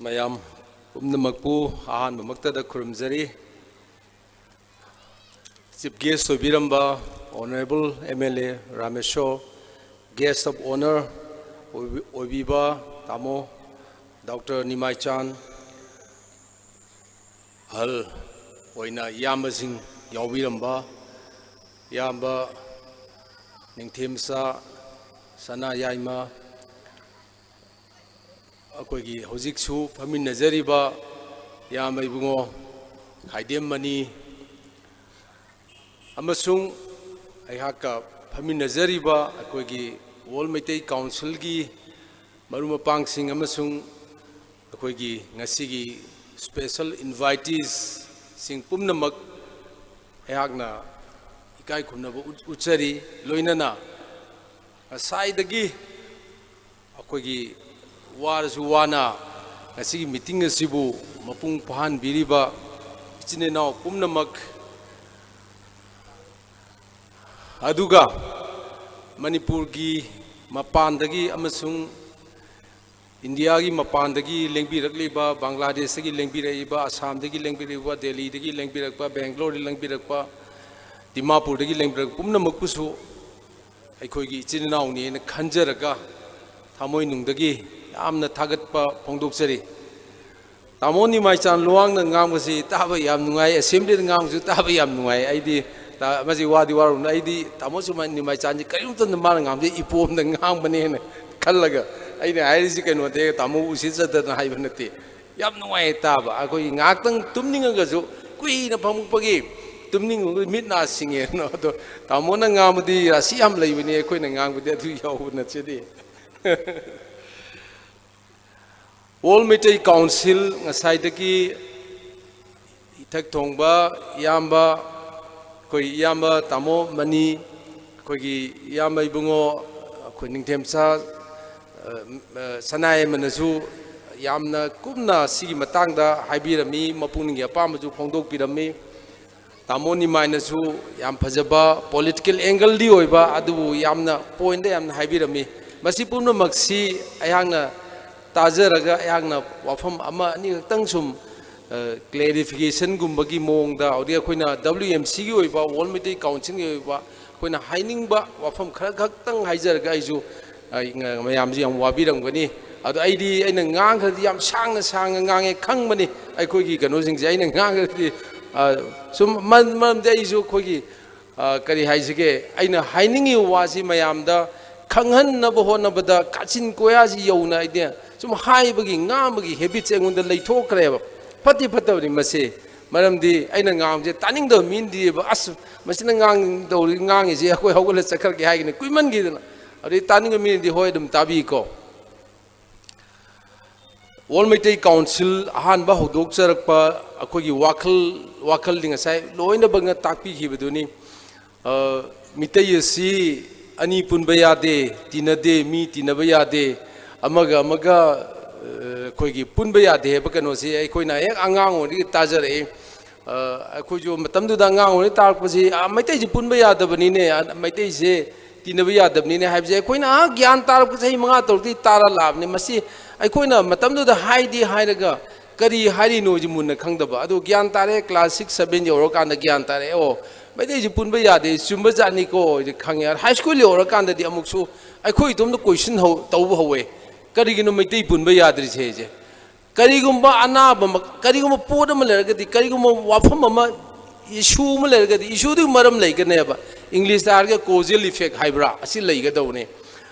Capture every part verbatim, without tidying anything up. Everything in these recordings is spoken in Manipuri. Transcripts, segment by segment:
ꯃꯌꯥꯝ ꯄꯨꯝꯅꯃꯛꯄꯨ ꯑꯍꯥꯟꯕꯃꯛꯇꯗ ꯈꯨꯔꯨꯝꯖꯔꯤ꯫ Chief Guest ꯑꯣꯏꯕꯤꯔꯝꯕ Honourable M L A Rameshwor, Guest of Honour ꯑꯣꯏꯕꯤ-, ꯑꯣꯏꯕꯤꯕ ꯇꯥꯃꯣ ꯗꯣꯛꯇꯔ ꯅꯤꯃꯥꯏꯆꯥꯟ, ꯑꯍꯜ ꯑꯣꯏꯅ ꯏꯌꯥꯝꯕꯁꯤꯡ ꯌꯥꯎꯕꯤꯔꯝꯕ, ꯏꯌꯥꯝꯕ ꯅꯤꯡꯊꯦꯝꯆꯥ, ꯁꯅꯥ ꯌꯥꯏꯃ, ꯑꯩꯈꯣꯏꯒꯤ ꯍꯧꯖꯤꯛꯁꯨ ꯐꯝꯃꯤꯟꯅꯖꯔꯤꯕ ꯏꯌꯥꯝꯕ ꯏꯕꯨꯡꯉꯣ ꯈꯥꯏꯗꯦꯝ ꯃꯅꯤ, ꯑꯃꯁꯨꯡ ꯑꯩꯍꯥꯛꯀ ꯐꯝꯃꯤꯟꯅꯖꯔꯤꯕ ꯑꯩꯈꯣꯏꯒꯤ All Meitei Councilꯒꯤ ꯃꯔꯨꯞ ꯃꯄꯥꯡꯁꯤꯡ ꯑꯃꯁꯨꯡ ꯑꯩꯈꯣꯏꯒꯤ ꯉꯁꯤꯒꯤ special inviteesꯁꯤꯡ ꯄꯨꯝꯅꯃꯛ ꯑꯩꯍꯥꯛꯅ ꯏꯀꯥꯏ ꯈꯨꯝꯅꯕ ꯎꯠ-, ꯎꯠꯆꯔꯤ꯫ ꯂꯣꯏꯅꯅ ꯉꯁꯥꯏꯗꯒꯤ ꯑꯩꯈꯣꯏꯒꯤ ꯋꯥꯔꯁꯨ ꯋꯥꯅ ꯉꯁꯤꯒꯤ meeting ꯑꯁꯤꯕꯨ ꯃꯄꯨꯡ ꯐꯥꯍꯟꯕꯤꯔꯤꯕ ꯏꯆꯤꯟ ꯏꯅꯥꯎ ꯄꯨꯝꯅꯃꯛ, ꯑꯗꯨꯒ ꯃꯅꯤꯄꯨꯔꯒꯤ ꯃꯄꯥꯟꯗꯒꯤ ꯑꯃꯁꯨꯡ ꯏꯟꯗꯤꯌꯥꯒꯤ ꯃꯄꯥꯟꯗꯒꯤ ꯂꯦꯡꯕꯤꯔꯛꯂꯤꯕ, ꯕꯪꯒ꯭ꯂꯥꯗꯦꯁꯇꯒꯤ ꯂꯦꯡꯕꯤꯔꯛꯏꯕ, ꯑꯁꯥꯝꯗꯒꯤ ꯂꯦꯡꯕꯤꯔꯛꯏꯕ, ꯗꯦꯜꯂꯤꯗꯒꯤ ꯂꯦꯡꯕꯤꯔꯛꯄ, ꯕꯦꯡꯒ꯭ꯂꯣꯔꯗꯒꯤ ꯂꯦꯡꯕꯤꯔꯛꯄ, ꯗꯤꯃꯥꯄꯨꯔꯗꯒꯤ ꯂꯦꯡꯕꯤꯔꯛꯄ ꯄꯨꯝꯅꯃꯛꯄꯨꯁꯨ ꯑꯩꯈꯣꯏꯒꯤ ꯏꯆꯤꯟ ꯏꯅꯥꯎꯅꯤ ꯍꯥꯏꯅ ꯈꯟꯖꯔꯒ ꯊꯃꯣꯏꯅꯨꯡꯗꯒꯤ ꯌꯥꯝꯅ ꯊꯥꯒꯠꯄ ꯐꯣꯡꯗꯣꯛꯆꯔꯤ꯫ ꯇꯥꯃꯣ ꯅꯤꯃꯥꯏꯆꯥꯟ ꯂꯨꯋꯥꯡꯅ ꯉꯥꯡꯕꯁꯤ ꯇꯥꯕ ꯌꯥꯝ ꯅꯨꯡꯉꯥꯏ, assemblyꯗ ꯉꯥꯡꯕꯁꯨ ꯇꯥꯕ ꯌꯥꯝ ꯅꯨꯡꯉꯥꯏ꯫ ꯑꯩꯗꯤ ꯇ-, ꯃꯁꯤ ꯋꯥꯗꯤ ꯋꯥꯔꯨꯅꯨ, ꯑꯩꯗꯤ ꯇꯥꯃꯣ ꯁꯨꯃꯥꯏꯅ ꯅꯤꯃꯥꯏꯆꯥꯟꯁꯤ ꯀꯔꯤꯒꯨꯝꯕ ꯃꯇꯝꯗ ꯃꯥꯅ ꯉꯥꯡꯕꯁꯤ ꯏꯄꯣꯝꯗ ꯉꯥꯡꯕꯅꯦꯅ ꯈꯜꯂꯒ ꯑꯩꯅ ꯍꯥꯏꯔꯤꯁꯤ ꯀꯩꯅꯣꯗꯤ ꯇꯥꯃꯣ ꯎꯁꯤꯠꯆꯗꯅ ꯍꯥꯏꯕ ꯅꯠꯇꯦ꯫ ꯌꯥꯝ ꯅꯨꯡꯉꯥꯏ ꯇꯥꯕ꯫ ꯑꯩꯈꯣꯏꯒꯤ ꯉꯥꯏꯍꯥꯛꯇꯪ ꯇꯨꯝꯅꯤꯡꯉꯒꯁꯨ ꯀꯨꯏꯅ ꯐꯝꯃꯛꯄꯒꯤ ꯇꯨꯝꯅꯤꯡꯕꯒꯤ ꯃꯤꯠ ꯅꯥ ꯁꯤꯡꯉꯦꯅ꯫ ꯑꯗꯣ ꯇꯥꯃꯣꯅ ꯉꯥꯡꯕꯗꯤ ꯔꯥꯁꯤ ꯌꯥꯝ ꯂꯩꯕꯅꯤ, ꯑꯩꯈꯣꯏꯅ ꯉꯥꯡꯕꯗꯤ ꯑꯗꯨ ꯌꯥꯎꯕ ꯅꯠꯆꯗꯦ꯫ All Meitei Council ꯉꯁꯥꯏꯗꯒꯤ ꯏꯊꯛ ꯊꯣꯡꯕ ꯏꯌꯥꯝꯕ, ꯑꯩꯈꯣꯏ ꯏꯌꯥꯝꯕ ꯇꯥꯃꯣ ꯃꯅꯤ, ꯑꯩꯈꯣꯏꯒꯤ ꯏꯌꯥꯝꯕ ꯏꯕꯨꯡꯉꯣ, ꯑꯩꯈꯣꯏ ꯅꯤꯡꯊꯦꯝꯆꯥ, ꯑ, ꯑ, ꯁꯅꯥꯌꯥꯏꯃꯅꯁꯨ ꯌꯥꯝꯅ ꯀꯨꯞꯅ ꯁꯤꯒꯤ ꯃꯇꯥꯡꯗ ꯍꯥꯏꯕꯤꯔꯝꯃꯤ, ꯃꯄꯨꯛꯅꯤꯡꯒꯤ ꯑꯄꯥꯝꯕꯁꯨ ꯐꯣꯡꯗꯣꯛꯄꯤꯔꯝꯃꯤ꯫ ꯇꯥꯃꯣ ꯅꯤꯃꯥꯏꯅꯁꯨ ꯌꯥꯝ ꯐꯖꯕ political angleꯗꯤ ꯑꯣꯏꯕ, ꯑꯗꯨꯕꯨ ꯌꯥꯝꯅ pointꯗ ꯌꯥꯝꯅ ꯍꯥꯏꯕꯤꯔꯝꯃꯤ꯫ ꯃꯁꯤ ꯄꯨꯝꯅꯃꯛꯁꯤ ꯑꯩꯍꯥꯛꯅ ꯇꯥꯖꯔꯒ ꯑꯩꯍꯥꯛꯅ ꯋꯥꯐꯝ ꯑꯃ ꯑꯅꯤꯈꯛꯇꯪ ꯁꯨꯝ ꯀ꯭ꯂꯦꯔꯤꯐꯤꯀꯦꯁꯟꯒꯨꯝꯕꯒꯤ ꯃꯑꯣꯡꯗ, ꯑꯗꯒꯤ ꯑꯩꯈꯣꯏꯅ W M Cꯒꯤ ꯑꯣꯏꯕ, ꯋꯥꯔꯜ ꯃꯩꯇꯩ ꯀꯥꯎꯟꯁꯤꯜꯒꯤ ꯑꯣꯏꯕ ꯑꯩꯈꯣꯏꯅ ꯍꯥꯏꯅꯤꯡꯕ ꯋꯥꯐꯝ ꯈꯔ ꯈꯛꯇꯪ ꯍꯥꯏꯖꯔꯒ, ꯑꯩꯁꯨ ꯑꯩ ꯉ- ꯃꯌꯥꯝꯁꯨ ꯌꯥꯝ ꯋꯥꯕꯤꯔꯝꯒꯅꯤ꯫ ꯑꯗꯣ ꯑꯩꯗꯤ ꯑꯩꯅ ꯉꯥꯡꯈ꯭ꯔꯗꯤ ꯌꯥꯝ ꯁꯥꯡꯅ ꯁꯥꯡꯅ ꯉꯥꯡꯉꯦ ꯈꯪꯕꯅꯤ, ꯑꯩꯈꯣꯏꯒꯤ ꯀꯩꯅꯣꯁꯤꯡꯁꯦ ꯑꯩꯅ ꯉꯥꯡꯈ꯭ꯔꯗꯤ, ꯑ, ꯁꯨꯝ ꯃꯔꯝ- ꯃꯔꯝꯗꯤ ꯑꯩꯁꯨ ꯑꯩꯈꯣꯏꯒꯤ, ꯑ, ꯀꯔꯤ ꯍꯥꯏꯁꯤꯒꯦ, ꯑꯩꯅ ꯍꯥꯏꯅꯤꯡꯉꯤꯕ ꯋꯥꯁꯤ ꯃꯌꯥꯝꯗ ꯈꯪꯍꯟꯅꯕ ꯍꯣꯠꯅꯕꯗ ꯀꯥꯆꯤꯟ ꯀꯣꯌꯥꯁꯤ ꯌꯧꯅ ꯑꯩꯗꯤ ꯁꯨꯝ ꯍꯥꯏꯕꯒꯤ ꯉꯥꯡꯕꯒꯤ ꯍꯦꯕꯤꯠꯁꯦ ꯑꯩꯉꯣꯟꯗ ꯂꯩꯊꯣꯛꯈ꯭ꯔꯦꯕ꯫ ꯐꯠꯇꯤ ꯐꯠꯇꯕꯅꯤ ꯃꯁꯤ, ꯃꯔꯝꯗꯤ ꯑꯩꯅ ꯉꯥꯡꯕꯁꯦ ꯇꯥꯅꯤꯡꯗꯕ ꯃꯤꯅꯗꯤꯕ, "ꯑꯁ, ꯃꯁꯤꯅ ꯉꯥꯡꯗꯧꯔꯤ ꯉꯥꯡꯉꯤꯁꯦ ꯑꯩꯈꯣꯏ ꯍꯧꯒꯠꯂ ꯆꯠꯈ꯭ꯔꯒꯦ" ꯍꯥꯏꯒꯅꯤ, ꯀꯨꯏꯃꯟꯈꯤꯗꯅ꯫ ꯑꯗꯨꯗꯤ ꯇꯥꯅꯤꯡꯕ ꯃꯤꯅꯗꯤ ꯍꯣꯏ ꯑꯗꯨꯝ ꯇꯥꯕꯤꯀꯣ꯫ ꯋꯥꯔꯜ ꯃꯩꯇꯩ ꯀꯥꯎꯟꯁꯤꯜ ꯑꯍꯥꯟꯕ ꯍꯧꯗꯣꯛꯆꯔꯛꯄ ꯑꯩꯈꯣꯏꯒꯤ ꯋꯥꯈꯜ, ꯋꯥꯈꯜꯗꯤ ꯉꯁꯥꯏ ꯂꯣꯏꯅꯃꯛꯅ ꯇꯥꯛꯄꯤꯈꯤꯕꯗꯨꯅꯤ꯫ ꯑ, ꯃꯤꯇꯩ ꯑꯁꯤ ꯑꯅꯤ ꯄꯨꯟꯕ ꯌꯥꯗꯦ, ꯇꯤꯟꯅꯗꯦ, ꯃꯤ ꯇꯤꯟꯅꯕ ꯌꯥꯗꯦ, ꯑꯃꯒ ꯑꯃꯒ, ꯑ, ꯑꯩꯈꯣꯏꯒꯤ ꯄꯨꯟꯕ ꯌꯥꯗꯦ ꯍꯥꯏꯕ ꯀꯩꯅꯣꯁꯤ ꯑꯩꯈꯣꯏꯅ ꯍꯦꯛ ꯑꯉꯥꯡ ꯑꯣꯏꯔꯤꯉꯩꯗꯒꯤ ꯇꯥꯖꯔꯛꯏ꯫ ꯑ, ꯑꯩꯈꯣꯏꯁꯨ ꯃꯇꯝꯗꯨꯗ ꯑꯉꯥꯡ ꯑꯣꯏꯔꯤꯉꯩ ꯇꯥꯔꯛꯄꯁꯤ, "ꯑ, ꯃꯩꯇꯩꯁꯤ ꯄꯨꯟꯕ ꯌꯥꯗꯕꯅꯤꯅꯦ, ꯑ, ꯃꯩꯇꯩꯁꯦ ꯇꯤꯟꯅꯕ ꯌꯥꯗꯕꯅꯤꯅꯦ" ꯍꯥꯏꯕꯁꯦ ꯑꯩꯈꯣꯏꯅ, ꯑ, ꯒ꯭ꯌꯥꯟ ꯇꯥꯔꯛꯄ ꯆꯍꯤ ꯃꯉꯥ ꯇꯔꯨꯛꯇꯤ ꯇꯥꯔ ꯂꯥꯛꯑꯕꯅꯤ꯫ ꯃꯁꯤ ꯑꯩꯈꯣꯏꯅ ꯃꯇꯝꯗꯨꯗ ꯍꯥꯏꯗꯤ ꯍꯥꯏꯔꯒ ꯀꯔꯤ ꯍꯥꯏꯔꯤꯅꯣꯁꯤ ꯃꯨꯟꯅ ꯈꯪꯗꯕ꯫ ꯑꯗꯨ ꯒ꯭ꯌꯥꯟ ꯇꯥꯔꯦ, class six seven ꯌꯧꯔꯀꯥꯟꯗ ꯒ꯭ꯌꯥꯟ ꯇꯥꯔꯦ, "ꯑꯣ, ꯃꯩꯇꯩꯁꯤ ꯄꯨꯟꯕ ꯌꯥꯗꯦ, ꯆꯨꯝꯕ ꯖꯥꯠꯅꯤꯀꯣ" ꯍꯥꯏꯗꯤ ꯈꯪꯉꯦ꯫ High school ꯌꯧꯔꯀꯥꯟꯗꯗꯤ ꯑꯃꯨꯛꯁꯨ ꯑꯩꯈꯣꯏ ꯏꯇꯣꯝꯇ question ꯍꯧ-, ꯇꯧꯕ ꯍꯧꯋꯦ, "ꯀꯔꯤꯒꯤꯅꯣ ꯃꯩꯇꯩ ꯄꯨꯟꯕ ꯌꯥꯗ꯭ꯔꯤꯁꯦ?" ꯍꯥꯏꯁꯦ꯫ ꯀꯔꯤꯒꯨꯝꯕ ꯑꯅꯥꯕ ꯑꯃ, ꯀꯔꯤꯒꯨꯝꯕ ꯄꯣꯠ ꯑꯃ ꯂꯩꯔꯒꯗꯤ, ꯀꯔꯤꯒꯨꯝꯕ ꯋꯥꯐꯝ ꯑꯃ, issue ꯑꯃ ꯂꯩꯔꯒꯗꯤ, issueꯗꯨꯒꯤ ꯃꯔꯝ ꯂꯩꯒꯅꯦꯕ꯫ Englishꯇ ꯍꯥꯏꯔꯒ causal effect ꯍꯥꯏꯕ꯭ꯔꯥ, ꯑꯁꯤ ꯂꯩꯒꯗꯧꯕꯅꯤ꯫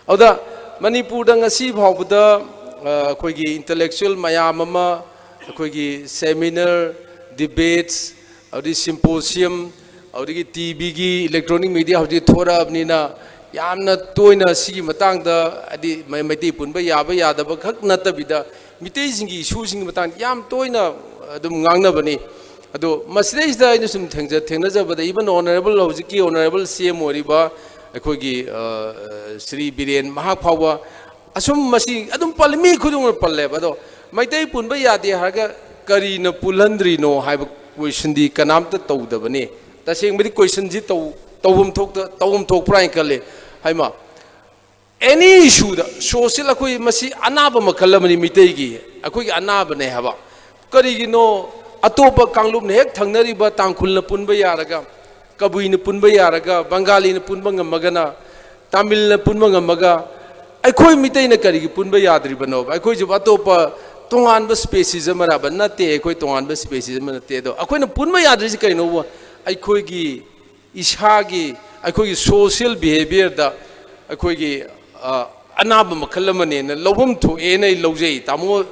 ꯑꯗꯨꯗ ꯃꯅꯤꯄꯨꯔꯗ ꯉꯁꯤ ꯐꯥꯎꯕꯗ, ꯑ, ꯑꯩꯈꯣꯏꯒꯤ intellectual ꯃꯌꯥꯝ ꯑꯃ, ꯑꯩꯈꯣꯏꯒꯤ seminar, debates, ꯑꯗꯨꯗꯒꯤ symposium, ꯑꯗꯨꯗꯒꯤ TVꯒꯤ, electronic media ꯍꯧꯖꯤꯛ ꯊꯣꯔꯛꯑꯕꯅꯤꯅ, ꯌꯥꯝꯅ ꯇꯣꯏꯅ ꯁꯤꯒꯤ ꯃꯇꯥꯡꯗ, ꯍꯥꯏꯗꯤ ꯃꯩ-, ꯃꯩꯇꯩ ꯄꯨꯟꯕ ꯌꯥꯕ ꯌꯥꯗꯕ ꯈꯛ ꯅꯠꯇꯕꯤꯗ, ꯃꯤꯇꯩꯁꯤꯡꯒꯤ issueꯁꯤꯡꯒꯤ ꯃꯇꯥꯡꯗ ꯌꯥꯝ ꯇꯣꯏꯅ ꯑꯗꯨꯝ ꯉꯥꯡꯅꯕꯅꯤ꯫ ꯑꯗꯣ ꯃꯁꯤꯗꯩꯁꯤꯗ ꯑꯩꯅ ꯁꯨꯝ ꯊꯦꯡꯖ-, ꯊꯦꯡꯅꯖꯕꯗ, even honourable, ꯍꯧꯖꯤꯛꯀꯤ honourable CM ꯑꯣꯏꯔꯤꯕ ꯑꯩꯈꯣꯏꯒꯤ, ꯑ, ꯁ꯭ꯔꯤ ꯕꯤꯔꯦꯟ, ꯃꯍꯥꯛ ꯐꯥꯎꯕ ꯑꯁꯨꯝ ꯃꯁꯤ ꯑꯗꯨꯝ ꯄꯜꯂꯤ, ꯃꯤ ꯈꯨꯗꯤꯡꯃꯛ ꯄꯜꯂꯦꯕ꯫ ꯑꯗꯣ ꯃꯩꯇꯩ ꯄꯨꯟꯕ ꯌꯥꯗꯦ ꯍꯥꯏꯔꯒ ꯀꯔꯤꯅ ꯄꯨꯜꯍꯟꯗ꯭ꯔꯤꯅꯣ ꯍꯥꯏꯕ questionꯗꯤ ꯀꯅꯥꯝꯇ ꯇꯧꯗꯕꯅꯤ꯫ ꯇꯁꯦꯡꯕꯗꯤ questionꯁꯤ ꯇꯧ-, ꯇꯧꯐꯝ ꯊꯣꯛꯇ-, ꯇꯧꯐꯝ ꯊꯣꯛꯄ꯭ꯔꯥ ꯍꯥꯏꯅ ꯈꯜꯂꯤ꯫ ꯍꯥꯏꯃ, ꯑꯦꯅꯤ ꯏꯁꯨꯗ ꯁꯣꯁꯤꯌꯦꯜ, ꯑꯩꯈꯣꯏ ꯃꯁꯤ ꯑꯅꯥꯕ ꯃꯈꯜ ꯑꯃꯅꯤ꯫ ꯃꯤꯇꯩꯒꯤ ꯑꯩꯈꯣꯏꯒꯤ ꯑꯅꯥꯕꯅꯦ ꯍꯥꯏꯕ꯫ ꯀꯔꯤꯒꯤꯅꯣ? ꯑꯇꯣꯞꯄ ꯀꯥꯡꯂꯨꯞꯅ ꯍꯦꯛ ꯊꯪꯅꯔꯤꯕ ꯇꯥꯡꯈꯨꯜꯅ ꯄꯨꯟꯕ ꯌꯥꯔꯒ, ꯀꯕꯨꯏꯅ ꯄꯨꯟꯕ ꯌꯥꯔꯒ, ꯕꯪꯒꯥꯂꯤꯅ ꯄꯨꯟꯕ ꯉꯝꯃꯒꯅ, ꯇꯥꯃꯤꯜꯅ ꯄꯨꯟꯕ ꯉꯝꯃꯒ, ꯑꯩꯈꯣꯏ ꯃꯤꯇꯩꯅ ꯀꯔꯤꯒꯤ ꯄꯨꯟꯕ ꯌꯥꯗ꯭ꯔꯤꯕꯅꯣꯕ? ꯑꯩꯈꯣꯏꯁꯤꯕꯨ ꯑꯇꯣꯞꯄ ꯇꯣꯉꯥꯟꯕ ꯁ꯭ꯄꯦꯁꯤꯁ ꯑꯃꯔꯕ? ꯅꯠꯇꯦ, ꯑꯩꯈꯣꯏ ꯇꯣꯉꯥꯟꯕ ꯁ꯭ꯄꯦꯁꯤꯁ ꯑꯃ ꯅꯠꯇꯦ꯫ ꯑꯗꯣ ꯑꯩꯈꯣꯏꯅ ꯄꯨꯟꯕ ꯌꯥꯗ꯭ꯔꯤꯁꯤ ꯀꯩꯅꯣꯕꯨ? ꯑꯩꯈꯣꯏꯒꯤ ꯏꯁꯥꯒꯤ, ꯑꯩꯈꯣꯏꯒꯤ ꯁꯣꯁꯤꯌꯦꯜ ꯕꯤꯍꯦꯕꯤꯌꯔꯗ ꯑꯩꯈꯣꯏꯒꯤ, ꯑ, ꯑꯅꯥꯕ ꯃꯈꯜ ꯑꯃꯅꯦꯅ ꯂꯧꯐꯝ ꯊꯣꯛꯑꯦꯅ ꯑꯩ ꯂꯧꯖꯩ꯫ ꯇꯥꯃꯣ,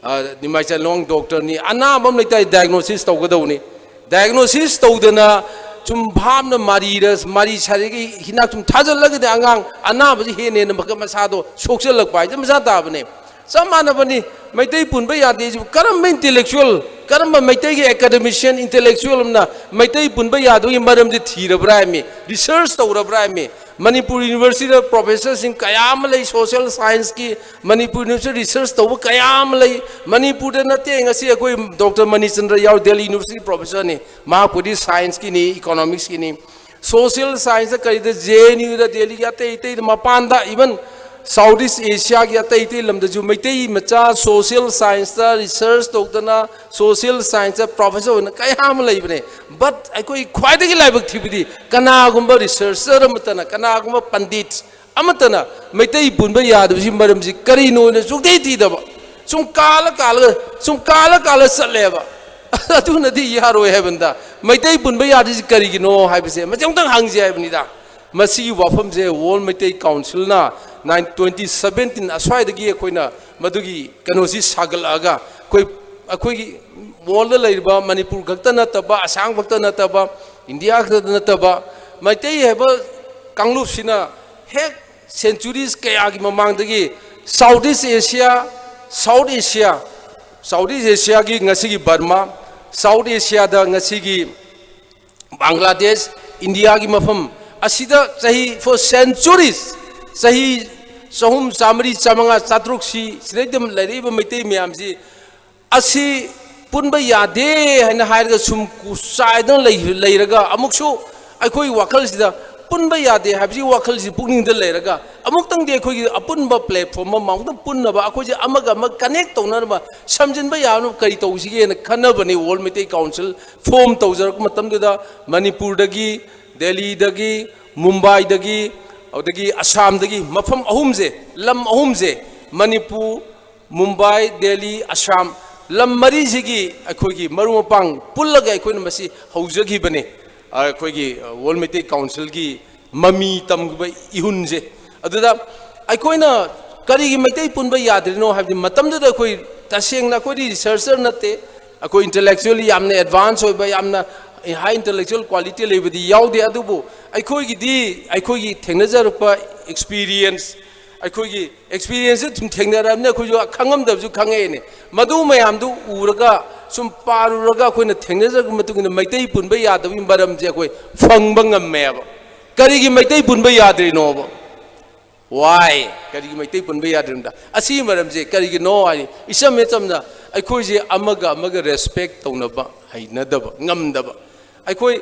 ꯑ, ꯅꯤꯃꯥꯏꯆꯥ ꯂꯣꯡ ꯗꯣꯛꯇꯔꯅꯤ, ꯑꯅꯥꯕ ꯑꯃ ꯂꯩꯇꯥꯔꯗꯤ ꯗꯥꯏꯒꯅꯣꯁꯤꯁ ꯇꯧꯒꯗꯧꯅꯤ꯫ ꯗꯥꯏꯒꯅꯣꯁꯤꯁ ꯇꯧꯗꯅ ꯁꯨꯝ ꯚꯥꯞꯅ ꯃꯥꯔꯤꯔ, ꯃꯥꯔꯤ ꯁꯥꯔꯤꯒꯤ ꯍꯤꯗꯥꯛ ꯁꯨꯝ ꯊꯥꯖꯤꯜꯂꯒꯗꯤ ꯑꯉꯥꯡ ꯑꯅꯥꯕꯁꯤ ꯍꯦꯟꯅ ꯍꯦꯟꯅ ꯃꯈ-, ꯃꯁꯥꯗꯣ ꯁꯣꯛꯆꯜꯂꯛꯄ ꯍꯥꯏꯁꯦ ꯃꯁꯥ ꯇꯥꯕꯅꯦ꯫ ꯆꯞ ꯃꯥꯟꯅꯕꯅꯤ꯫ ꯃꯩꯇꯩ ꯄꯨꯟꯕ ꯌꯥꯗꯦ ꯍꯥꯏꯁꯤꯕꯨ ꯀꯔꯝꯕ ꯏꯟꯇꯦꯂꯦꯛꯆꯨꯑꯦꯜ, ꯀꯔꯝꯕ ꯃꯩꯇꯩꯒꯤ ꯑꯦꯀꯥꯗꯦꯃꯤꯁꯤꯌꯟ ꯏꯟꯇꯦꯂꯦꯛꯆꯨꯑꯦꯜ ꯑꯃꯅ ꯃꯩꯇꯩ ꯄꯨꯟꯕ ꯌꯥꯗꯕꯒꯤ ꯃꯔꯝꯁꯤ ꯊꯤꯔꯕ꯭ꯔꯥ ꯍꯥꯏꯃꯤ, ꯔꯤꯁꯔꯁ ꯇꯧꯔꯕ꯭ꯔꯥ ꯍꯥꯏꯃꯤ? ꯃꯅꯤꯄꯨꯔ ꯌꯨꯅꯤꯚꯔꯁꯤꯇꯤꯗ ꯄ꯭ꯔꯣꯐꯦꯁꯔꯁꯤꯡ ꯀꯌꯥ ꯑꯃ ꯂꯩ, ꯁꯣꯁꯤꯌꯦꯜ ꯁꯥꯏꯟꯁꯀꯤ, ꯃꯅꯤꯄꯨꯔ ꯌꯨꯅꯤꯚꯔꯁꯤꯇꯤ ꯔꯤꯁꯔꯁ ꯇꯧꯕ ꯀꯌꯥ ꯑꯃ ꯂꯩ꯫ ꯃꯅꯤꯄꯨꯔꯗ ꯅꯠꯇꯦ, ꯉꯁꯤ ꯑꯩꯈꯣꯏ ꯗꯣꯛꯇꯔ ꯃꯅꯤꯆꯟꯗ꯭ꯔ ꯌꯥꯎ, ꯗꯦꯜꯂꯤ ꯌꯨꯅꯤꯚꯔꯁꯤꯇꯤ ꯄ꯭ꯔꯣꯐꯦꯁꯔꯅꯤ, ꯃꯍꯥꯛꯄꯨꯗꯤ ꯁꯥꯏꯟꯁꯀꯤꯅꯤ, ꯏꯀꯣꯅꯣꯃꯤꯛꯁꯀꯤꯅꯤ, ꯁꯣꯁꯤꯌꯦꯜ ꯁꯥꯏꯟꯁꯇ ꯀꯔꯤꯗ, ꯖꯦ ꯑꯦꯟ ꯌꯨꯗ, ꯗꯦꯜꯂꯤꯒꯤ ꯑꯇꯩ ꯑꯇꯩꯗ, ꯃꯄꯥꯟꯗ, ꯏꯚꯟ ꯁꯥꯎꯠ ꯏꯁ ꯑꯦꯁꯤꯌꯥꯒꯤ ꯑꯇꯩ ꯑꯇꯩ ꯂꯝꯗꯁꯨ ꯃꯩꯇꯩ ꯃꯆꯥ ꯁꯣꯁꯤꯌꯦꯜ ꯁꯥꯏꯟꯁꯇ ꯔꯤꯁꯔꯁ ꯇꯧꯗꯅ, ꯁꯣꯁꯤꯌꯦꯜ ꯁꯥꯏꯟꯁꯇ ꯄ꯭ꯔꯣꯐꯦꯁꯔ ꯑꯣꯏꯅ ꯀꯌꯥ ꯑꯃ ꯂꯩꯕꯅꯦ꯫ ꯕꯠ ꯑꯩꯈꯣꯏ ꯈ꯭ꯋꯥꯏꯗꯒꯤ ꯂꯥꯏꯕꯛ ꯊꯤꯕꯗꯤ ꯀꯅꯥꯒꯨꯝꯕ ꯔꯤꯁꯔꯆꯔ ꯑꯃꯠꯇꯅ, ꯀꯅꯥꯒꯨꯝꯕ ꯄꯟꯗꯤꯠ ꯑꯃꯠꯇꯅ ꯃꯩꯇꯩ ꯄꯨꯟꯕ ꯌꯥꯗꯕꯁꯤ ꯃꯔꯝꯁꯤ ꯀꯔꯤꯅꯣꯅ ꯁꯨꯛꯊꯤ ꯊꯤꯗꯕ, ꯁꯨꯝ ꯀꯥꯜꯂ ꯀꯥꯜꯂꯒ, ꯁꯨꯝ ꯀꯥꯜꯂ ꯀꯥꯜꯂ ꯆꯠꯂꯦꯕ꯫ ꯑꯗꯨꯅꯗꯤ ꯌꯥꯔꯣꯏ ꯍꯥꯏꯕꯅꯤꯗ꯫ ꯃꯩꯇꯩ ꯄꯨꯟꯕ ꯌꯥꯗ꯭ꯔꯤꯁꯤ ꯀꯔꯤꯒꯤꯅꯣ ꯍꯥꯏꯕꯁꯦ ꯃꯁꯤ ꯑꯃꯨꯛꯇꯪ ꯍꯪꯁꯤ ꯍꯥꯏꯕꯅꯤꯗ꯫ ꯃꯁꯤꯒꯤ ꯋꯥꯐꯝꯁꯦ ꯋꯥꯔꯜ ꯃꯩꯇꯩ ꯀꯥꯎꯟꯁꯤꯜꯅ ꯅꯥꯏꯟ, ꯇ꯭ꯋꯦꯟꯇꯤ ꯁꯕꯦꯟꯇꯤꯟ ꯑꯁ꯭ꯋꯥꯏꯗꯒꯤ ꯑꯩꯈꯣꯏꯅ ꯃꯗꯨꯒꯤ ꯀꯩꯅꯣꯁꯤ ꯁꯥꯒꯠꯂꯛꯑꯒ ꯑꯩꯈꯣꯏ, ꯑꯩꯈꯣꯏꯒꯤ ꯋꯥꯔꯜꯗ ꯂꯩꯔꯤꯕ ꯃꯅꯤꯄꯨꯔ ꯈꯛꯇ ꯅꯠꯇꯕ, ꯑꯁꯥꯝ ꯈꯛꯇ ꯅꯠꯇꯕ, ꯏꯟꯗꯤꯌꯥ ꯈꯛꯇ ꯅꯠꯇꯕ, ꯃꯩꯇꯩ ꯍꯥꯏꯕ ꯀꯥꯡꯂꯨꯞꯁꯤꯅ ꯍꯦꯛ ꯁꯦꯟꯆꯨꯔꯤꯁ ꯀꯌꯥꯒꯤ ꯃꯃꯥꯡꯗꯒꯤ ꯁꯥꯎꯠ ꯏꯁ ꯑꯦꯁꯤꯌꯥ, ꯁꯥꯎꯠ ꯑꯦꯁꯤꯌꯥ, ꯁꯥꯎꯠ ꯏꯁ ꯑꯦꯁꯤꯌꯥꯒꯤ ꯉꯁꯤꯒꯤ ꯕꯔꯃꯥ, ꯁꯥꯎꯠ ꯑꯦꯁꯤꯌꯥꯗ ꯉꯁꯤꯒꯤ ꯕꯪꯒ꯭ꯂꯥꯗꯦꯁ, ꯏꯟꯗꯤꯌꯥꯒꯤ ꯃꯐꯝ ꯑꯁꯤꯗ ꯆꯍꯤ, for centuries, ꯆꯍꯤ ꯆꯍꯨꯝ, ꯆꯥꯃꯔꯤ, ꯆꯥꯃꯉꯥ, ꯆꯥꯇ꯭ꯔꯨꯛꯁꯤ ꯁꯤꯗꯩꯗ ꯂꯩꯔꯛꯏꯕ ꯃꯩꯇꯩ ꯃꯌꯥꯝꯁꯤ ꯑꯁꯤ ꯄꯨꯟꯕ ꯌꯥꯗꯦ ꯍꯥꯏꯅ ꯍꯥꯏꯔꯒ ꯁꯨꯝ ꯆꯥꯏꯗꯅ ꯂꯩ-, ꯂꯩꯔꯒ ꯑꯃꯨꯛꯁꯨ ꯑꯩꯈꯣꯏ ꯋꯥꯈꯜꯁꯤꯗ ꯄꯨꯟꯕ ꯌꯥꯗꯦ ꯍꯥꯏꯕꯁꯤ ꯋꯥꯈꯜꯁꯤ ꯄꯨꯛꯅꯤꯡꯗ ꯂꯩꯔꯒ ꯑꯃꯨꯛꯇꯪꯗꯤ ꯑꯩꯈꯣꯏꯒꯤ ꯑꯄꯨꯟꯕ platform ꯑꯃ ꯑꯃꯨꯛꯇꯪ ꯄꯨꯟꯅꯕ, ꯑꯩꯈꯣꯏꯁꯦ ꯑꯃꯒ ꯑꯃ connect ꯇꯧꯅꯅꯕ, ꯁꯝꯖꯤꯟꯕ ꯌꯥꯅꯕ ꯀꯔꯤ ꯇꯧꯁꯤꯒꯦꯅ ꯈꯟꯅꯕꯅꯤ꯫ World Meitei Council form ꯇꯧꯖꯔꯛꯄ ꯃꯇꯝꯗꯨꯗ ꯃꯅꯤꯄꯨꯔꯗꯒꯤ, ꯗꯦꯜꯂꯤꯗꯒꯤ, ꯃꯨꯝꯕꯥꯏꯗꯒꯤ, ꯑꯗꯒꯤ ꯑꯁꯥꯝꯗꯒꯤ, ꯃꯐꯝ ꯑꯍꯨꯝꯁꯦ, ꯂꯝ ꯑꯍꯨꯝꯁꯦ, ꯃꯅꯤꯄꯨꯔ, ꯃꯨꯝꯕꯥꯏ, ꯗꯦꯜꯂꯤ, ꯑꯁꯥꯝ, ꯂꯝ ꯃꯔꯤꯁꯤꯒꯤ ꯑꯩꯈꯣꯏꯒꯤ ꯃꯔꯨꯞ ꯃꯄꯥꯡ ꯄꯨꯜꯂꯒ ꯑꯩꯈꯣꯏꯅ ꯃꯁꯤ ꯍꯧꯖꯈꯤꯕꯅꯤ꯫ ꯑꯩꯈꯣꯏꯒꯤ, ꯑ, World Meitei Councilꯒꯤ ꯃꯃꯤ ꯇꯝꯈꯤꯕ ꯏꯍꯨꯟꯁꯦ꯫ ꯑꯗꯨꯗ ꯑꯩꯈꯣꯏꯅ ꯀꯔꯤꯒꯤ ꯃꯩꯇꯩ ꯄꯨꯟꯕ ꯌꯥꯗ꯭ꯔꯤꯅꯣ ꯍꯥꯏꯕꯗꯤ, ꯃꯇꯝꯗꯨꯗ ꯑꯩꯈꯣꯏ ꯇꯁꯦꯡꯅ ꯑꯩꯈꯣꯏꯗꯤ researcher ꯅꯠꯇꯦ, ꯑꯩꯈꯣꯏ intellectually ꯌꯥꯝꯅ advance ꯑꯣꯏꯕ, ꯌꯥꯝꯅ high intellectual quality ꯂꯩꯕꯗꯤ ꯌꯥꯎꯗꯦ꯫ ꯑꯗꯨꯕꯨ ꯑꯩꯈꯣꯏꯒꯤꯗꯤ, ꯑꯩꯈꯣꯏꯒꯤ ꯊꯦꯡꯅꯖꯔꯛꯄ experience, ꯑꯩꯈꯣꯏꯒꯤ experience ꯁꯨꯝ ꯊꯦꯡꯅꯔꯕꯅꯤꯅ ꯑꯩꯈꯣꯏꯁꯨ ꯈꯪꯉꯝꯗꯕꯁꯨ ꯈꯪꯉꯛꯑꯦꯅꯦ꯫ ꯃꯗꯨ ꯃꯌꯥꯝꯗꯨ ꯎꯔꯒ, ꯁꯨꯝ ꯄꯥꯔꯨꯔꯒ, ꯑꯩꯈꯣꯏꯅ ꯊꯦꯡꯅꯖꯔꯛꯄ ꯃꯇꯨꯡ ꯏꯟꯅ ꯃꯩꯇꯩ ꯄꯨꯟꯕ ꯌꯥꯗꯕꯒꯤ ꯃꯔꯝꯁꯦ ꯑꯩꯈꯣꯏ ꯐꯪꯕ ꯉꯝꯃꯦꯕ꯫ ꯀꯔꯤꯒꯤ ꯃꯩꯇꯩ ꯄꯨꯟꯕ ꯌꯥꯗ꯭ꯔꯤꯅꯣꯕ? Why? ꯀꯔꯤꯒꯤ ꯃꯩꯇꯩ ꯄꯨꯟꯕ ꯌꯥꯗ꯭ꯔꯤꯅꯣꯗ? ꯑꯁꯤꯒꯤ ꯃꯔꯝꯁꯦ ꯀꯔꯤꯒꯤꯅꯣ ꯍꯥꯏ, ꯏꯆꯝ ꯏꯆꯝꯅ ꯑꯩꯈꯣꯏꯁꯦ ꯑꯃꯒ ꯑꯃꯒ respect ꯇꯧꯅꯕ ꯍꯩꯅꯗꯕ, ꯉꯝꯗꯕ꯫ ꯑꯩꯈꯣꯏ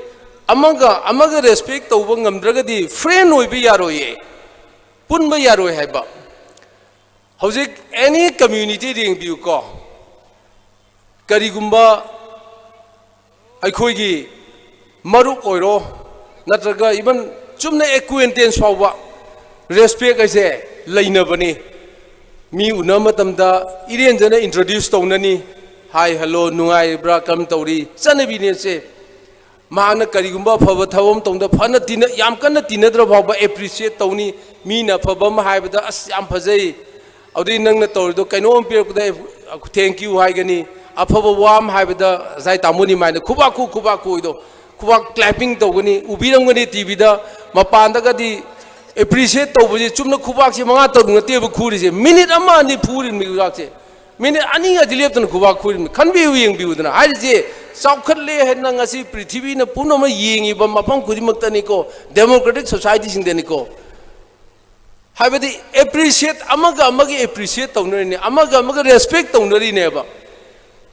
ꯑꯃꯒ ꯑꯃꯒ respect ꯇꯧꯕ ꯉꯝꯗ꯭ꯔꯒꯗꯤ friend ꯑꯣꯏꯕ ꯌꯥꯔꯣꯏꯌꯦ, ꯄꯨꯟꯕ ꯌꯥꯔꯣꯏ ꯍꯥꯏꯕ꯫ ꯍꯧꯖꯤꯛ any community ꯗ ꯌꯦꯡꯕꯤꯌꯨꯀꯣ, ꯀꯔꯤꯒꯨꯝꯕ ꯑꯩꯈꯣꯏꯒꯤ ꯃꯔꯨꯞ ꯑꯣꯏꯔꯣ, ꯅꯠꯇ꯭ꯔꯒ even ꯆꯨꯝꯅ acquaintance ꯐꯥꯎꯕ respect ꯍꯥꯏꯁꯦ ꯂꯩꯅꯕꯅꯤ꯫ ꯃꯤ ꯎꯅꯕ ꯃꯇꯝꯗ ꯏꯔꯦꯟꯖꯅ introduce ꯇꯧꯅꯅꯤ, "Hi, hello, ꯅꯨꯡꯉꯥꯏꯔꯤꯕ꯭ꯔꯥ, ꯀꯔꯝ ꯇꯧꯔꯤ?" ꯆꯠꯅꯕꯤꯅꯦ ꯁꯦ꯫ ꯃꯍꯥꯛꯅ ꯀꯔꯤꯒꯨꯝꯕ ꯑꯐꯕ ꯊꯕꯛ ꯑꯃ ꯇꯧꯕꯗ ꯐꯅ ꯇꯤꯟꯅ-, ꯌꯥꯝ ꯀꯟꯅ ꯇꯤꯟꯅꯗ꯭ꯔ ꯐꯥꯎꯕ appreciate ꯇꯧꯅꯤ꯫ ꯃꯤꯅ ꯑꯐꯕ ꯑꯃ ꯍꯥꯏꯕꯗ, "ꯑꯁ, ꯌꯥꯝ ꯐꯖꯩ"꯫ ꯑꯗꯨꯗꯩ ꯅꯪꯅ ꯇꯧꯔꯤꯗꯣ ꯀꯩꯅꯣꯝ ꯄꯤꯔꯛꯄꯗ, "Thank you" ꯍꯥꯏꯒꯅꯤ꯫ ꯑꯐꯕ ꯋꯥ ꯑꯃ ꯍꯥꯏꯕꯗ ꯉꯁꯥꯏ ꯇꯥꯃꯣꯅꯤ ꯃꯥꯏꯅ ꯈꯨꯕꯥꯛ ꯈꯨ, ꯈꯨꯕꯥꯛ ꯈꯨꯗꯣ, ꯈꯨꯕꯥꯛ clapping ꯇꯧꯒꯅꯤ꯫ ꯎꯕꯤꯔꯝꯒꯅꯤ T V ꯗ, ꯃꯄꯥꯟꯗꯒꯗꯤ appreciate ꯇꯧꯕꯁꯦ ꯆꯨꯝꯅ ꯈꯨꯕꯥꯛꯁꯦ ꯃꯉꯥ ꯇꯔꯨꯛ ꯅꯠꯇꯦꯕ ꯈꯨꯔꯤꯁꯦ, ꯃꯤꯅꯤꯠ ꯑꯃ ꯑꯅꯤ ꯐꯨꯔꯤꯕꯅꯤ ꯈꯨꯕꯥꯛꯁꯦ꯫ ꯃꯤꯅꯤꯠ ꯑꯅꯤ ꯑꯁꯤ ꯂꯦꯞꯇꯅ ꯈꯨꯕꯥꯛ ꯈꯨꯔꯤꯕꯅꯤ꯫ ꯈꯟꯕꯤꯌꯨ, ꯌꯦꯡꯕꯤꯌꯨꯗꯅ꯫ ꯍꯥꯏꯔꯤꯁꯦ ꯆꯥꯎꯈꯠꯂꯦ ꯍꯥꯏꯅ ꯉꯁꯤ ꯄ꯭ꯔꯤꯊꯤꯕꯤꯅ ꯄꯨꯝꯅꯃꯛ ꯌꯦꯡꯉꯤꯕ ꯃꯐꯝ ꯈꯨꯗꯤꯡꯃꯛꯇꯅꯤꯀꯣ, democratic society ꯁꯤꯡꯗꯅꯤꯀꯣ꯫ ꯍꯥꯏꯕꯗꯤ appreciate, ꯑꯃꯒ ꯑꯃꯒꯤ appreciate ꯇꯧꯅꯔꯤꯅꯦ, ꯑꯃꯒ ꯑꯃꯒ respect ꯇꯧꯅꯔꯤꯅꯦꯕ꯫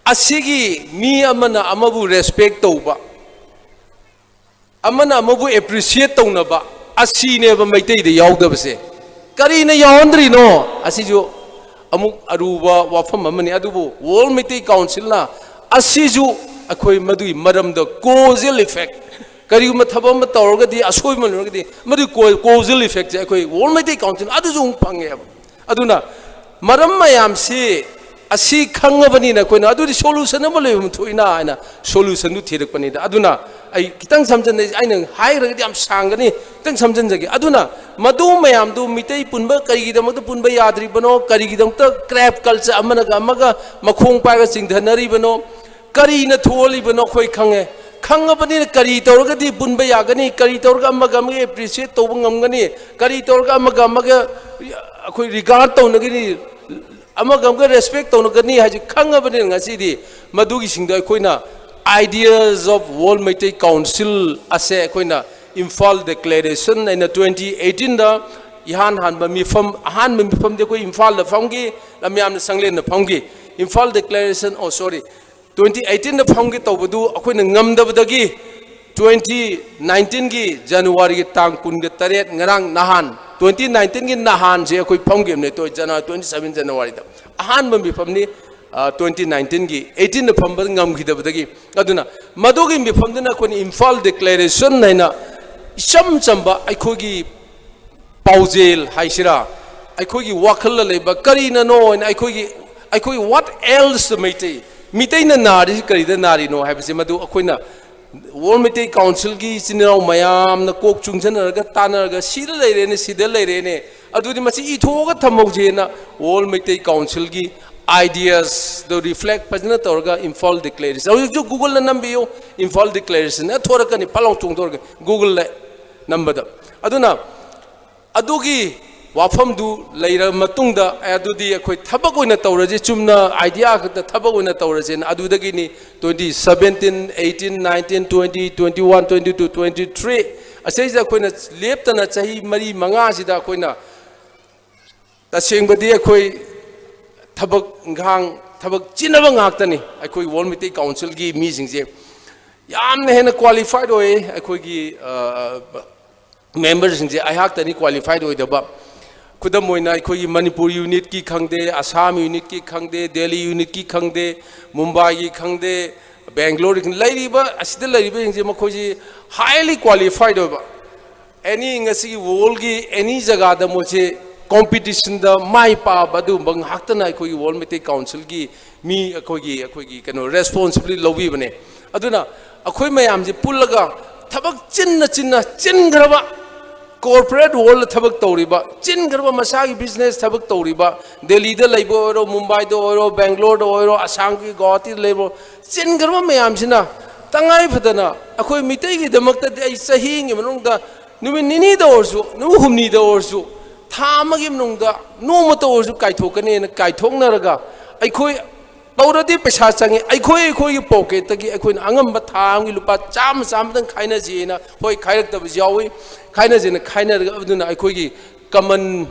ꯑꯁꯤꯒꯤ ꯃꯤ ꯑꯃꯅ ꯑꯃꯕꯨ respect ꯇꯧꯕ, ꯑꯃꯅ ꯑꯃꯕꯨ ꯑꯦꯄ꯭ꯔꯤꯁꯤꯌꯦꯠ ꯇꯧꯅꯕ ꯑꯁꯤꯅꯦꯕ ꯃꯩꯇꯩꯗ ꯌꯥꯎꯗꯕꯁꯦ꯫ ꯀꯔꯤꯅ ꯌꯥꯎꯍꯟꯗ꯭ꯔꯤꯅꯣ? ꯑꯁꯤꯁꯨ ꯑꯃꯨꯛ ꯑꯔꯨꯕ ꯋꯥꯐꯝ ꯑꯃꯅꯤ꯫ ꯑꯗꯨꯕꯨ ꯋꯥꯔꯜ ꯃꯩꯇꯩ ꯀꯥꯎꯟꯁꯤꯜꯅ ꯑꯁꯤꯁꯨ ꯑꯩꯈꯣꯏ ꯃꯗꯨꯒꯤ ꯃꯔꯝꯗ ꯀꯣꯖꯦꯜ ꯏꯐꯦꯛ, ꯀꯔꯤꯒꯨꯝꯕ ꯊꯕꯛ ꯑꯃ ꯇꯧꯔꯒꯗꯤ, ꯑꯁꯣꯏꯕ ꯂꯩꯔꯒꯗꯤ, ꯃꯗꯨꯒꯤ ꯀꯣ-, ꯀꯣꯖꯦꯜ ꯏꯐꯦꯛꯁꯦ ꯑꯩꯈꯣꯏ ꯋꯥꯔꯜ ꯃꯩꯇꯩ ꯀꯥꯎꯟꯁꯤꯜ ꯑꯗꯨꯁꯨ ꯑꯃꯨꯛ ꯐꯪꯉꯦꯕ꯫ ꯑꯗꯨꯅ ꯃꯔꯝ ꯃꯌꯥꯝꯁꯤ ꯑꯁꯤ ꯈꯪꯉꯕꯅꯤꯅ ꯑꯩꯈꯣꯏꯅ ꯑꯗꯨꯗꯤ ꯁꯣꯂꯨꯁꯟ ꯑꯃ ꯂꯩꯐꯝ ꯊꯣꯛꯏꯅ ꯍꯥꯏꯅ ꯁꯣꯂꯨꯁꯟꯗꯨ ꯊꯤꯔꯛꯄꯅꯤꯗ꯫ ꯑꯗꯨꯅ ꯑꯩ ꯈꯤꯇꯪ ꯁꯝꯖꯟꯅ, ꯑꯩꯅ ꯍꯥꯏꯈ꯭ꯔꯒꯗꯤ ꯌꯥꯝ ꯁꯥꯡꯒꯅꯤ, ꯈꯤꯇꯪ ꯁꯝꯖꯟꯖꯒꯦ꯫ ꯑꯗꯨꯅ ꯃꯗꯨ ꯃꯌꯥꯝꯗꯨ ꯃꯤꯇꯩ ꯄꯨꯟꯕ ꯀꯔꯤꯒꯤꯗꯃꯛꯇ ꯄꯨꯟꯕ ꯌꯥꯗ꯭ꯔꯤꯕꯅꯣ, ꯀꯔꯤꯒꯤꯗꯃꯛꯇ ꯀ꯭ꯔꯦꯞ ꯀꯜꯆꯔ ꯑꯃꯅꯒ ꯑꯃꯒ ꯃꯈꯣꯡ ꯄꯥꯏꯔꯒ ꯆꯤꯡꯊꯅꯔꯤꯕꯅꯣ, ꯀꯔꯤꯅ ꯊꯣꯛꯍꯜꯂꯤꯕꯅꯣ ꯑꯩꯈꯣꯏ ꯈꯪꯉꯦ꯫ ꯈꯪꯉꯕꯅꯤꯅ ꯀꯔꯤ ꯇꯧꯔꯒꯗꯤ ꯄꯨꯟꯕ ꯌꯥꯒꯅꯤ, ꯀꯔꯤ ꯇꯧꯔꯒ ꯑꯃꯒ ꯑꯃꯒ ꯑꯦꯄ꯭ꯔꯤꯁꯤꯌꯦꯠ ꯇꯧꯕ ꯉꯝꯒꯅꯤ, ꯀꯔꯤ ꯇꯧꯔꯒ ꯑꯃꯒ ꯑꯃꯒ ꯑꯩꯈꯣꯏ ꯔꯤꯒꯥꯔꯗ ꯇꯧꯅꯒꯅꯤ, ꯑꯃꯒ ꯑꯃꯒ ꯔꯦꯁꯄꯦꯛ ꯇꯧꯅꯒꯅꯤ ꯍꯥꯏꯁꯤ ꯈꯪꯉꯕꯅꯤꯅ ꯉꯁꯤꯗꯤ ꯃꯗꯨꯒꯤꯁꯤꯡꯗꯣ ꯑꯩꯈꯣꯏꯅ Ideas of World Meitei Council ꯑꯁꯦ ꯑꯩꯈꯣꯏꯅ ꯏꯝꯐꯥꯜ ꯗꯤꯀ꯭ꯂꯦꯔꯦꯁꯟ ꯍꯥꯏꯅ ꯇ꯭ꯋꯦꯟꯇꯤ ꯑꯩꯠꯇꯤꯟꯗ ꯏꯍꯥꯟ ꯍꯥꯟꯕ ꯃꯤꯐꯝ, ꯑꯍꯥꯟꯕ ꯃꯤꯐꯝꯗꯤ ꯑꯩꯈꯣꯏ ꯏꯝꯐꯥꯜꯗ ꯐꯝꯈꯤ, ꯂꯝꯌꯥꯝꯅ ꯁꯪꯂꯦꯟꯗ ꯐꯝꯈꯤ꯫ ꯏꯝꯐꯥꯜ ꯗꯤꯀ꯭ꯂꯦꯔꯦꯁꯟ, ꯑꯣ ꯁꯣꯔꯤ, ꯇ꯭ꯋꯦꯟꯇꯤ ꯑꯩꯠꯇꯤꯟꯗ ꯐꯝꯒꯦ ꯇꯧꯕꯗꯨ ꯑꯩꯈꯣꯏꯅ ꯉꯝꯗꯕꯗꯒꯤ ꯇ꯭ꯋꯦꯟꯇꯤ ꯅꯥꯏꯟꯇꯤꯟꯒꯤ ꯖꯅꯋꯥꯔꯤꯒꯤ ꯇꯥꯡ ꯀꯨꯟꯒ ꯇꯔꯦꯠ, ꯉꯔꯥꯡ ꯅꯍꯥꯟ, ꯇ꯭ꯋꯦꯟꯇꯤ ꯅꯥꯏꯟꯇꯤꯟꯒꯤ ꯅꯍꯥꯟꯁꯦ ꯑꯩꯈꯣꯏ ꯐꯝꯈꯤꯕꯅꯦ, ꯇꯣ-, ꯖꯅꯋꯥꯔꯤ, ꯇ꯭ꯋꯦꯟꯇꯤ ꯁꯚꯦꯟ ꯖꯅꯋꯥꯔꯤꯗ ꯑꯍꯥꯟꯕ ꯃꯤꯐꯝꯅꯤ꯫ ꯑ, ꯇ꯭ꯋꯦꯟꯇꯤ ꯅꯥꯏꯟꯇꯤꯟꯒꯤ ꯑꯩꯠꯇꯤꯟꯗ ꯐꯝꯕ ꯉꯝꯈꯤꯗꯕꯗꯒꯤ꯫ ꯑꯗꯨꯅ ꯃꯗꯨꯒꯤ ꯃꯤꯐꯝꯗꯨꯅ ꯑꯩꯈꯣꯏꯅ ꯏꯝꯐꯥꯜ ꯗꯤꯀ꯭ꯂꯦꯔꯦꯁꯟ ꯍꯥꯏꯅ ꯏꯆꯝ ꯆꯝꯕ ꯑꯩꯈꯣꯏꯒꯤ ꯄꯥꯎꯖꯦꯜ ꯍꯥꯏꯁꯤꯔꯥ, ꯑꯩꯈꯣꯏꯒꯤ ꯋꯥꯈꯜꯗ ꯂꯩꯕ ꯀꯔꯤꯅꯅꯣ ꯍꯥꯏꯅ ꯑꯩꯈꯣꯏꯒꯤ, ꯑꯩꯈꯣꯏꯒꯤ what else ꯃꯩꯇꯩ, ꯃꯤꯇꯩꯅ ꯅꯥꯔꯤꯁꯤ ꯀꯔꯤꯗ ꯅꯥꯔꯤꯅꯣ ꯍꯥꯏꯕꯁꯦ ꯃꯗꯨ ꯑꯩꯈꯣꯏꯅ ꯋꯥꯔꯜ ꯃꯩꯇꯩ ꯀꯥꯎꯟꯁꯤꯜꯒꯤ ꯏꯆꯤꯟ ꯏꯅꯥꯎ ꯃꯌꯥꯝꯅ ꯀꯣꯛ ꯆꯨꯡꯁꯤꯟꯅꯔꯒ ꯇꯥꯟꯅꯔꯒ ꯁꯤꯗ ꯂꯩꯔꯦꯅꯦ, ꯁꯤꯗ ꯂꯩꯔꯦꯅꯦ, ꯑꯗꯨꯗꯤ ꯃꯁꯤ ꯏꯊꯣꯛꯑꯒ ꯊꯝꯍꯧꯁꯦꯅ ꯋꯥꯔꯜ ꯃꯩꯇꯩ ꯀꯥꯎꯟꯁꯤꯜꯒꯤ ideas ꯗꯣ ꯔꯤꯐ꯭ꯂꯦꯛ ꯐꯖꯅ ꯇꯧꯔꯒ ꯏꯝꯐꯥꯜ ꯗꯤꯀ꯭ꯂꯦꯔꯦꯁꯟ, ꯍꯧꯖꯤꯛꯁꯨ ꯒꯨꯒꯜꯗ ꯅꯝꯕꯤꯌꯨ, ꯏꯝꯐꯥꯜ ꯗꯤꯀ꯭ꯂꯦꯔꯦꯁꯟ ꯊꯣꯔꯛꯀꯅꯤ, ꯐꯠ ꯂꯥꯎ ꯆꯣꯡꯊꯣꯔꯛꯀꯅꯤ ꯒꯨꯒꯜꯗ ꯅꯝꯕꯗ꯫ ꯑꯗꯨꯅ ꯑꯗꯨꯒꯤ ꯋꯥꯐꯝꯗꯨ ꯂꯩꯔꯕ ꯃꯇꯨꯡꯗ, ꯑꯦ, ꯑꯗꯨꯗꯤ ꯑꯩꯈꯣꯏ ꯊꯕꯛ ꯑꯣꯏꯅ ꯇꯧꯔꯁꯤ, ꯆꯨꯝꯅ ꯑꯥꯏꯗꯤꯌꯥ ꯈꯛꯇ ꯊꯕꯛ ꯑꯣꯏꯅ ꯇꯧꯔꯁꯦꯅ ꯑꯗꯨꯗꯒꯤꯅꯤ twenty seventeen, eighteen, nineteen, twenty, twenty one, twenty two, twenty three, ꯑꯁꯤꯁꯤꯗ ꯑꯩꯈꯣꯏꯅ ꯂꯦꯞꯇꯅ ꯆꯍꯤ ꯃꯔꯤ ꯃꯉꯥꯁꯤꯗ ꯑꯩꯈꯣꯏꯅ ꯇꯁꯦꯡꯕꯗꯤ ꯑꯩꯈꯣꯏ ꯊꯕꯛ ꯏꯪꯈꯥꯡ, ꯊꯕꯛ ꯆꯤꯟꯅꯕ ꯉꯥꯛꯇꯅꯤ ꯑꯩꯈꯣꯏ ꯋꯥꯔꯜ ꯃꯩꯇꯩ ꯀꯥꯎꯟꯁꯤꯜꯒꯤ ꯃꯤꯁꯤꯡꯁꯦ꯫ ꯌꯥꯝꯅ ꯍꯦꯟꯅ qualified ꯑꯣꯏ ꯑꯩꯈꯣꯏꯒꯤ ꯃꯦꯝꯕꯔꯁꯤꯡꯁꯦ꯫ ꯑꯩꯍꯥꯛꯇꯅꯤ qualified ꯑꯣꯏꯗꯕ꯫ ꯈꯨꯗꯝ ꯑꯣꯏꯅ ꯑꯩꯈꯣꯏꯒꯤ ꯃꯅꯤꯄꯨꯔ ꯌꯨꯅꯤꯠꯀꯤ ꯈꯪꯗꯦ, ꯑꯁꯥꯝ ꯌꯨꯅꯤꯠꯀꯤ ꯈꯪꯗꯦ, ꯗꯦꯜꯂꯤ ꯌꯨꯅꯤꯠꯀꯤ ꯈꯪꯗꯦ, ꯃꯨꯝꯕꯥꯏꯒꯤ ꯈꯪꯗꯦ, ꯕꯦꯡꯒ꯭ꯂꯣꯔꯒꯤ ꯈꯪꯗꯦ, ꯂꯩꯔꯤꯕ ꯑꯁꯤꯗ ꯂꯩꯔꯤꯕꯁꯤꯡꯁꯦ ꯃꯈꯣꯏꯁꯤ highly qualified ꯑꯣꯏꯕ꯫ ꯑꯦꯅꯤ ꯉꯁꯤꯒꯤ ꯋꯥꯔꯜꯒꯤ ꯑꯦꯅꯤ ꯖꯒꯥꯗ ꯃꯣꯏꯁꯦ ꯀꯣꯝꯄꯤꯇꯤꯁꯟꯗ ꯃꯥꯏ ꯄꯥꯛꯑꯕ ꯑꯗꯨꯒꯨꯝꯕ ꯉꯥꯛꯇꯅ ꯑꯩꯈꯣꯏꯒꯤ ꯋꯥꯔꯜ ꯃꯩꯇꯩ ꯀꯥꯎꯟꯁꯤꯜꯒꯤ ꯃꯤ ꯑꯩꯈꯣꯏꯒꯤ ꯑꯩꯈꯣꯏꯒꯤ ꯀꯩꯅꯣ ꯔꯦꯁꯄꯣꯟꯁꯤꯕꯤꯂꯤꯇꯤ ꯂꯧꯕꯤꯕꯅꯦ꯫ ꯑꯗꯨꯅ ꯑꯩꯈꯣꯏ ꯃꯌꯥꯝꯁꯦ ꯄꯨꯜꯂꯒ ꯊꯕꯛ ꯆꯤꯟꯅ ꯆꯤꯟꯅ ꯆꯤꯟꯈ꯭ꯔꯕ ꯀꯣꯔꯄꯣꯔꯦꯠ ꯋꯥꯔꯜꯗ ꯊꯕꯛ ꯇꯧꯔꯤꯕ, ꯆꯤꯟꯈ꯭ꯔꯕ ꯃꯁꯥꯒꯤ ꯕꯤꯖꯤꯅꯦꯁ ꯊꯕꯛ ꯇꯧꯔꯤꯕ, ꯗꯦꯜꯂꯤꯗ ꯂꯩꯕ ꯑꯣꯏꯔꯣ, ꯃꯨꯝꯕꯥꯏꯗ ꯑꯣꯏꯔꯣ, ꯕꯦꯡꯒ꯭ꯂꯣꯔꯗ ꯑꯣꯏꯔꯣ, ꯑꯁꯥꯝꯒꯤ ꯒꯨꯋꯥꯍꯥꯇꯤꯗ ꯂꯩꯕ, ꯆꯤꯟꯈ꯭ꯔꯕ ꯃꯌꯥꯝꯁꯤꯅ ꯇꯉꯥꯏ ꯐꯗꯅ ꯑꯩꯈꯣꯏ ꯃꯤꯇꯩꯒꯤꯗꯃꯛꯇꯗꯤ ꯑꯩ ꯆꯍꯤ ꯑꯃꯒꯤ ꯃꯅꯨꯡꯗ ꯅꯨꯃꯤꯠ ꯅꯤꯅꯤꯗ ꯑꯣꯏꯔꯁꯨ, ꯅꯨꯃꯤꯠ ꯍꯨꯝꯅꯤꯗ ꯑꯣꯏꯔꯁꯨ, ꯊꯥ ꯑꯃꯒꯤ ꯃꯅꯨꯡꯗ ꯅꯣꯡꯃꯇ ꯑꯣꯏꯔꯁꯨ ꯀꯥꯏꯊꯣꯛꯀꯅꯦꯅ ꯀꯥꯏꯊꯣꯛꯅꯔꯒ ꯑꯩꯈꯣꯏ ꯇꯧꯔꯗꯤ ꯄꯩꯁꯥ ꯆꯪꯉꯤ꯫ ꯑꯩꯈꯣꯏ ꯑꯩꯈꯣꯏꯒꯤ ꯄꯣꯀꯦꯠꯇꯒꯤ ꯑꯩꯈꯣꯏꯅ ꯑꯉꯝꯕ ꯊꯥ ꯑꯃꯒꯤ ꯂꯨꯄꯥ ꯆꯥꯝꯃ, ꯆꯥꯝꯃꯗꯪ ꯈꯥꯏꯅꯁꯤꯅ, ꯍꯣꯏ, ꯈꯥꯏꯔꯛꯇꯕꯁꯨ ꯌꯥꯎꯏ, ꯈꯥꯏꯅꯁꯤꯅ ꯈꯥꯏꯅꯔꯒ ꯑꯗꯨꯅ ꯑꯩꯈꯣꯏꯒꯤ ꯀꯃꯟ,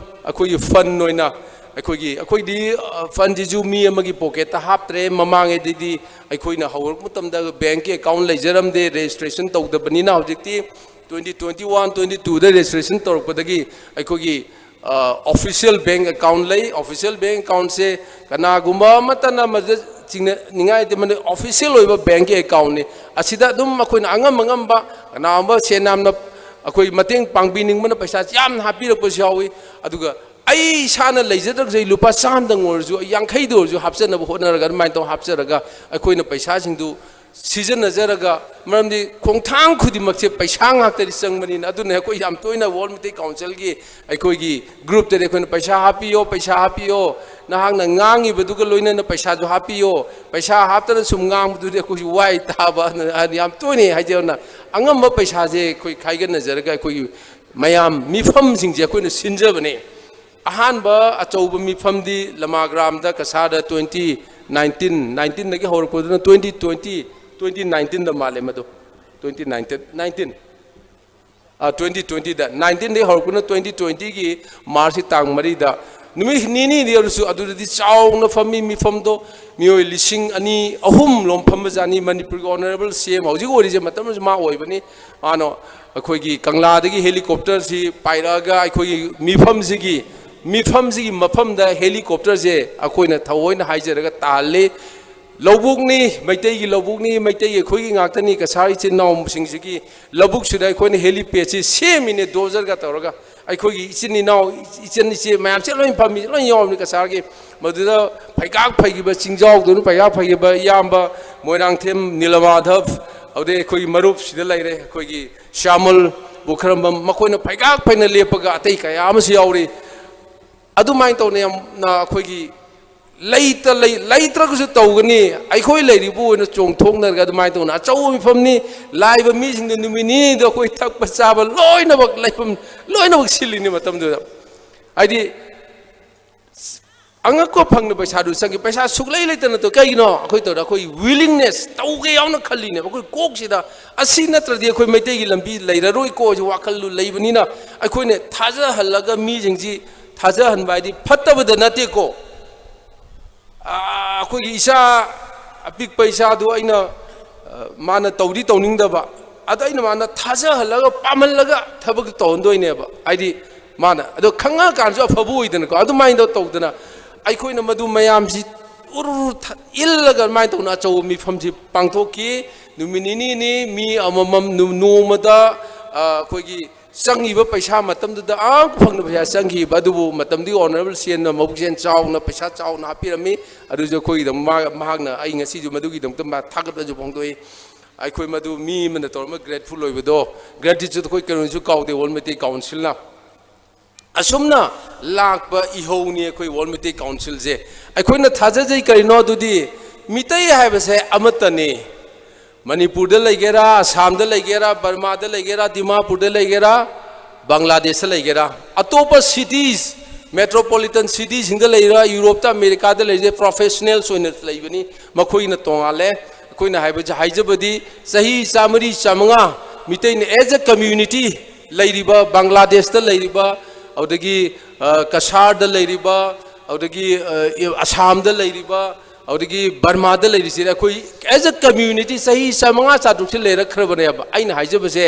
ꯑꯩꯈꯣꯏꯒꯤ ꯐꯟ ꯑꯣꯏꯅ ꯑꯩꯈꯣꯏꯒꯤ, ꯑꯩꯈꯣꯏꯗꯤ, ꯑ, ꯐꯟꯁꯤꯁꯨ ꯃꯤ ꯑꯃꯒꯤ ꯄꯣꯀꯦꯠꯇ ꯍꯥꯞꯇ꯭ꯔꯦ꯫ ꯃꯃꯥꯡꯉꯩꯗꯗꯤ ꯑꯩꯈꯣꯏꯅ ꯍꯧꯔꯛꯄ ꯃꯇꯝꯗ ꯕꯦꯡꯀꯤ ꯑꯦꯀꯥꯎꯟ ꯂꯩꯖꯔꯝꯗꯦ, ꯔꯦꯖꯤꯁꯇ꯭ꯔꯦꯁꯟ ꯇꯧꯗꯕꯅꯤꯅ꯫ ꯍꯧꯖꯤꯛꯇꯤ twenty twenty one, twenty two ꯗ ꯔꯦꯖꯤꯁꯇ꯭ꯔꯦꯁꯟ ꯇꯧꯔꯛꯄꯗꯒꯤ ꯑꯩꯈꯣꯏꯒꯤ, ꯑ, ꯑꯣꯐꯤꯁꯤꯌꯦꯜ ꯕꯦꯡ ꯑꯦꯀꯥꯎꯟ ꯂꯩ꯫ ꯑꯣꯐꯤꯁꯤꯌꯦꯜ ꯕꯦꯡ ꯑꯦꯀꯥꯎꯟꯁꯦ ꯀꯅꯥꯒꯨꯝꯕ ꯑꯃꯠꯇꯅ ꯃꯗꯨꯗ ꯆꯤꯡꯅꯅꯤꯡꯉꯥꯏꯗꯤ ꯃꯗꯨ ꯑꯣꯐꯤꯁꯤꯌꯦꯜ ꯑꯣꯏꯕ ꯕꯦꯡꯀꯤ ꯑꯦꯀꯥꯎꯟꯅꯤ꯫ ꯑꯁꯤꯗ ꯑꯗꯨꯝ ꯑꯩꯈꯣꯏꯅ ꯑꯉꯝ ꯑꯉꯝꯕ, ꯀꯅꯥꯒꯨꯝꯕ ꯁꯦꯟ ꯌꯥꯝꯅ ꯑꯩꯈꯣꯏ ꯃꯇꯦꯡ ꯄꯥꯡꯕꯤꯅꯤꯡꯕꯅ ꯄꯩꯁꯥꯁꯤ ꯌꯥꯝꯅ ꯍꯥꯞꯄꯤꯔꯛꯄꯁꯨ ꯌꯥꯎꯏ꯫ ꯑꯗꯨꯒ ꯑꯩ ꯏꯁꯥꯅ ꯂꯩꯖꯗ꯭ꯔꯒꯁꯨ ꯑꯩ ꯂꯨꯄꯥ ꯆꯥꯝꯗꯪ ꯑꯣꯏꯔꯁꯨ, ꯑꯩ ꯌꯥꯡꯈꯩꯗ ꯑꯣꯏꯔꯁꯨ ꯍꯥꯞꯆꯅꯕ ꯍꯣꯠꯅꯔꯒ, ꯑꯗꯨꯃꯥꯏꯅ ꯇꯧꯔ ꯍꯥꯞꯆꯔꯒ ꯑꯩꯈꯣꯏꯅ ꯄꯩꯁꯥꯁꯤꯡꯗꯨ ꯁꯤꯖꯤꯟꯅꯖꯔꯒ, ꯃꯔꯝꯗꯤ ꯈꯣꯡꯊꯥꯡ ꯈꯨꯗꯤꯡꯃꯛꯁꯦ ꯄꯩꯁꯥ ꯉꯥꯛꯇꯗꯤ ꯆꯪꯕꯅꯤꯅ꯫ ꯑꯗꯨꯅ ꯑꯩꯈꯣꯏ ꯌꯥꯝ ꯇꯣꯏꯅ ꯋꯥꯔꯜ ꯃꯩꯇꯩ ꯀꯥꯎꯟꯁꯤꯜꯒꯤ ꯑꯩꯈꯣꯏꯒꯤ ꯒ꯭ꯔꯨꯞꯇꯗꯤ ꯑꯩꯈꯣꯏꯅ "ꯄꯩꯁꯥ ꯍꯥꯞꯄꯤꯌꯣ, ꯄꯩꯁꯥ ꯍꯥꯞꯄꯤꯌꯣ, ꯅꯍꯥꯛꯅ ꯉꯥꯡꯉꯤꯕꯗꯨꯒ ꯂꯣꯏꯅꯅ ꯄꯩꯁꯥꯁꯨ ꯍꯥꯞꯄꯤꯌꯣ", ꯄꯩꯁꯥ ꯍꯥꯞꯇꯅ ꯁꯨꯝ ꯉꯥꯡꯕꯗꯨꯗꯤ ꯑꯩꯈꯣꯏꯁꯨ ꯋꯥꯏ ꯇꯥꯕ꯫ ꯑꯗꯨꯅ ꯌꯥꯝ ꯇꯣꯏꯅ ꯍꯥꯏꯖꯕꯅ, ꯑꯉꯝꯕ ꯄꯩꯁꯥꯁꯦ ꯑꯩꯈꯣꯏ ꯈꯥꯏꯒꯠꯅꯖꯔꯒ ꯑꯩꯈꯣꯏꯒꯤ ꯃꯌꯥꯝ ꯃꯤꯐꯝꯁꯤꯡꯁꯦ ꯑꯩꯈꯣꯏꯅ ꯁꯤꯟꯖꯕꯅꯦ꯫ ꯑꯍꯥꯟꯕ ꯑꯆꯧꯕ ꯃꯤꯐꯝꯗꯤ ꯂꯃꯥꯒ꯭ꯔꯥꯝꯗ ꯀꯁꯥꯔꯗ twenty nineteen, nineteenꯗꯒꯤ ꯍꯧꯔꯛꯄꯗꯨꯅ twenty twenty, twenty nineteenꯗ ꯃꯥꯜꯂꯦ ꯃꯗꯨ, twenty nineteen, nineteen, ꯑꯥ, twenty twentyꯗ, nineteenꯗꯒꯤ ꯍꯧꯔꯛꯄꯅ twenty twentyꯒꯤ ꯃꯥꯔꯆꯀꯤ ꯇꯥꯡ ꯃꯔꯤꯗ ꯅꯨꯃꯤꯠ ꯅꯤꯅꯤꯗꯤ ꯑꯣꯏꯔꯁꯨ ꯑꯗꯨꯗꯗꯤ ꯆꯥꯎꯅ ꯐꯝꯃꯤ꯫ ꯃꯤꯐꯝꯗꯣ ꯃꯤꯑꯣꯏ ꯂꯤꯁꯤꯡ ꯑꯅꯤ ꯑꯍꯨꯝ ꯂꯣꯝ ꯐꯝꯕꯖꯥꯠꯅꯤ꯫ ꯃꯅꯤꯄꯨꯔꯒꯤ ꯑꯣꯅꯔꯦꯕꯜ ꯁꯤ ꯑꯦꯝ ꯍꯧꯖꯤꯛ ꯑꯣꯏꯔꯤꯁꯦ, ꯃꯇꯝꯗꯨꯁꯨ ꯃꯥ ꯑꯣꯏꯕꯅꯤ꯫ ꯃꯥꯅ ꯑꯩꯈꯣꯏꯒꯤ ꯀꯪꯂꯥꯗꯒꯤ ꯍꯦꯂꯤꯀꯣꯞꯇꯔꯁꯤ ꯄꯥꯏꯔꯛꯑꯒ ꯑꯩꯈꯣꯏꯒꯤ ꯃꯤꯐꯝꯁꯤꯒꯤ, ꯃꯤꯐꯝꯁꯤꯒꯤ ꯃꯐꯝꯗ ꯍꯦꯂꯤꯀꯣꯞꯇꯔꯁꯦ ꯑꯩꯈꯣꯏꯅ ꯊꯑꯣꯏꯅ ꯍꯥꯏꯖꯔꯒ ꯇꯥꯍꯜꯂꯤ꯫ ꯂꯧꯕꯨꯛꯅꯤ, ꯃꯩꯇꯩꯒꯤ ꯂꯧꯕꯨꯛꯅꯤ, ꯃꯩꯇꯩꯒꯤ ꯑꯩꯈꯣꯏꯒꯤ ꯉꯥꯛꯇꯅꯤ꯫ ꯀꯁꯥꯔ ꯏꯆꯤꯟ ꯏꯅꯥꯎꯁꯤꯡꯁꯤꯒꯤ ꯂꯧꯕꯨꯛꯁꯤꯗ ꯑꯩꯈꯣꯏꯅ ꯍꯦꯂꯤꯄꯦꯗꯁꯤ ꯁꯦꯝꯃꯤꯅꯦ, ꯗꯣꯖꯔꯒ ꯇꯧꯔꯒ꯫ ꯑꯩꯈꯣꯏꯒꯤ ꯏꯆꯤꯟ ꯏꯅꯥꯎ, ꯏꯆꯟ ꯏꯆꯦ ꯃꯌꯥꯝꯁꯦ ꯂꯣꯏ ꯐꯝꯃꯤ, ꯂꯣꯏ ꯌꯥꯎꯔꯝꯃꯤ ꯀꯁꯥꯔꯒꯤ꯫ ꯃꯗꯨꯗ ꯐꯩꯒꯥꯛ ꯐꯩꯈꯤꯕ, ꯆꯤꯡꯖꯥꯎꯗꯨꯅ ꯐꯩꯒꯥꯛ ꯐꯩꯈꯤꯕ ꯏꯌꯥꯝꯕ ꯃꯣꯏꯔꯥꯡꯊꯦꯝ ꯅꯤꯂꯃꯥꯙꯕ, ꯑꯗꯩ ꯑꯩꯈꯣꯏꯒꯤ ꯃꯔꯨꯞꯁꯤꯗ ꯂꯩꯔꯦ, ꯑꯩꯈꯣꯏꯒꯤ ꯁ꯭ꯌꯥꯃꯜ ꯄꯨꯈ꯭ꯔꯝꯕꯝ, ꯃꯈꯣꯏꯅ ꯐꯩꯒꯥꯛ ꯐꯩꯅ ꯂꯦꯞꯄꯒ ꯑꯇꯩ ꯀꯌꯥ ꯑꯃꯁꯨ ꯌꯥꯎꯔꯤ꯫ ꯑꯗꯨꯃꯥꯏꯅ ꯇꯧꯅ ꯌꯥꯝꯅ ꯑꯩꯈꯣꯏꯒꯤ ꯂꯩꯇ-, ꯂꯩ-, ꯂꯩꯇ꯭ꯔꯒꯁꯨ ꯇꯧꯒꯅꯤ꯫ ꯑꯩꯈꯣꯏ ꯂꯩꯔꯤꯕ ꯑꯣꯏꯅ ꯆꯣꯡꯊꯣꯛꯅꯔꯒ ꯑꯗꯨꯃꯥꯏꯅ ꯇꯧꯅ ꯑꯆꯧꯕ ꯃꯤꯐꯝꯅꯤ꯫ ꯂꯥꯛꯏꯕ ꯃꯤꯁꯤꯡꯗꯨ ꯅꯨꯃꯤꯠ ꯅꯤꯅꯤꯗ ꯑꯩꯈꯣꯏ ꯊꯛꯄ ꯆꯥꯕ ꯂꯣꯏꯅꯃꯛ ꯂꯩꯐꯝ ꯂꯣꯏꯅꯃꯛ ꯁꯤꯜꯂꯤꯅꯤ ꯃꯇꯝꯗꯨꯗ꯫ ꯍꯥꯏꯗꯤ ꯑꯉꯛꯄ ꯐꯪꯅ ꯄꯩꯁꯥꯗꯨ ꯆꯪꯈꯤ꯫ ꯄꯩꯁꯥ ꯁꯨꯛꯂꯩ ꯂꯩꯇꯅ ꯇꯧ-, ꯀꯩꯒꯤꯅꯣ? ꯑꯩꯈꯣꯏ ꯇꯧꯔ ꯑꯩꯈꯣꯏ ꯋꯤꯂꯤꯡꯅꯦꯁ ꯇꯧꯒꯦ ꯌꯥꯎꯅ ꯈꯜꯂꯤꯅꯦꯕ ꯑꯩꯈꯣꯏ ꯀꯣꯛꯁꯤꯗ꯫ ꯑꯁꯤ ꯅꯠꯇ꯭ꯔꯗꯤ ꯑꯩꯈꯣꯏ ꯃꯩꯇꯩꯒꯤ ꯂꯝꯕꯤ ꯂꯩꯔꯔꯣꯏꯀꯣ ꯍꯥꯏꯁꯦ ꯋꯥꯈꯜꯗꯨ ꯂꯩꯕꯅꯤꯅ ꯑꯩꯈꯣꯏꯅ ꯊꯥꯖꯍꯜꯂꯒ ꯃꯤꯁꯤꯡꯁꯤ ꯊꯥꯖꯍꯟꯕ ꯍꯥꯏꯗꯤ ꯐꯠꯇꯕꯗ ꯅꯠꯇꯦꯀꯣ꯫ ꯑꯥ, ꯑꯩꯈꯣꯏꯒꯤ ꯏꯆꯥ ꯑꯄꯤꯛꯄ ꯏꯆꯥꯗꯨ ꯑꯩꯅ, ꯑ, ꯃꯥꯅ ꯇꯧꯗꯤ ꯇꯧꯅꯤꯡꯗꯕ, ꯑꯗꯣ ꯑꯩꯅ ꯃꯥꯅ ꯊꯥꯖꯍꯜꯂꯒ ꯄꯥꯝꯍꯜꯂꯒ ꯊꯕꯛꯇꯨ ꯇꯧꯍꯟꯗꯣꯏꯅꯦꯕ꯫ ꯍꯥꯏꯗꯤ ꯃꯥꯅ ꯑꯗꯣ ꯈꯪꯉꯛꯑꯀꯥꯟꯗꯁꯨ ꯑꯐꯕ ꯑꯣꯏꯗꯅꯀꯣ꯫ ꯑꯗꯨꯃꯥꯏꯅ ꯇꯧꯗꯅ ꯑꯩꯈꯣꯏꯅ ꯃꯗꯨ ꯃꯌꯥꯝꯁꯤ ꯎꯔꯨꯔꯨ ꯊ-, ꯏꯜꯂꯒ ꯑꯗꯨꯃꯥꯏꯅ ꯇꯧꯅ ꯑꯆꯧꯕ ꯃꯤꯐꯝꯁꯤ ꯄꯥꯡꯊꯣꯛꯈꯤ꯫ ꯅꯨꯃꯤꯠ ꯅꯤꯅꯤꯅꯤ ꯃꯤ ꯑꯃꯃꯝ ꯅꯨ-, ꯅꯣꯡꯃꯗ, ꯑ, ꯑꯩꯈꯣꯏꯒꯤ ꯆꯪꯉꯤꯕ ꯄꯩꯁꯥ ꯃꯇꯝꯗꯨꯗ ꯑꯃ ꯐꯪꯗꯕ ꯄꯩꯁꯥ ꯆꯪꯈꯤꯕ ꯑꯗꯨꯕꯨ ꯃꯇꯝꯗꯨꯒꯤ ꯑꯣꯅꯔꯦꯕꯜ ꯁꯤ ꯑꯦꯝꯅ ꯃꯕꯨꯛꯆꯦꯜ ꯆꯥꯎꯅ ꯄꯩꯁꯥ ꯆꯥꯎꯅ ꯍꯥꯞꯄꯤꯔꯝꯃꯤ꯫ ꯑꯗꯨꯁꯨ ꯑꯩꯈꯣꯏꯒꯤꯗꯃꯛ ꯃꯥ-, ꯃꯍꯥꯛꯅ ꯑꯩ ꯉꯁꯤꯁꯨ ꯃꯗꯨꯒꯤꯗꯃꯛꯇ ꯃꯥ ꯊꯥꯒꯠꯄꯁꯨ ꯐꯣꯡꯗꯣꯛꯏ꯫ ꯑꯩꯈꯣꯏ ꯃꯗꯨ ꯃꯤ ꯑꯃꯅ ꯇꯧꯔꯝꯕ ꯒ꯭ꯔꯦꯠꯐꯨꯜ ꯑꯣꯏꯕꯗꯣ, ꯒ꯭ꯔꯦꯇꯤꯇ꯭ꯌꯨꯠ ꯑꯩꯈꯣꯏ ꯀꯩꯅꯣꯁꯨ ꯀꯥꯎꯗꯦ ꯋꯥꯔꯜ ꯃꯩꯇꯩ ꯀꯥꯎꯟꯁꯤꯜꯅ꯫ ꯑꯁꯨꯝꯅ ꯂꯥꯛꯄ ꯏꯍꯧꯅꯤ ꯑꯩꯈꯣꯏ ꯋꯥꯔꯜ ꯃꯩꯇꯩ ꯀꯥꯎꯟꯁꯤꯜꯁꯦ꯫ ꯑꯩꯈꯣꯏꯅ ꯊꯥꯖꯖꯩ ꯀꯔꯤꯅꯣ ꯑꯗꯨꯗꯤ ꯃꯤꯇꯩ ꯍꯥꯏꯕꯁꯦ ꯑꯃꯠꯇꯅꯤ꯫ ꯃꯅꯤꯄꯨꯔꯗ ꯂꯩꯒꯦꯔꯥ, ꯑꯁꯥꯝꯗ ꯂꯩꯒꯦꯔꯥ, ꯕꯔꯃꯥꯗ ꯂꯩꯒꯦꯔꯥ, ꯗꯤꯃꯥꯄꯨꯔꯗ ꯂꯩꯒꯦꯔꯥ, ꯕꯪꯒ꯭ꯂꯥꯗꯦꯁꯇ ꯂꯩꯒꯦꯔꯥ, ꯑꯇꯣꯞꯄ ꯁꯤꯇꯤꯁ, ꯃꯦꯇ꯭ꯔꯣꯄꯣꯂꯤꯇꯟ ꯁꯤꯇꯤꯁꯤꯡꯗ ꯂꯩꯔꯤꯕ, ꯌꯨꯔꯣꯞꯇ, ꯑꯃꯦꯔꯤꯀꯥꯗ ꯂꯩꯔꯤꯁꯦ ꯄ꯭ꯔꯣꯐꯦꯁꯅꯦꯜꯁ ꯑꯣꯏꯅ ꯂꯩꯕꯅꯤ, ꯃꯈꯣꯏꯅ ꯇꯣꯉꯥꯜꯂꯦ꯫ ꯑꯩꯈꯣꯏꯅ ꯍꯥꯏꯕꯁꯦ, ꯍꯥꯏꯖꯕꯗꯤ ꯆꯍꯤ ꯆꯥꯃꯔꯤ, ꯆꯥꯃꯉꯥ ꯃꯤꯇꯩꯅ as a community ꯂꯩꯔꯤꯕ, ꯕꯪꯒ꯭ꯂꯥꯗꯦꯁꯇ ꯂꯩꯔꯤꯕ, ꯑꯗꯨꯗꯒꯤ ꯑ, ꯀꯁꯥꯔꯗ ꯂꯩꯔꯤꯕ, ꯑꯗꯨꯗꯒꯤ, ꯑ, ꯑꯁꯥꯝꯗ ꯂꯩꯔꯤꯕ, ꯑꯗꯨꯗꯒꯤ ꯕꯔꯃꯥꯗ ꯂꯩꯔꯤꯁꯤꯗꯤ ꯑꯩꯈꯣꯏ as a community ꯆꯍꯤ ꯆꯥꯃꯉꯥ ꯆꯥꯇ꯭ꯔꯨꯛꯁꯤ ꯂꯩꯔꯛꯈ꯭ꯔꯕꯅꯦꯕ꯫ ꯑꯩꯅ ꯍꯥꯏꯖꯕꯁꯦ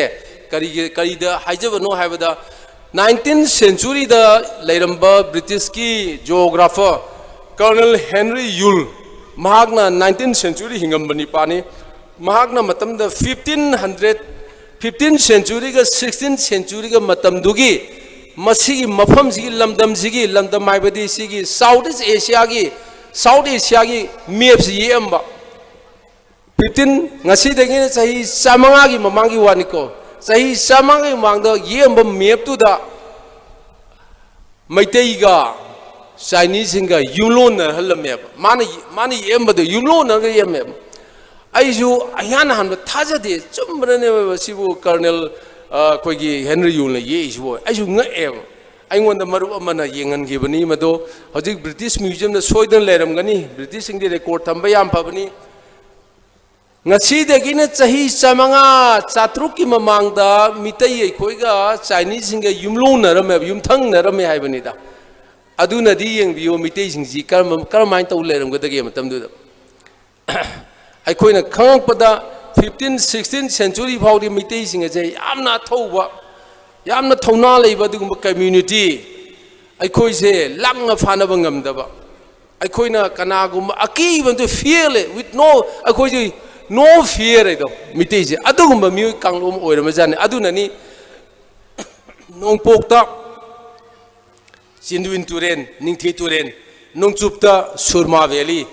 ꯀꯔꯤꯒꯤ, ꯀꯔꯤꯗ ꯍꯥꯏꯖꯕꯅꯣ ꯍꯥꯏꯕꯗ, nineteenth centuryꯗ ꯂꯩꯔꯝꯕ ꯕ꯭ꯔꯤꯇꯤꯁꯀꯤ geographer Colonel Henry Yule, ꯃꯍꯥꯛꯅ nineteenth century ꯍꯤꯡꯉꯝꯕ ꯅꯤꯄꯥꯅꯤ꯫ ꯃꯍꯥꯛꯅ ꯃꯇꯝꯗ fifteen hundred, fifteenth centuryꯒ sixteenth centuryꯒ ꯃꯇꯝꯗꯨꯒꯤ ꯃꯁꯤꯒꯤ ꯃꯐꯝꯁꯤꯒꯤ, ꯂꯝꯗꯝꯁꯤꯒꯤ, ꯂꯝꯗꯝ ꯍꯥꯏꯕꯗꯤ ꯁꯤꯒꯤ South East Asiaꯒꯤ, South Asiaꯒꯤ mapꯁꯤ ꯌꯦꯛꯑꯝꯕ꯫ fifteen, ꯉꯁꯤꯗꯒꯤꯅ ꯆꯍꯤ ꯆꯥꯃꯉꯥꯒꯤ ꯃꯃꯥꯡꯒꯤ ꯋꯥꯅꯤꯀꯣ, ꯆꯍꯤ ꯆꯥꯃꯉꯥꯒꯤ ꯃꯃꯥꯡꯗ ꯌꯦꯛꯑꯝꯕ mapꯇꯨꯗ ꯃꯩꯇꯩꯒ Chineseꯁꯤꯡꯒ ꯌꯨꯝꯂꯣꯟꯅꯍꯜꯂꯝꯃꯦꯕ꯫ ꯃꯥꯅ, ꯃꯥꯅ ꯌꯦꯛꯑꯝꯕꯗꯣ ꯌꯨꯝꯂꯣꯟꯅꯔꯒ ꯌꯦꯛꯑꯝꯃꯦꯕ꯫ ꯑꯩꯁꯨ ꯏꯍꯥꯟ ꯍꯥꯟꯕ ꯊꯥꯖꯗꯦ, ꯆꯨꯝꯕ꯭ꯔꯅꯦꯕ ꯁꯤꯕꯨ Colonel, ꯑ, ꯑꯩꯈꯣꯏꯒꯤ Henry Yuleꯅ ꯌꯦꯛꯏꯁꯤꯕꯨ? ꯑꯩꯁꯨ ꯉꯛꯑꯦꯕ꯫ ꯑꯩꯉꯣꯟꯗ ꯃꯔꯨꯞ ꯑꯃꯅ ꯌꯦꯡꯍꯟꯈꯤꯕꯅꯤ ꯃꯗꯣ꯫ ꯍꯧꯖꯤꯛ British Museumꯗ ꯁꯣꯏꯗꯅ ꯂꯩꯔꯝꯒꯅꯤ꯫ Britishꯁꯤꯡꯗꯤ record ꯊꯝꯕ ꯌꯥꯝ ꯐꯕꯅꯤ꯫ ꯉꯁꯤꯗꯒꯤꯅ ꯆꯍꯤ ꯆꯥꯃꯉꯥ ꯆꯥꯇ꯭ꯔꯨꯛꯀꯤ ꯃꯃꯥꯡꯗ ꯃꯤꯇꯩ ꯑꯩꯈꯣꯏꯒ Chineseꯁꯤꯡꯒ ꯌꯨꯝꯂꯣꯟꯅꯔꯝꯃꯦꯕ, ꯌꯨꯝꯊꯪꯅꯔꯝꯃꯦ ꯍꯥꯏꯕꯅꯤꯗ꯫ ꯑꯗꯨꯅꯗꯤ ꯌꯦꯡꯕꯤꯌꯨ, ꯃꯤꯇꯩꯁꯤꯡꯁꯤ ꯀꯔꯝ-, ꯀꯔꯝꯍꯥꯏꯅ ꯇꯧ ꯂꯩꯔꯝꯒꯗꯒꯦ ꯃꯇꯝꯗꯨꯗ꯫ ꯑꯩꯈꯣꯏꯅ ꯈꯪꯉꯛꯄꯗ fifteen, sixteenth century ꯐꯥꯎꯗꯤ ꯃꯤꯇꯩꯁꯤꯡ ꯑꯁꯦ ꯌꯥꯝꯅ ꯑꯊꯧꯕ, ꯌꯥꯝꯅ ꯊꯧꯅꯥ ꯂꯩꯕ ꯑꯗꯨꯒꯨꯝꯕ community, ꯑꯩꯈꯣꯏꯁꯦ ꯂꯥꯡꯅ ꯐꯥꯅꯕ ꯉꯝꯗꯕ, ꯑꯩꯈꯣꯏꯅ ꯀꯅꯥꯒꯨꯝꯕ ꯑꯀꯤꯕ ꯑꯝꯇ, fear, with no, ꯑꯩꯈꯣꯏꯁꯦ no fear ꯍꯥꯏꯗꯣ, ꯃꯤꯇꯩꯁꯦ ꯑꯗꯨꯒꯨꯝꯕ ꯃꯤꯑꯣꯏ ꯀꯥꯡꯂꯨꯞ ꯑꯃ ꯑꯣꯏꯔꯝꯕꯖꯥꯠꯅꯤ꯫ ꯑꯗꯨꯅꯅꯤ ꯅꯣꯡꯄꯣꯛꯇ ꯆꯤꯟꯗꯨꯏꯟ ꯇꯨꯔꯦꯜ, ꯅꯤꯡꯊꯤ ꯇꯨꯔꯦꯜ, ꯅꯣꯡꯆꯨꯞꯇ ꯁꯨꯔꯃꯥ valley,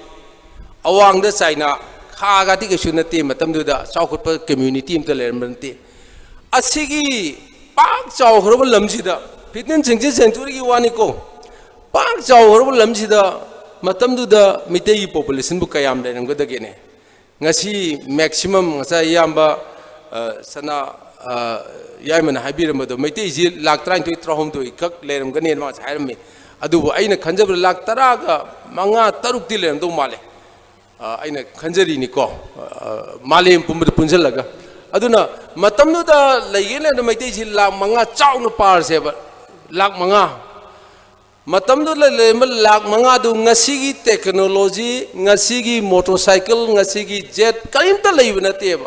ꯑꯋꯥꯡꯗ ꯆꯥꯏꯅꯥ, ꯈꯥꯒꯗꯤ ꯀꯩꯁꯨ ꯅꯠꯇꯦ꯫ ꯃꯇꯝꯗꯨꯗ ꯆꯥꯎꯈꯠꯄ community ꯑꯝꯇ ꯂꯩꯔꯝꯕ ꯅꯠꯇꯦ꯫ ꯑꯁꯤꯒꯤ ꯄꯥꯛ ꯆꯥꯎꯈ꯭ꯔꯕ ꯂꯝꯁꯤꯗ, fifteen, sixteenth centuryꯒꯤ ꯋꯥꯅꯤꯀꯣ, ꯄꯥꯛ ꯆꯥꯎꯈ꯭ꯔꯕ ꯂꯝꯁꯤꯗ ꯃꯇꯝꯗꯨꯗ ꯃꯤꯇꯩꯒꯤ populationꯕꯨ ꯀꯌꯥꯝ ꯂꯩꯔꯝꯒꯗꯒꯦꯅꯦ? ꯉꯁꯤ maximum, ꯉꯁꯥꯏ ꯏꯌꯥꯝꯕ, ꯑ, ꯁꯅꯥ, ꯑ, ꯌꯥꯏꯃꯅ ꯍꯥꯏꯕꯤꯔꯝꯕꯗꯣ, ꯃꯩꯇꯩꯁꯤ ꯂꯥꯈ ꯇꯔꯥꯅꯤꯊꯣꯏ, ꯇꯔꯥꯍꯨꯝꯗꯣꯏ ꯈꯛ ꯂꯩꯔꯝꯒꯅꯦꯅ ꯃꯥꯁꯦ ꯍꯥꯏꯔꯝꯃꯤ꯫ ꯑꯗꯨꯕꯨ ꯑꯩꯅ ꯈꯟꯖꯕꯗ ꯂꯥꯈ ꯇꯔꯥꯒ ꯃꯉꯥ, ꯇꯔꯨꯛꯇꯤ ꯂꯩꯔꯝꯗꯧ ꯃꯥꯜꯂꯦ꯫ ꯑ, ꯑꯩꯅ ꯈꯟꯖꯔꯤꯅꯤꯀꯣ, ꯑ, ꯃꯥꯂꯦꯝ ꯄꯨꯝꯕꯗ ꯄꯨꯟꯁꯤꯜꯂꯒ꯫ ꯑꯗꯨꯅ ꯃꯇꯝꯗꯨꯗ ꯂꯩꯒꯦꯅ ꯂꯩꯔꯝꯕ ꯃꯩꯇꯩꯁꯤ ꯂꯥꯈ ꯃꯉꯥ ꯆꯥꯎꯅ ꯄꯥꯔꯁꯦꯕ, ꯂꯥꯈ ꯃꯉꯥ꯫ ꯃꯇꯝꯗꯨꯗ ꯂꯩꯔꯝꯕ ꯂꯥꯛ ꯃꯉꯥꯗꯨ ꯉꯁꯤꯒꯤ technology, ꯉꯁꯤꯒꯤ motorcycle, ꯉꯁꯤꯒꯤ jet ꯀꯔꯤꯝꯇ ꯂꯩꯕ ꯅꯠꯇꯦꯕ꯫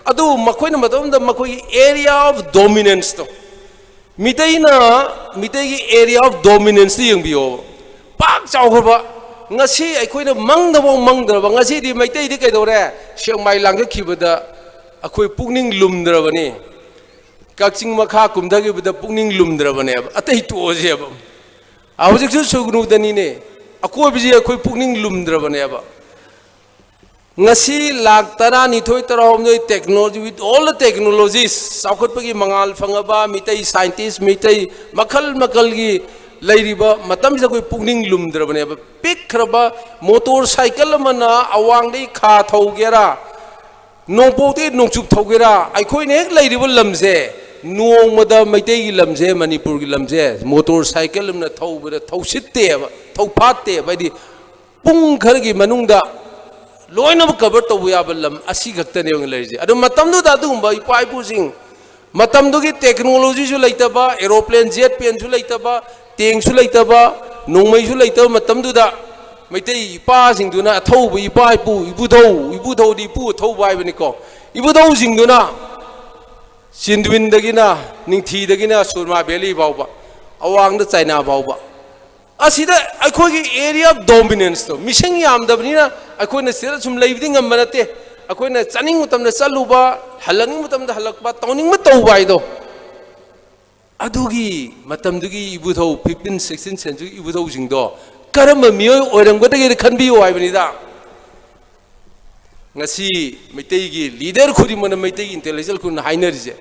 ꯑꯗꯨ ꯃꯈꯣꯏꯅ ꯃꯇꯝꯗ ꯃꯈꯣꯏꯒꯤ area of dominanceꯇꯣ, ꯃꯤꯇꯩꯅ, ꯃꯤꯇꯩꯒꯤ area of dominanceꯇ ꯌꯦꯡꯕꯤꯌꯣꯕ꯫ ꯄꯥꯛ ꯆꯥꯎꯈ꯭ꯔꯕ, ꯉꯁꯤ ꯑꯩꯈꯣꯏꯅ ꯃꯪꯗꯐꯥꯎ ꯃꯪꯗ꯭ꯔꯕ, ꯉꯁꯤꯗꯤ ꯃꯩꯇꯩꯗꯤ ꯀꯩꯗꯧꯔꯦ? ꯁꯦꯛꯃꯥꯏ ꯂꯥꯟꯒꯠꯈꯤꯕꯗ ꯑꯩꯈꯣꯏ ꯄꯨꯛꯅꯤꯡ ꯂꯨꯝꯗ꯭ꯔꯕꯅꯤ꯫ ꯀꯛꯆꯤꯡ ꯃꯈꯥ ꯀꯨꯝꯊꯈꯤꯕꯗ ꯄꯨꯛꯅꯤꯡ ꯂꯨꯝꯗ꯭ꯔꯕꯅꯦꯕ꯫ ꯑꯇꯩ ꯇꯣꯛꯑꯁꯦꯕ꯫ ꯍꯧꯖꯤꯛꯁꯨ ꯁꯨꯒꯅꯨꯗꯅꯤꯅꯦ꯫ ꯑꯀꯣꯏꯕꯁꯤ ꯑꯩꯈꯣꯏ ꯄꯨꯛꯅꯤꯡ ꯂꯨꯝꯗ꯭ꯔꯕꯅꯦꯕ꯫ ꯉꯁꯤ ꯂꯥꯛ ꯇꯔꯥꯅꯤꯊꯣꯏ, ꯇꯔꯥꯍꯨꯝꯗꯣꯏ technology, with all the technologies, ꯆꯥꯎꯈꯠꯄꯒꯤ ꯃꯉꯥꯜ ꯐꯪꯉꯕ ꯃꯤꯇꯩ scientist, ꯃꯤꯇꯩ ꯃꯈꯜ ꯃꯈꯜꯒꯤ ꯂꯩꯔꯤꯕ ꯃꯇꯝꯁꯤꯗ ꯑꯩꯈꯣꯏ ꯄꯨꯛꯅꯤꯡ ꯂꯨꯝꯗ꯭ꯔꯕꯅꯦꯕ꯫ ꯄꯤꯛꯈ꯭ꯔꯕ motorcycle ꯑꯃꯅ ꯑꯋꯥꯡꯗꯒꯤ ꯈꯥ ꯊꯧꯒꯦꯔꯥ, ꯅꯣꯡꯄꯣꯛꯇꯒꯤ ꯅꯣꯡꯆꯨꯞ ꯊꯧꯒꯦꯔꯥ, ꯑꯩꯈꯣꯏꯅ ꯍꯦꯛ ꯂꯩꯔꯤꯕ ꯂꯝꯁꯦ, ꯅꯣꯡꯃꯗ ꯃꯩꯇꯩꯒꯤ ꯂꯝꯁꯦ, ꯃꯅꯤꯄꯨꯔꯒꯤ ꯂꯝꯁꯦ, motorcycle ꯑꯃꯅ ꯊꯧꯕꯗ ꯊꯧꯁꯤꯠꯇꯦꯕ, ꯊꯧꯐꯥꯠꯇꯦꯕ꯫ ꯍꯥꯏꯗꯤ ꯄꯨꯡ ꯈꯔꯒꯤ ꯃꯅꯨꯡꯗ ꯂꯣꯏꯅꯃꯛ cover ꯇꯧꯕ ꯌꯥꯕ ꯂꯝ ꯑꯁꯤ ꯈꯛꯇꯅꯦꯕ ꯂꯩꯔꯤꯁꯦ꯫ ꯑꯗꯨ ꯃꯇꯝꯗꯨꯗ ꯑꯗꯨꯒꯨꯝꯕ ꯏꯄꯥ ꯏꯄꯨꯁꯤꯡ, ꯃꯇꯝꯗꯨꯒꯤ technologyꯁꯨ ꯂꯩꯇꯕ, aeroplane, jet planeꯁꯨ ꯂꯩꯇꯕ, tankꯁꯨ ꯂꯩꯇꯕ, ꯅꯣꯡꯃꯩꯁꯨ ꯂꯩꯇꯕ ꯃꯇꯝꯗꯨꯗ ꯃꯩꯇꯩ ꯏꯄꯥꯁꯤꯡꯗꯨꯅ ꯑꯊꯧꯕ ꯏꯄꯥ ꯏꯄꯨ, ꯏꯕꯨꯙꯧ, ꯏꯕꯨꯙꯧꯗꯤ ꯏꯄꯨ ꯑꯊꯧꯕ ꯍꯥꯏꯕꯅꯤꯀꯣ, ꯏꯕꯨꯙꯧꯁꯤꯡꯗꯨꯅ ꯆꯤꯟꯗ꯭ꯋꯤꯟꯗꯒꯤꯅ, ꯅꯤꯡꯊꯤꯗꯒꯤꯅ ꯁꯨꯔꯃꯥ valley ꯐꯥꯎꯕ, ꯑꯋꯥꯡꯗ ꯆꯥꯏꯅꯥ ꯐꯥꯎꯕ, ꯑꯁꯤꯗ ꯑꯩꯈꯣꯏꯒꯤ area of dominanceꯇꯣ, ꯃꯤꯁꯤꯡ ꯌꯥꯝꯗꯕꯅꯤꯅ ꯑꯩꯈꯣꯏꯅ ꯁꯤꯗ ꯁꯨꯝ ꯂꯩꯕꯗꯤ ꯉꯝꯕ ꯅꯠꯇꯦ꯫ ꯑꯩꯈꯣꯏꯅ ꯆꯠꯅꯤꯡꯕ ꯃꯇꯝꯗ ꯆꯠꯂꯨꯕ, ꯍꯜꯂꯛꯅꯤꯡꯕ ꯃꯇꯝꯗ ꯍꯜꯂꯛꯄ, ꯇꯧꯅꯤꯡꯕ ꯇꯧꯕ ꯍꯥꯏꯗꯣ꯫ ꯑꯗꯨꯒꯤ ꯃꯇꯝꯗꯨꯒꯤ ꯏꯕꯨꯙꯧ, fifteen, sixteen century ꯏꯕꯨꯙꯧꯁꯤꯡꯗꯣ ꯀꯔꯝꯕ ꯃꯤꯑꯣꯏ ꯑꯣꯏꯔꯝꯒꯗꯒꯦꯅ ꯈꯟꯕꯤꯌꯨ ꯍꯥꯏꯕꯅꯤꯗ꯫ ꯉꯁꯤ ꯃꯩꯇꯩꯒꯤ leader ꯈꯨꯗꯤꯡꯃꯛꯅ, ꯃꯩꯇꯩꯒꯤ intellectual ꯈꯨꯗꯤꯡꯃꯛꯅ ꯍꯥꯏꯅꯔꯤꯁꯦ,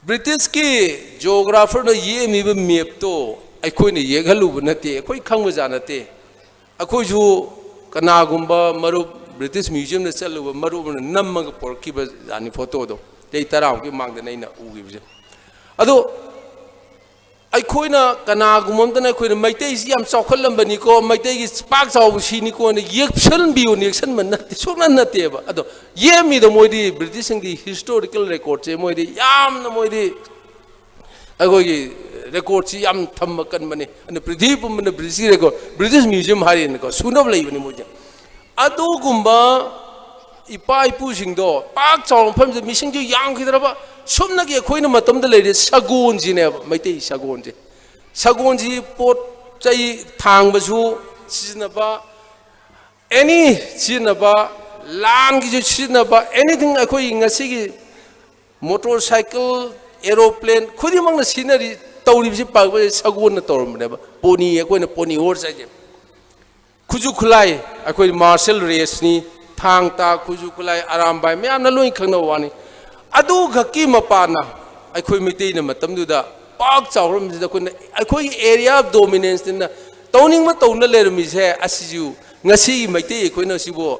Britishꯀꯤ geographerꯅ ꯌꯦꯛꯑꯝꯃꯤꯕ mapꯇꯣ ꯑꯩꯈꯣꯏꯅ ꯌꯦꯛꯍꯜꯂꯨꯕ ꯅꯠꯇꯦ, ꯑꯩꯈꯣꯏ ꯈꯪꯕꯖꯥꯠ ꯅꯠꯇꯦ꯫ ꯑꯩꯈꯣꯏꯁꯨ ꯀꯅꯥꯒꯨꯝꯕ ꯃꯔꯨꯞ British Museumꯗ ꯆꯠꯂꯨꯕ ꯃꯔꯨꯞ ꯑꯃꯅ ꯅꯝꯃꯒ ꯄꯨꯔꯛꯈꯤꯕ ꯖꯥꯠꯅꯤ photoꯗꯣ꯫ ꯆꯍꯤ ꯇꯔꯥꯃꯨꯛꯀꯤ ꯃꯃꯥꯡꯗꯅ ꯑꯩꯅ ꯎꯈꯤꯕꯁꯦ꯫ ꯑꯗꯣ ꯑꯩꯈꯣꯏꯅ ꯀꯅꯥꯒꯨꯝꯕ ꯑꯝꯇꯅ ꯑꯩꯈꯣꯏꯅ ꯃꯩꯇꯩꯁꯤ ꯌꯥꯝ ꯆꯥꯎꯈꯠꯂꯝꯕꯅꯤꯀꯣ, ꯃꯩꯇꯩꯒꯤ ꯄꯥꯛ ꯆꯥꯎꯕ ꯁꯤꯅꯤꯀꯣꯅ ꯌꯦꯛꯁꯟꯕꯤꯌꯨ, ꯌꯦꯛꯁꯟꯕ ꯅꯠꯇꯦ, ꯁꯨꯡꯅꯠ ꯅꯠꯇꯦꯕ꯫ ꯑꯗꯣ ꯌꯦꯛꯑꯝꯃꯤꯗꯣ ꯃꯣꯏꯗꯤ Britishꯁꯤꯡꯒꯤ historical recordꯁꯦ ꯃꯣꯏꯗꯤ ꯌꯥꯝꯅ, ꯃꯣꯏꯗꯤ ꯑꯩꯈꯣꯏꯒꯤ ꯔꯦꯀꯣꯔꯗꯁꯤ ꯌꯥꯝ ꯊꯝꯕ ꯀꯟꯕꯅꯤ꯫ ꯑꯗꯨꯅ ꯄ꯭ꯔꯤꯊꯤꯕꯤ ꯄꯨꯝꯕꯗ ꯕ꯭ꯔꯤꯇꯤꯁꯀꯤ ꯔꯦꯀꯣꯔꯗ, ꯕ꯭ꯔꯤꯇꯤꯁ ꯃ꯭ꯌꯨꯖꯤꯌꯝ ꯍꯥꯏꯔꯦꯅꯀꯣ, ꯁꯨꯅꯕ ꯂꯩꯕꯅꯤ ꯃꯣꯏꯁꯦ꯫ ꯑꯗꯨꯒꯨꯝꯕ ꯏꯄꯥ ꯏꯄꯨꯁꯤꯡꯗꯣ ꯄꯥꯛ ꯆꯥꯎꯕ ꯃꯐꯝꯁꯤꯗ ꯃꯤꯁꯤꯡꯁꯨ ꯌꯥꯝꯈꯤꯗ꯭ꯔꯕ, ꯁꯨꯞꯅꯒꯤ ꯑꯩꯈꯣꯏꯅ ꯃꯇꯝꯗ ꯂꯩꯔꯤ ꯁꯒꯣꯜꯁꯤꯅꯦꯕ, ꯃꯩꯇꯩ ꯁꯒꯣꯜꯁꯦ꯫ ꯁꯒꯣꯜꯁꯤ ꯄꯣꯠ ꯆꯩ ꯊꯥꯡꯕꯁꯨ ꯁꯤꯖꯤꯟꯅꯕ, ꯑꯦꯅꯤ ꯁꯤꯖꯤꯟꯅꯕ, ꯂꯥꯟꯒꯤꯁꯨ ꯁꯤꯖꯤꯟꯅꯕ, ꯑꯦꯅꯤꯊꯤꯡ ꯑꯩꯈꯣꯏ ꯉꯁꯤꯒꯤ ꯃꯣꯇꯣꯔ ꯁꯥꯏꯀꯜ, ꯑꯦꯔꯣꯄ꯭ꯂꯦꯟ ꯈꯨꯗꯤꯡꯃꯛꯅ ꯁꯤꯖꯤꯟꯅꯔꯤ, ꯇꯧꯔꯤꯕꯁꯤ ꯄꯥꯛꯄꯁꯦ ꯁꯒꯣꯜꯅ ꯇꯧꯔꯝꯕꯅꯦꯕ꯫ ꯄꯣꯅꯤ, ꯑꯩꯈꯣꯏꯅ ꯄꯣꯅꯤ ꯍꯣꯔꯁ ꯍꯥꯏꯁꯦ꯫ ꯈꯨꯠꯁꯨ ꯈꯨꯠꯂꯥꯏ, ꯑꯩꯈꯣꯏ ꯃꯥꯔꯁꯦꯜ ꯔꯦꯁꯅꯤ, ꯊꯥꯡ ꯇꯥ, ꯈꯨꯠꯁꯨ ꯈꯨꯠꯂꯥꯏ, ꯑꯔꯥꯝꯕꯥꯏ ꯃꯌꯥꯝꯅ ꯂꯣꯏ ꯈꯪꯅꯕ ꯋꯥꯅꯤ꯫ ꯑꯗꯨꯈꯛꯀꯤ ꯃꯄꯥꯟꯅ ꯑꯩꯈꯣꯏ ꯃꯩꯇꯩꯅ ꯃꯇꯝꯗꯨꯗ ꯄꯥꯛ ꯆꯥꯎꯔꯝꯕꯁꯤꯗ ꯑꯩꯈꯣꯏꯅ, ꯑꯩꯈꯣꯏꯒꯤ ꯑꯦꯔꯤꯌꯥ ꯑꯣꯐ ꯗꯣꯃꯤꯅꯦꯟꯁꯅꯤꯅ ꯇꯧꯅꯤꯡꯕ ꯇꯧꯅ ꯂꯩꯔꯝꯃꯤꯁꯦ, ꯑꯁꯤꯁꯨ ꯉꯁꯤꯒꯤ ꯃꯩꯇꯩ ꯑꯩꯈꯣꯏꯅ ꯁꯤꯕꯨ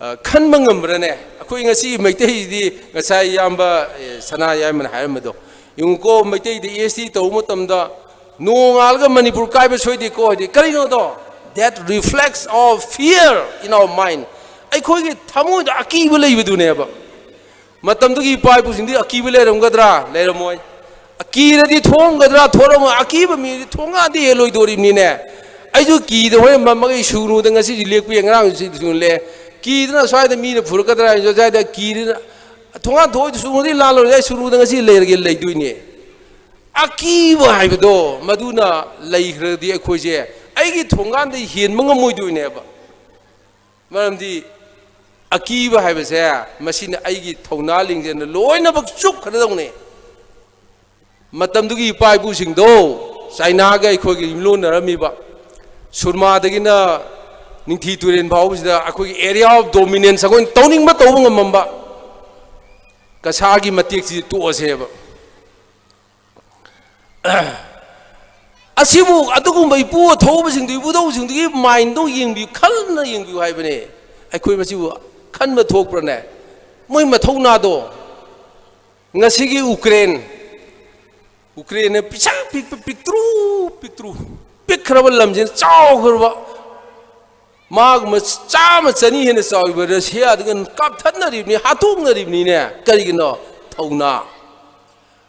ꯑ, ꯈꯟꯕ ꯉꯝꯕ꯭ꯔꯅꯦ? ꯑꯩꯈꯣꯏ ꯉꯁꯤ ꯃꯩꯇꯩꯗꯤ, ꯉꯁꯥꯏ ꯏꯌꯥꯝꯕ, ꯑꯦ, ꯁꯅꯥ ꯌꯥꯏꯃꯅ ꯍꯥꯏꯔꯝꯕꯗꯣ, ꯌꯦꯡꯉꯨꯀꯣ, ꯃꯩꯇꯩꯗꯤ ꯑꯦꯁ ꯇꯤ ꯇꯧꯕ ꯃꯇꯝꯗ ꯅꯣꯡꯉꯥꯜꯂꯒ ꯃꯅꯤꯄꯨꯔ ꯀꯥꯏꯕ ꯁꯣꯏꯗꯦꯀꯣ ꯍꯥꯏꯗꯤ ꯀꯔꯤꯅꯣꯗꯣ? That reflects of fear in our mind. ꯑꯩꯈꯣꯏꯒꯤ ꯊꯃꯣꯏꯗ ꯑꯀꯤꯕ ꯂꯩꯕꯗꯨꯅꯦꯕ꯫ ꯃꯇꯝꯗꯨꯒꯤ ꯏꯄꯥ ꯏꯄꯨꯁꯤꯡꯗꯤ ꯑꯀꯤꯕ ꯂꯩꯔꯝꯒꯗ꯭ꯔꯥ? ꯂꯩꯔꯝꯃꯣꯏ꯫ ꯑꯀꯤꯔꯗꯤ ꯊꯣꯡꯒꯗ꯭ꯔꯥ? ꯊꯣꯔꯝꯃꯣꯏ꯫ ꯑꯀꯤꯕ ꯃꯤꯗꯤ ꯊꯣꯡꯒꯥꯟꯗꯤ ꯍꯦꯜꯂꯣꯏꯗꯣꯔꯤꯕꯅꯤꯅꯦ꯫ ꯑꯩꯁꯨ ꯀꯤꯗ ꯍꯣꯔꯦꯟ ꯃ-, ꯃꯒꯩ ꯁꯨꯅꯨꯗ ꯉꯁꯤꯁꯨ ꯂꯦꯛꯄꯤ, ꯉꯔꯥꯡꯁꯨ ꯁꯨꯅꯨ ꯂꯦꯛ꯫ ꯀꯤꯗꯅ ꯁ꯭ꯋꯥꯏꯗ ꯃꯤꯅ ꯐꯨꯔꯛꯀꯗ꯭ꯔꯥ ꯍꯥꯏꯅ ꯁ꯭ꯋꯥꯏꯗ ꯀꯤꯗꯅ ꯊꯣꯡꯒꯥꯟ ꯊꯣꯛꯑꯣꯏꯗ ꯁꯨꯅꯨꯗꯤ ꯂꯥꯜꯂꯣꯏꯗ ꯑꯩ ꯁꯨꯅꯨꯗ ꯉꯁꯤ ꯂꯩꯔꯒꯦ ꯂꯩꯗꯣꯏꯅꯦ꯫ ꯑꯀꯤꯕ ꯍꯥꯏꯕꯗꯣ ꯃꯗꯨꯅ ꯂꯩꯈ꯭ꯔꯗꯤ ꯑꯩꯈꯣꯏꯁꯦ ꯑꯩꯒꯤ ꯊꯣꯡꯒꯥꯟꯗ ꯍꯦꯟꯕ ꯉꯝꯃꯣꯏꯗꯣꯏꯅꯦꯕ꯫ ꯃꯔꯝꯗꯤ ꯑꯀꯤꯕ ꯍꯥꯏꯕꯁꯦ ꯃꯁꯤꯅ ꯑꯩꯒꯤ ꯊꯧꯅꯥ ꯂꯤꯡꯖꯦꯜꯗ ꯂꯣꯏꯅꯃꯛ ꯆꯨꯞꯈ꯭ꯔꯗꯧꯅꯦ꯫ ꯃꯇꯝꯗꯨꯒꯤ ꯏꯄꯥ ꯏꯄꯨꯁꯤꯡꯗꯣ ꯆꯥꯏꯅꯥꯒ ꯑꯩꯈꯣꯏꯒ ꯌꯨꯝꯂꯣꯟꯅꯔꯝꯃꯤꯕ, ꯁꯨꯔꯃꯥꯗꯒꯤꯅ ꯅꯤꯡꯊꯤ ꯇꯨꯔꯦꯜ ꯐꯥꯎꯕꯁꯤꯗ ꯑꯩꯈꯣꯏꯒꯤ ꯑꯦꯔꯤꯌꯥ ꯑꯣꯐ ꯗꯣꯃꯤꯅꯦꯟꯁ ꯑꯩꯈꯣꯏꯅ ꯇꯧꯅꯤꯡꯕ ꯇꯧꯕ ꯉꯝꯃꯝꯕ꯫ ꯀꯁꯥꯒꯤ ꯃꯇꯦꯛꯁꯤ ꯇꯣꯛꯑꯁꯦꯕ꯫ ꯑꯁꯤꯕꯨ ꯑꯗꯨꯒꯨꯝꯕ ꯏꯄꯨ ꯑꯊꯧꯕꯁꯤꯡꯗꯨ, ꯏꯕꯨꯙꯧꯁꯤꯡꯗꯨꯒꯤ ꯃꯥꯏꯟꯗꯣ ꯌꯦꯡꯕꯤꯌꯨ, ꯈꯜꯅ ꯌꯦꯡꯕꯤꯌꯨ ꯍꯥꯏꯕꯅꯦ꯫ ꯑꯩꯈꯣꯏ ꯃꯁꯤꯕꯨ ꯈꯟꯕ ꯊꯣꯛꯄ꯭ꯔꯅꯦ? ꯃꯣꯏ ꯃꯊꯧꯅꯥꯗꯣ꯫ ꯉꯁꯤꯒꯤ ꯎꯀ꯭ꯔꯦꯟ, ꯎꯀ꯭ꯔꯦꯟꯅ ꯄꯤꯁꯛ ꯄꯤꯛꯄ, ꯄꯤꯛꯇ꯭ꯔꯨ ꯄꯤꯛꯇ꯭ꯔꯨ ꯄꯤꯛꯈ꯭ꯔꯕ ꯂꯝꯁꯤꯅ ꯆꯥꯎꯈ꯭ꯔꯕ, ꯃꯥꯒꯨꯝꯕ ꯆꯥꯝꯃ ꯆꯅꯤ ꯍꯦꯟꯅ ꯆꯥꯎꯔꯤꯕ ꯔꯁꯤꯌꯥꯗꯨꯒ ꯀꯥꯞꯊꯠꯅꯔꯤꯕꯅꯤ, ꯍꯥꯠꯇꯣꯛꯅꯔꯤꯕꯅꯤꯅꯦ꯫ ꯀꯔꯤꯒꯤꯅꯣ? ꯊꯧꯅꯥ꯫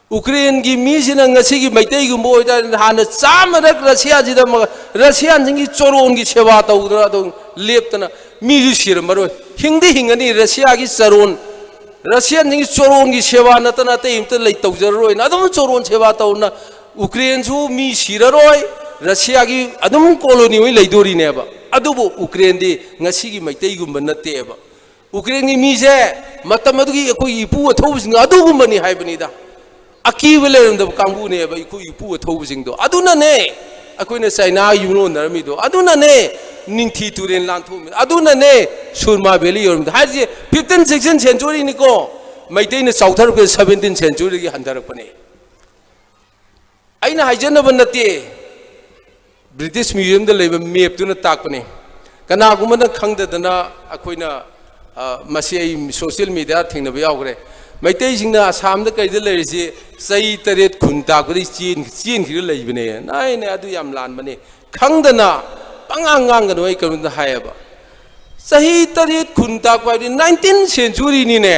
ꯎꯀ꯭ꯔꯦꯟꯒꯤ ꯃꯤꯁꯤꯅ ꯉꯁꯤꯒꯤ ꯃꯩꯇꯩꯒꯨꯝꯕ ꯑꯣꯏꯇꯥꯔꯗꯤ ꯍꯥꯟꯅ ꯆꯥꯝꯃꯔꯛ ꯔꯁꯤꯌꯥꯁꯤꯗ ꯃ-, ꯔꯁꯤꯌꯥꯟꯁꯤꯡꯒꯤ ꯆꯣꯔꯣꯟꯒꯤ ꯁꯦꯕꯥ ꯇꯧꯗꯅ ꯑꯗꯨꯝ ꯂꯦꯞꯇꯅ ꯃꯤꯁꯨ ꯁꯤꯔꯝꯃꯔꯣꯏ, ꯍꯤꯡꯗꯤ ꯍꯤꯡꯒꯅꯤ꯫ ꯔꯁꯤꯌꯥꯒꯤ ꯆꯔꯣꯟ, ꯔꯁꯤꯌꯥꯟꯁꯤꯡꯒꯤ ꯆꯣꯔꯣꯟꯒꯤ ꯁꯦꯕꯥ ꯅꯠꯇꯅ ꯑꯇꯩ ꯑꯝꯇ ꯂꯩ ꯇꯧꯖꯔꯔꯣꯏꯅ ꯑꯗꯨꯝ ꯆꯣꯔꯣꯟ ꯁꯦꯕꯥ ꯇꯧꯅ ꯎꯀ꯭ꯔꯦꯟꯁꯨ ꯃꯤ ꯁꯤꯔꯔꯣꯏ, ꯔꯁꯤꯌꯥꯒꯤ ꯑꯗꯨꯝ ꯀꯣꯂꯣꯅꯤ ꯑꯣꯏꯅ ꯂꯩꯗꯣꯔꯤꯅꯦꯕ꯫ ꯑꯗꯨꯕꯨ ꯎꯀ꯭ꯔꯦꯟꯗꯤ ꯉꯁꯤꯒꯤ ꯃꯩꯇꯩꯒꯨꯝꯕ ꯅꯠꯇꯦꯕ꯫ ꯎꯀ꯭ꯔꯦꯟꯒꯤ ꯃꯤꯁꯦ ꯃꯇꯝ ꯑꯗꯨꯒꯤ ꯑꯩꯈꯣꯏꯒꯤ ꯏꯄꯨ ꯑꯊꯧꯕꯁꯤꯡ ꯑꯗꯨꯒꯨꯝꯕꯅꯤ ꯍꯥꯏꯕꯅꯤꯗ꯫ ꯑꯀꯤꯕ ꯂꯩꯔꯝꯗꯕ ꯀꯥꯡꯕꯨꯅꯦꯕ ꯑꯩꯈꯣꯏ ꯏꯄꯨ ꯑꯊꯧꯕꯁꯤꯡꯗꯣ꯫ ꯑꯗꯨꯅꯅꯦ ꯑꯩꯈꯣꯏꯅ ꯆꯩꯅꯥ ꯌꯨꯝꯂꯣꯟꯅꯔꯝꯃꯤꯗꯣ꯫ ꯑꯗꯨꯅꯅꯦ ꯅꯤꯡꯊꯤ ꯇꯨꯔꯦꯟ ꯂꯥꯟꯊꯣꯛꯑꯝꯃꯤꯗꯣ꯫ ꯑꯗꯨꯅꯅꯦ ꯁꯨꯔꯃꯥ ꯚꯦꯂꯤ ꯌꯧꯔꯝꯃꯤꯗꯣ꯫ ꯍꯥꯏꯔꯤꯁꯦ fifteen sixteen centuryꯅꯤꯀꯣ꯫ ꯃꯩꯇꯩꯅ ꯆꯥꯎꯊꯔꯛꯄꯗ seventeen centuryꯗꯒꯤ ꯍꯟꯊꯔꯛꯄꯅꯦ꯫ ꯑꯩꯅ ꯍꯥꯏꯖꯅꯕ ꯅꯠꯇꯦ, British Museumꯗ ꯂꯩꯕ mapꯇꯨꯅ ꯇꯥꯛꯄꯅꯤ꯫ ꯀꯅꯥꯒꯨꯝꯕꯅ ꯈꯪꯗꯗꯅ ꯑꯩꯈꯣꯏꯅ, ꯑ, ꯃꯁꯤ ꯑꯩ social media ꯊꯦꯡꯅꯕ ꯌꯥꯎꯈ꯭ꯔꯦ꯫ ꯃꯩꯇꯩꯁꯤꯡꯅ ꯑꯁꯥꯝꯗ ꯀꯩꯗ ꯂꯩꯔꯤꯁꯤ ꯆꯍꯤ ꯇꯔꯦꯠ ꯈꯨꯟ ꯇꯥꯛꯄꯗꯒꯤ ꯆꯦꯟ-, ꯆꯦꯟꯈꯤꯔ ꯂꯩꯕꯅꯦ꯫ ꯅꯥꯏꯅꯦ, ꯑꯗꯨ ꯌꯥꯝ ꯂꯥꯟꯕꯅꯦ꯫ ꯈꯪꯗꯅ ꯄꯉꯥꯡ ꯉꯥꯡꯒꯅꯨ꯫ ꯑꯩ ꯀꯩꯅꯣꯝꯇ ꯍꯥꯏꯌꯦꯕ, ꯆꯍꯤ ꯇꯔꯦꯠ ꯈꯨꯟ ꯇꯥꯛꯄ ꯍꯥꯏꯗꯤ nineteenth centuryꯅꯤꯅꯦ꯫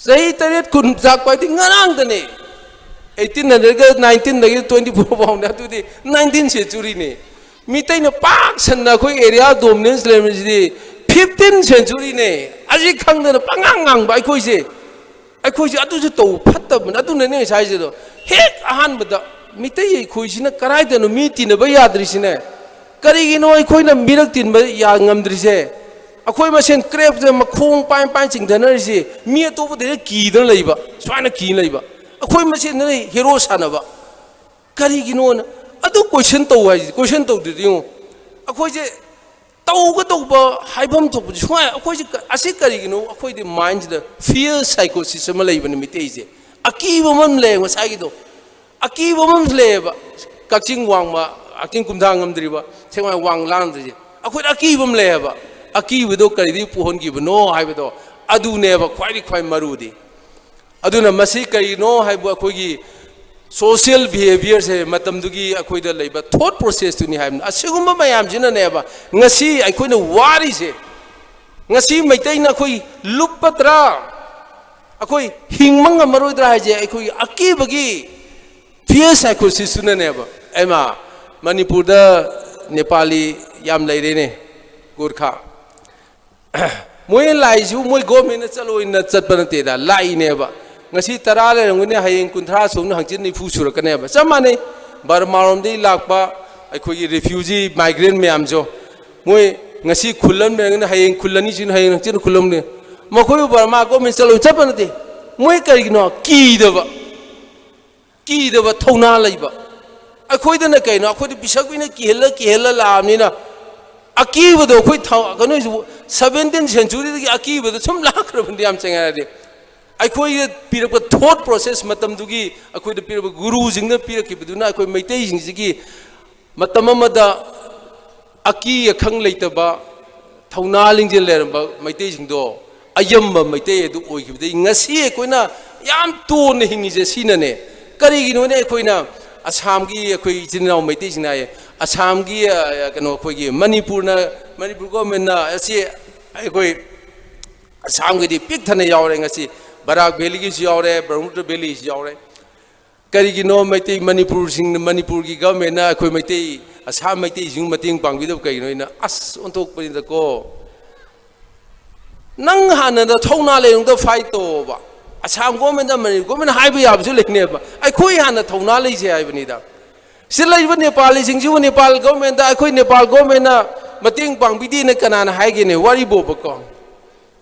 ꯆꯍꯤ ꯇꯔꯦꯠ ꯈꯨꯟ ꯆꯥꯛꯄ ꯍꯥꯏꯗꯤ ꯉꯔꯥꯡꯗꯅꯦ꯫ Eighteen hundredꯒ nineteenꯗꯒꯤ twenty four ꯐꯥꯎꯅꯦ, ꯑꯗꯨꯗꯤ nineteenth centuryꯅꯦ꯫ ꯃꯤꯇꯩꯅ ꯄꯥꯛ ꯁꯟꯅ ꯑꯩꯈꯣꯏ area dominance ꯂꯩꯔꯝꯃꯤꯁꯤꯗꯤ fifteen centuryꯅꯦ꯫ ꯑꯁꯤ ꯈꯪꯗꯅ ꯄꯉꯥꯡ ꯉꯥꯡꯕ ꯑꯩꯈꯣꯏꯁꯦ, ꯑꯩꯈꯣꯏꯁꯦ ꯑꯗꯨꯁꯨ ꯇꯧꯕ ꯐꯠꯇꯕꯅꯤ꯫ ꯑꯗꯨꯅꯅꯦ ꯉꯁꯥꯏꯁꯤꯗꯣ ꯍꯦꯛ ꯑꯍꯥꯟꯕꯗ ꯃꯤꯇꯩ ꯑꯩꯈꯣꯏꯁꯤꯅ ꯀꯗꯥꯏꯗꯅꯣ ꯃꯤ ꯇꯤꯟꯅꯕ ꯌꯥꯗ꯭ꯔꯤꯁꯤꯅꯦ? ꯀꯔꯤꯒꯤꯅꯣ ꯑꯩꯈꯣꯏꯅ ꯃꯤꯔꯛ ꯇꯤꯟꯕ ꯌꯥ-, ꯉꯝꯗ꯭ꯔꯤꯁꯦ? ꯑꯩꯈꯣꯏ ꯃꯁꯦꯟ ꯀ꯭ꯔꯦꯞꯇ ꯃꯈꯣꯡ ꯄꯥꯏ ꯄꯥꯏ ꯆꯤꯡꯊꯅꯔꯤꯁꯦ, ꯃꯤ ꯑꯇꯣꯞꯄꯗꯩꯅ ꯀꯤꯗꯅ ꯂꯩꯕ, ꯁꯨꯃꯥꯏꯅ ꯀꯤ ꯂꯩꯕ꯫ ꯑꯩꯈꯣꯏ ꯃꯁꯦꯟꯗꯅ ꯍꯦꯔꯣ ꯁꯥꯟꯅꯕ꯫ ꯀꯔꯤꯒꯤꯅꯣꯅ ꯑꯗꯨ question ꯇꯧ ꯍꯥꯏꯁꯤꯗꯤ, question ꯇꯧꯗ꯭ꯔꯗꯤ ꯌꯦꯡꯉꯣ꯫ ꯑꯩꯈꯣꯏꯁꯦ ꯇꯧꯒꯗꯧꯕ ꯍꯥꯏꯐꯝ ꯊꯣꯛꯄꯁꯦ ꯁꯨꯃꯥꯏꯅ ꯑꯩꯈꯣꯏꯁꯦ ꯀ-, ꯑꯁꯤ ꯀꯔꯤꯒꯤꯅꯣ? ꯑꯩꯈꯣꯏꯗꯤ mindꯁꯤꯗ fear psychosis ꯑꯃ ꯂꯩꯕꯅꯤ ꯃꯤꯇꯩꯁꯦ꯫ ꯑꯀꯤꯕ ꯑꯃ ꯂꯩ ꯉꯁꯥꯏꯒꯤꯗꯣ꯫ ꯑꯀꯤꯕ ꯑꯃꯁꯨ ꯂꯩꯌꯦꯕ꯫ ꯀꯛꯆꯤꯡ ꯋꯥꯡꯃ, ꯀꯛꯆꯤꯡ ꯀꯨꯝꯊꯥ ꯉꯝꯗ꯭ꯔꯤꯕ, ꯁꯦꯡꯃꯥꯏ ꯋꯥꯡ ꯂꯥꯟꯗ꯭ꯔꯤꯁꯦ꯫ ꯑꯩꯈꯣꯏꯗ ꯑꯀꯤꯕ ꯑꯃ ꯂꯩꯌꯦꯕ꯫ ꯑꯀꯤꯕꯗꯣ ꯀꯔꯤꯗꯒꯤ ꯄꯣꯛꯍꯟꯈꯤꯕꯅꯣ ꯍꯥꯏꯕꯗꯣ ꯑꯗꯨꯅꯦꯕ ꯈ꯭ꯋꯥꯏꯗꯒꯤ ꯈ꯭ꯋꯥꯏ ꯃꯔꯨꯗꯤ꯫ ꯑꯗꯨꯅ ꯃꯁꯤ ꯀꯔꯤꯅꯣ ꯍꯥꯏꯕꯨ ꯑꯩꯈꯣꯏꯒꯤ social behaviourꯁꯦ ꯃꯇꯝꯗꯨꯒꯤ ꯑꯩꯈꯣꯏꯗ ꯂꯩꯕ thought processꯇꯨꯅꯤ ꯍꯥꯏꯕꯅꯤ꯫ ꯑꯁꯤꯒꯨꯝꯕ ꯃꯌꯥꯝꯁꯤꯅꯅꯦꯕ ꯉꯁꯤ ꯑꯩꯈꯣꯏꯅ ꯋꯥꯔꯤꯁꯦ꯫ ꯉꯁꯤ ꯃꯩꯇꯩꯅ ꯑꯩꯈꯣꯏ ꯂꯨꯞꯄ ꯇꯔꯥ, ꯑꯩꯈꯣꯏ ꯍꯤꯡꯕ ꯉꯝꯃꯔꯣꯏꯗ꯭ꯔꯥ ꯍꯥꯏꯁꯦ ꯑꯩꯈꯣꯏꯒꯤ ꯑꯀꯤꯕꯒꯤ fear psychosis ꯇꯨꯅꯅꯦꯕ꯫ ꯑꯩꯃ, ꯃꯅꯤꯄꯨꯔꯗ ꯅꯦꯄꯥꯂꯤ ꯌꯥꯝ ꯂꯩꯔꯦꯅꯦ, ꯒꯣꯔꯈꯥ꯫ ꯃꯣꯏꯅ ꯂꯥꯛꯏꯁꯤꯕꯨ ꯃꯣꯏ government ꯅ ꯆꯠꯂꯣꯏꯅ ꯆꯠꯄ ꯅꯠꯇꯦꯗ, ꯂꯥꯛꯏꯅꯦꯕ꯫ ꯉꯁꯤ ꯇꯔꯥ ꯂꯩꯔꯝꯒꯅꯤ, ꯍꯌꯦꯡ ꯀꯨꯟꯊ꯭ꯔꯥ ꯁꯨꯕꯅ, ꯍꯪꯆꯤꯠ ꯅꯤꯐꯨ ꯁꯨꯔꯛꯀꯅꯦꯕ꯫ ꯆꯞ ꯃꯥꯟꯅꯩ, ꯕꯔꯃꯥꯔꯣꯝꯗꯒꯤ ꯂꯥꯛꯄ ꯑꯩꯈꯣꯏꯒꯤ refugee migrant ꯃꯌꯥꯝꯁꯨ, ꯃꯣꯏ ꯉꯁꯤ ꯈꯨꯜ ꯑꯃ ꯂꯩꯔꯒꯅ ꯍꯌꯦꯡ ꯈꯨꯜ ꯑꯅꯤ ꯁꯤꯅ, ꯍꯌꯦꯡ ꯍꯪꯆꯤꯠ ꯈꯨꯜ ꯑꯃꯅꯤ꯫ ꯃꯈꯣꯏꯕꯨ ꯕꯔꯃꯥ government ꯆꯠꯂꯣꯏ ꯆꯠꯄ ꯅꯠꯇꯦ꯫ ꯃꯣꯏ ꯀꯔꯤꯒꯤꯅꯣ? ꯀꯤꯗꯕ꯫ ꯀꯤꯗꯕ ꯊꯧꯅꯥ ꯂꯩꯕ꯫ ꯑꯩꯈꯣꯏꯗꯅ ꯀꯩꯅꯣ? ꯑꯩꯈꯣꯏꯗ ꯄꯤꯁꯛ ꯄꯤꯛꯅ ꯀꯤꯍꯜꯂ ꯀꯤꯍꯜꯂ ꯂꯥꯛꯑꯕꯅꯤꯅ ꯑꯀꯤꯕꯗꯣ ꯑꯩꯈꯣꯏ ꯊ-, ꯀꯩꯅꯣꯁꯤꯕꯨ seventeen century ꯗꯒꯤ ꯑꯀꯤꯕꯗꯣ ꯁꯨꯝ ꯂꯥꯛꯈ꯭ꯔꯕꯅꯤ, ꯌꯥꯝ ꯆꯪꯉꯛꯑꯗꯤ꯫ ꯑꯩꯈꯣꯏꯗ ꯄꯤꯔꯛꯄ thought process ꯃꯇꯝꯗꯨꯒꯤ ꯑꯩꯈꯣꯏꯗ ꯄꯤꯔꯛꯄ ꯒꯨꯔꯨꯁꯤꯡꯅ ꯄꯤꯔꯛꯈꯤꯕꯗꯨꯅ ꯑꯩꯈꯣꯏ ꯃꯩꯇꯩꯁꯤꯡꯁꯤꯒꯤ ꯃꯇꯝ ꯑꯃꯗ ꯑꯀꯤ ꯑꯈꯪ ꯂꯩꯇꯕ, ꯊꯧꯅꯥ ꯂꯤꯡꯖꯦꯜ ꯂꯩꯔꯝꯕ ꯃꯩꯇꯩꯁꯤꯡꯗꯣ ꯑꯌꯝꯕ ꯃꯩꯇꯩ ꯑꯗꯨ ꯑꯣꯏꯈꯤꯕꯗꯒꯤ ꯉꯁꯤ ꯑꯩꯈꯣꯏꯅ ꯌꯥꯝ ꯇꯣꯟꯅ ꯍꯤꯡꯉꯤꯁꯦ ꯁꯤꯅꯅꯦ꯫ ꯀꯔꯤꯒꯤꯅꯣꯅꯦ? ꯑꯩꯈꯣꯏꯅ ꯑꯁꯥꯝꯒꯤ ꯑꯩꯈꯣꯏ ꯏꯆꯤꯟ ꯏꯅꯥꯎ ꯃꯩꯇꯩꯁꯤꯡꯅ ꯍꯥꯏꯌꯦ, ꯑꯁꯥꯝꯒꯤ, ꯑ, ꯀꯩꯅꯣ, ꯑꯩꯈꯣꯏꯒꯤ ꯃꯅꯤꯄꯨꯔꯅ, ꯃꯅꯤꯄꯨꯔ government ꯅ ꯑꯁꯤ ꯑꯩꯈꯣꯏ ꯑꯁꯥꯝꯒꯤꯗꯤ ꯄꯤꯛ ꯊꯟꯅ ꯌꯥꯎꯔꯦ꯫ ꯉꯁꯤ ꯕꯔꯥꯛ valley ꯒꯤꯁꯨ ꯌꯥꯎꯔꯦ, ꯕ꯭ꯔꯍꯃꯄꯨꯇ꯭ꯔ valley ꯁꯨ ꯌꯥꯎꯔꯦ꯫ ꯀꯔꯤꯒꯤꯅꯣ ꯃꯩꯇꯩ ꯃꯅꯤꯄꯨꯔꯁꯤꯡꯅ, ꯃꯅꯤꯄꯨꯔꯒꯤ government ꯅ ꯑꯩꯈꯣꯏ ꯃꯩꯇꯩ, ꯑꯁꯥꯝ ꯃꯩꯇꯩꯁꯤꯡ ꯃꯇꯦꯡ ꯄꯥꯡꯕꯤꯗꯕ ꯀꯩꯒꯤꯅꯣ? ꯑꯩꯅ ꯑꯁ ꯑꯣꯟꯊꯣꯛꯄꯅꯤꯗꯀꯣ꯫ ꯅꯪ ꯍꯥꯟꯅ ꯅꯊꯧꯅꯥ ꯂꯩꯔꯨꯝꯗ fight ꯇꯧꯑꯣꯕ꯫ ꯑꯁꯥꯝ government ꯅ, ꯃꯅꯤꯄꯨꯔ government ꯅ ꯍꯥꯏꯕ ꯌꯥꯕꯁꯨ ꯂꯩꯅꯦꯕ, ꯑꯩꯈꯣꯏ ꯍꯥꯟꯅ ꯊꯧꯅꯥ ꯂꯩꯁꯦ ꯍꯥꯏꯕꯅꯤꯗ꯫ ꯁꯤ ꯂꯩꯔꯤꯕ ꯅꯦꯄꯥꯂꯤꯁꯤꯡꯁꯤꯕꯨ ꯅꯦꯄꯥꯜ government ꯗ, ꯑꯩꯈꯣꯏ ꯅꯦꯄꯥꯜ government ꯅ ꯃꯇꯦꯡ ꯄꯥꯡꯕꯤꯗꯦꯅ ꯀꯅꯥꯅ ꯍꯥꯏꯒꯦꯅꯦ? ꯋꯥꯔꯤꯕꯣꯕꯀꯣ꯫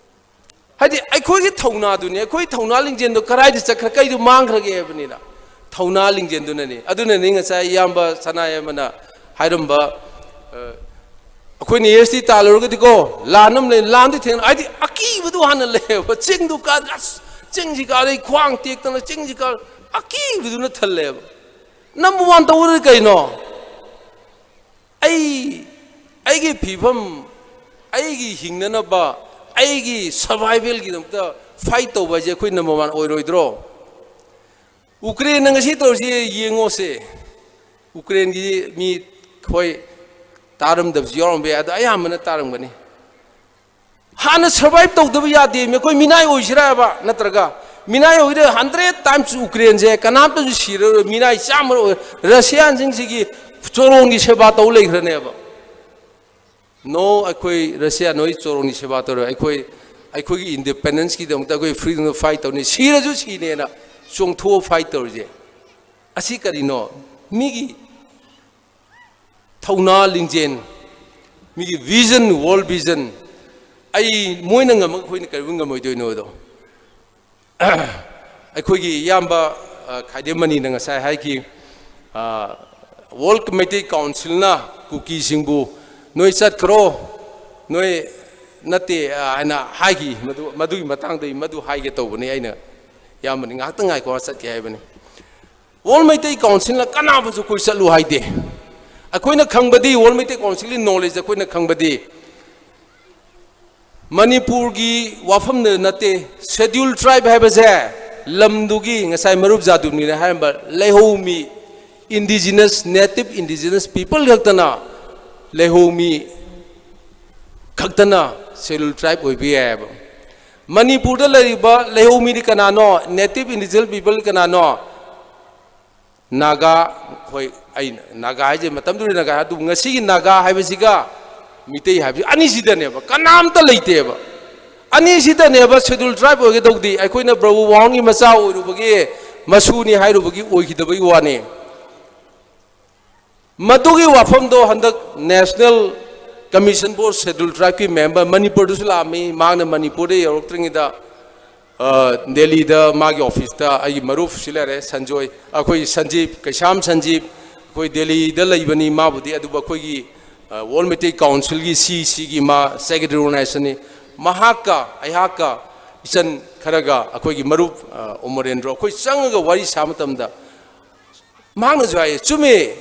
ꯍꯥꯏꯗꯤ ꯑꯩꯈꯣꯏꯒꯤ ꯊꯧꯅꯥꯗꯨꯅꯤ, ꯑꯩꯈꯣꯏ ꯊꯧꯅꯥ ꯂꯤꯡꯖꯦꯜꯗꯣ ꯀꯗꯥꯏꯗ ꯆꯠꯈ꯭ꯔ, ꯀꯩꯗꯣ ꯃꯥꯡꯈ꯭ꯔꯒꯦ ꯍꯥꯏꯕꯅꯤꯗ꯫ ꯊꯧꯅꯥ ꯂꯤꯡꯖꯦꯜꯗꯨꯅꯅꯤ꯫ ꯑꯗꯨꯅꯅꯤ ꯉꯁꯥꯏ ꯏꯌꯥꯝꯕ ꯁꯅꯥꯌꯥꯏꯃꯅ ꯍꯥꯏꯔꯝꯕ, ꯑ, ꯑꯩꯈꯣꯏꯅ S T ꯇꯥꯜꯂꯨꯔꯒꯗꯤꯀꯣ, ꯂꯥꯟ ꯑꯃ ꯂꯩ, ꯂꯥꯟꯗꯤ ꯊꯦꯡꯅ, ꯍꯥꯏꯗꯤ ꯑꯀꯤꯕꯗꯨ ꯍꯥꯟꯅ ꯂꯩꯌꯦꯕ꯫ ꯆꯤꯡꯗꯨ ꯀꯥ-, ꯑꯁ, ꯆꯤꯡꯁꯤ ꯀꯥꯔꯦ, ꯈ꯭ꯋꯥꯡ ꯇꯦꯛꯇꯅ ꯆꯤꯡꯁꯤ ꯀꯥꯔꯦ, ꯑꯀꯤꯕꯗꯨꯅ ꯊꯜꯂꯦꯕ꯫ Number one ꯇꯧꯔꯗꯤ ꯀꯩꯅꯣ? ꯑꯩ, ꯑꯩꯒꯤ ꯐꯤꯕꯝ, ꯑꯩꯒꯤ ꯍꯤꯡꯅꯅꯕ, ꯑꯩꯒꯤ survival ꯒꯤꯗꯃꯛꯇ fight ꯇꯧꯕ ꯍꯥꯏꯁꯦ ꯑꯩꯈꯣꯏ number one ꯑꯣꯏꯔꯣꯏꯗ꯭ꯔꯣ? ꯎꯀ꯭ꯔꯦꯟꯅ ꯉꯁꯤ ꯇꯧꯔꯤꯁꯤ ꯌꯦꯡꯉꯣꯁꯦ꯫ ꯎꯀ꯭ꯔꯦꯟꯒꯤ ꯃꯤ, ꯍꯣꯏ, ꯇꯥꯔꯝꯗꯕꯁꯨ ꯌꯥꯎꯔꯝꯕ ꯌꯥꯏ, ꯑꯗꯣ ꯑꯌꯥꯝꯕꯅ ꯇꯥꯔꯝꯒꯅꯤ꯫ ꯍꯥꯟꯅ ꯁꯔꯚꯥꯏꯚ ꯇꯧꯗꯕ ꯌꯥꯗꯦ꯫ ꯑꯩꯈꯣꯏ ꯃꯤꯅꯥꯏ ꯑꯣꯏꯁꯤꯔꯕ? ꯅꯠꯇ꯭ꯔꯒ ꯃꯤꯅꯥꯏ ꯑꯣꯏꯔꯦ ꯍꯟꯗ꯭ꯔꯦꯠ ꯇꯥꯏꯝꯁ ꯎꯀ꯭ꯔꯦꯟꯁꯦ ꯀꯅꯥꯝꯇꯁꯨ ꯁꯤꯔꯔꯣꯏ, ꯃꯤꯅꯥꯏ ꯆꯥꯝꯃ ꯑꯣꯏ-, ꯔꯁꯤꯌꯥꯟꯁꯤꯡꯁꯤꯒꯤ ꯆꯣꯔꯣꯟꯒꯤ ꯁꯦꯕꯥ ꯇꯧ ꯂꯩꯈ꯭ꯔꯅꯦꯕ꯫ ꯅꯣ, ꯑꯩꯈꯣꯏ ꯔꯁꯤꯌꯥ ꯅꯣꯏ ꯆꯣꯔꯣꯟꯒꯤ ꯁꯦꯕꯥ ꯇꯧꯔꯣꯏ꯫ ꯑꯩꯈꯣꯏ, ꯑꯩꯈꯣꯏꯒꯤ ꯏꯟꯗꯤꯄꯦꯟꯗꯦꯟꯁꯀꯤꯗꯃꯛꯇ ꯑꯩꯈꯣꯏ ꯐ꯭ꯔꯤꯗꯝꯗ ꯐꯥꯏꯠ ꯇꯧꯅꯤ, ꯁꯤꯔꯁꯨ ꯁꯤꯅꯦꯅ ꯆꯣꯡꯊꯣꯛꯑ ꯐꯥꯏꯠ ꯇꯧꯔꯤꯁꯦ꯫ ꯑꯁꯤ ꯀꯔꯤꯅꯣ? ꯃꯤꯒꯤ ꯊꯧꯅꯥ ꯂꯤꯡꯖꯦꯜ, ꯃꯤꯒꯤ ꯚꯤꯖꯟ, ꯋꯥꯔꯜ ꯚꯤꯖꯟ, ꯑꯩ, ꯃꯣꯏꯅ ꯉꯝꯃꯒ ꯑꯩꯈꯣꯏꯅ ꯀꯔꯤꯒꯨꯝꯕ ꯉꯝꯃꯣꯏꯗꯣꯏꯅꯣꯗꯣ꯫ ꯑꯩꯈꯣꯏꯒꯤ ꯏꯌꯥꯝꯕ, ꯑ, ꯈꯥꯏꯗꯦꯝ ꯃꯅꯤꯅ ꯉꯁꯥꯏ ꯍꯥꯏꯈꯤ, ꯑ, ꯋꯥꯔꯜ ꯃꯩꯇꯩ ꯀꯥꯎꯟꯁꯤꯜꯅ ꯀꯨꯀꯤꯁꯤꯡꯕꯨ "ꯅꯣꯏ ꯆꯠꯈ꯭ꯔꯣ, ꯅꯣꯏ ꯅꯠꯇꯦ", ꯑ, ꯍꯥꯏꯅ ꯍꯥꯏꯈꯤ꯫ ꯃꯗꯨ, ꯃꯗꯨꯒꯤ ꯃꯇꯥꯡꯗ ꯑꯩ ꯃꯗꯨ ꯍꯥꯏꯒꯦ ꯇꯧꯕꯅꯤ꯫ ꯑꯩꯅ, ꯏꯌꯥꯝꯕꯅꯤ, ꯉꯥꯏꯍꯥꯛꯇꯪ ꯉꯥꯏꯈꯣ, ꯆꯠꯀꯦ ꯍꯥꯏꯕꯅꯤ꯫ ꯋꯥꯔꯜ ꯃꯩꯇꯩ ꯀꯥꯎꯟꯁꯤꯜꯅ ꯀꯅꯥꯕꯨꯁꯨ ꯀꯣꯏ ꯆꯠꯂꯨ ꯍꯥꯏꯗꯦ꯫ ꯑꯩꯈꯣꯏꯅ ꯈꯪꯕꯗꯤ, ꯋꯥꯔꯜ ꯃꯩꯇꯩ ꯀꯥꯎꯟꯁꯤꯜꯒꯤ ꯅꯣꯂꯦꯖ ꯑꯩꯈꯣꯏꯅ ꯈꯪꯕꯗꯤ, ꯃꯅꯤꯄꯨꯔꯒꯤ ꯋꯥꯐꯝꯗ ꯅꯠꯇꯦ, ꯁꯦꯗ꯭ꯌꯨꯜ ꯇ꯭ꯔꯥꯏꯕ ꯍꯥꯏꯕꯁꯦ ꯂꯝꯗꯨꯒꯤ, ꯉꯁꯥꯏ ꯃꯔꯨꯞ ꯖꯥꯗꯨꯅꯤꯅ ꯍꯥꯏꯔꯝꯕ, ꯂꯩꯍꯧꯃꯤ, ꯏꯟꯗꯤꯖꯤꯅꯁ, ꯅꯦꯇꯤꯚ ꯏꯟꯗꯤꯖꯤꯅꯁ ꯄꯤꯄꯜ ꯈꯛꯇꯅ, ꯂꯩꯍꯧꯃꯤ ꯈꯛꯇꯅ ꯁꯦꯗ꯭ꯌꯨꯜ ꯇ꯭ꯔꯥꯏꯕ ꯑꯣꯏꯕ ꯌꯥꯏꯑꯕ꯫ ꯃꯅꯤꯄꯨꯔꯗ ꯂꯩꯔꯤꯕ ꯂꯩꯍꯧꯃꯤꯗꯤ ꯀꯅꯥꯅꯣ? ꯅꯦꯇꯤꯚ ꯏꯟꯗꯤꯖꯤꯅꯁ ꯄꯤꯄꯜ ꯀꯅꯥꯅꯣ? ꯅꯥꯒꯥ꯫ ꯍꯣꯏ, ꯑꯩꯅ ꯅꯥꯒꯥ ꯍꯥꯏꯁꯦ ꯃꯇꯝꯗꯨꯗ ꯅꯥꯒꯥ, ꯑꯗꯨꯕꯨ ꯉꯁꯤꯒꯤ ꯅꯥꯒꯥ ꯍꯥꯏꯕꯁꯤꯒ ꯃꯤꯇꯩ ꯍꯥꯏꯕꯁꯤ ꯑꯅꯤꯁꯤꯗꯅꯦꯕ, ꯀꯅꯥꯝꯇ ꯂꯩꯇꯦꯕ꯫ ꯑꯅꯤꯁꯤꯗꯅꯦꯕ ꯁꯦꯗ꯭ꯌꯨꯜ ꯇ꯭ꯔꯥꯏꯕ ꯑꯣꯏꯒꯗꯧꯗꯤ꯫ ꯑꯩꯈꯣꯏꯅ ꯕ꯭ꯔꯚꯨ ꯋꯥꯍꯪꯒꯤ ꯃꯆꯥ ꯑꯣꯏꯔꯨꯕꯒꯤ, ꯃꯁꯨꯅꯤ ꯍꯥꯏꯔꯨꯕꯒꯤ ꯑꯣꯏꯈꯤꯗꯕꯒꯤ ꯋꯥꯅꯤ꯫ ꯃꯗꯨꯒꯤ ꯋꯥꯐꯝꯗꯣ ꯍꯟꯗꯛ National Commission for Scheduled Tribeꯀꯤ ꯃꯦꯝꯕꯔ ꯃꯅꯤꯄꯨꯔꯗꯁꯨ ꯂꯥꯛꯑꯝꯃꯤ꯫ ꯃꯍꯥꯛꯅ ꯃꯅꯤꯄꯨꯔꯗ ꯌꯧꯔꯛꯇ꯭ꯔꯤꯉꯩꯗ, ꯑ, ꯗꯦꯜꯂꯤꯗ ꯃꯥꯒꯤ ꯑꯣꯐꯤꯁꯇ ꯑꯩꯒꯤ ꯃꯔꯨꯞ ꯁꯤ ꯂꯩꯔꯦ, ꯁꯟꯖꯣꯏ, ꯑꯩꯈꯣꯏ ꯁꯟꯖꯤꯞ, ꯀꯩꯁꯥꯝ ꯁꯟꯖꯤꯞ, ꯑꯩꯈꯣꯏ ꯗꯦꯜꯂꯤꯗ ꯂꯩꯕꯅꯤ꯫ ꯃꯥꯕꯨꯗꯤ, ꯑꯗꯨꯕꯨ ꯑꯩꯈꯣꯏꯒꯤ, ꯑ, ꯋꯥꯔꯜ ꯃꯩꯇꯩ ꯀꯥꯎꯟꯁꯤꯜꯒꯤ, ꯁꯤ ꯁꯤꯒꯤ ꯃꯥ ꯁꯦꯀ꯭ꯔꯦꯇꯔꯤ ꯑꯣꯔꯒꯅꯥꯏꯖꯦꯁꯟꯅꯤ꯫ ꯃꯍꯥꯛꯀ ꯑꯩꯍꯥꯛꯀ ꯏꯆꯟ ꯈꯔꯒ ꯑꯩꯈꯣꯏꯒꯤ ꯃꯔꯨꯞ, ꯑ, ꯑꯃꯔꯦꯟꯗ꯭ꯔꯣ, ꯑꯩꯈꯣꯏ ꯆꯪꯉꯒ ꯋꯥꯔꯤ ꯁꯥꯕ ꯃꯇꯝꯗ ꯃꯍꯥꯛꯅꯁꯨ ꯍꯥꯏꯌꯦ, "ꯆꯨꯝꯃꯦ,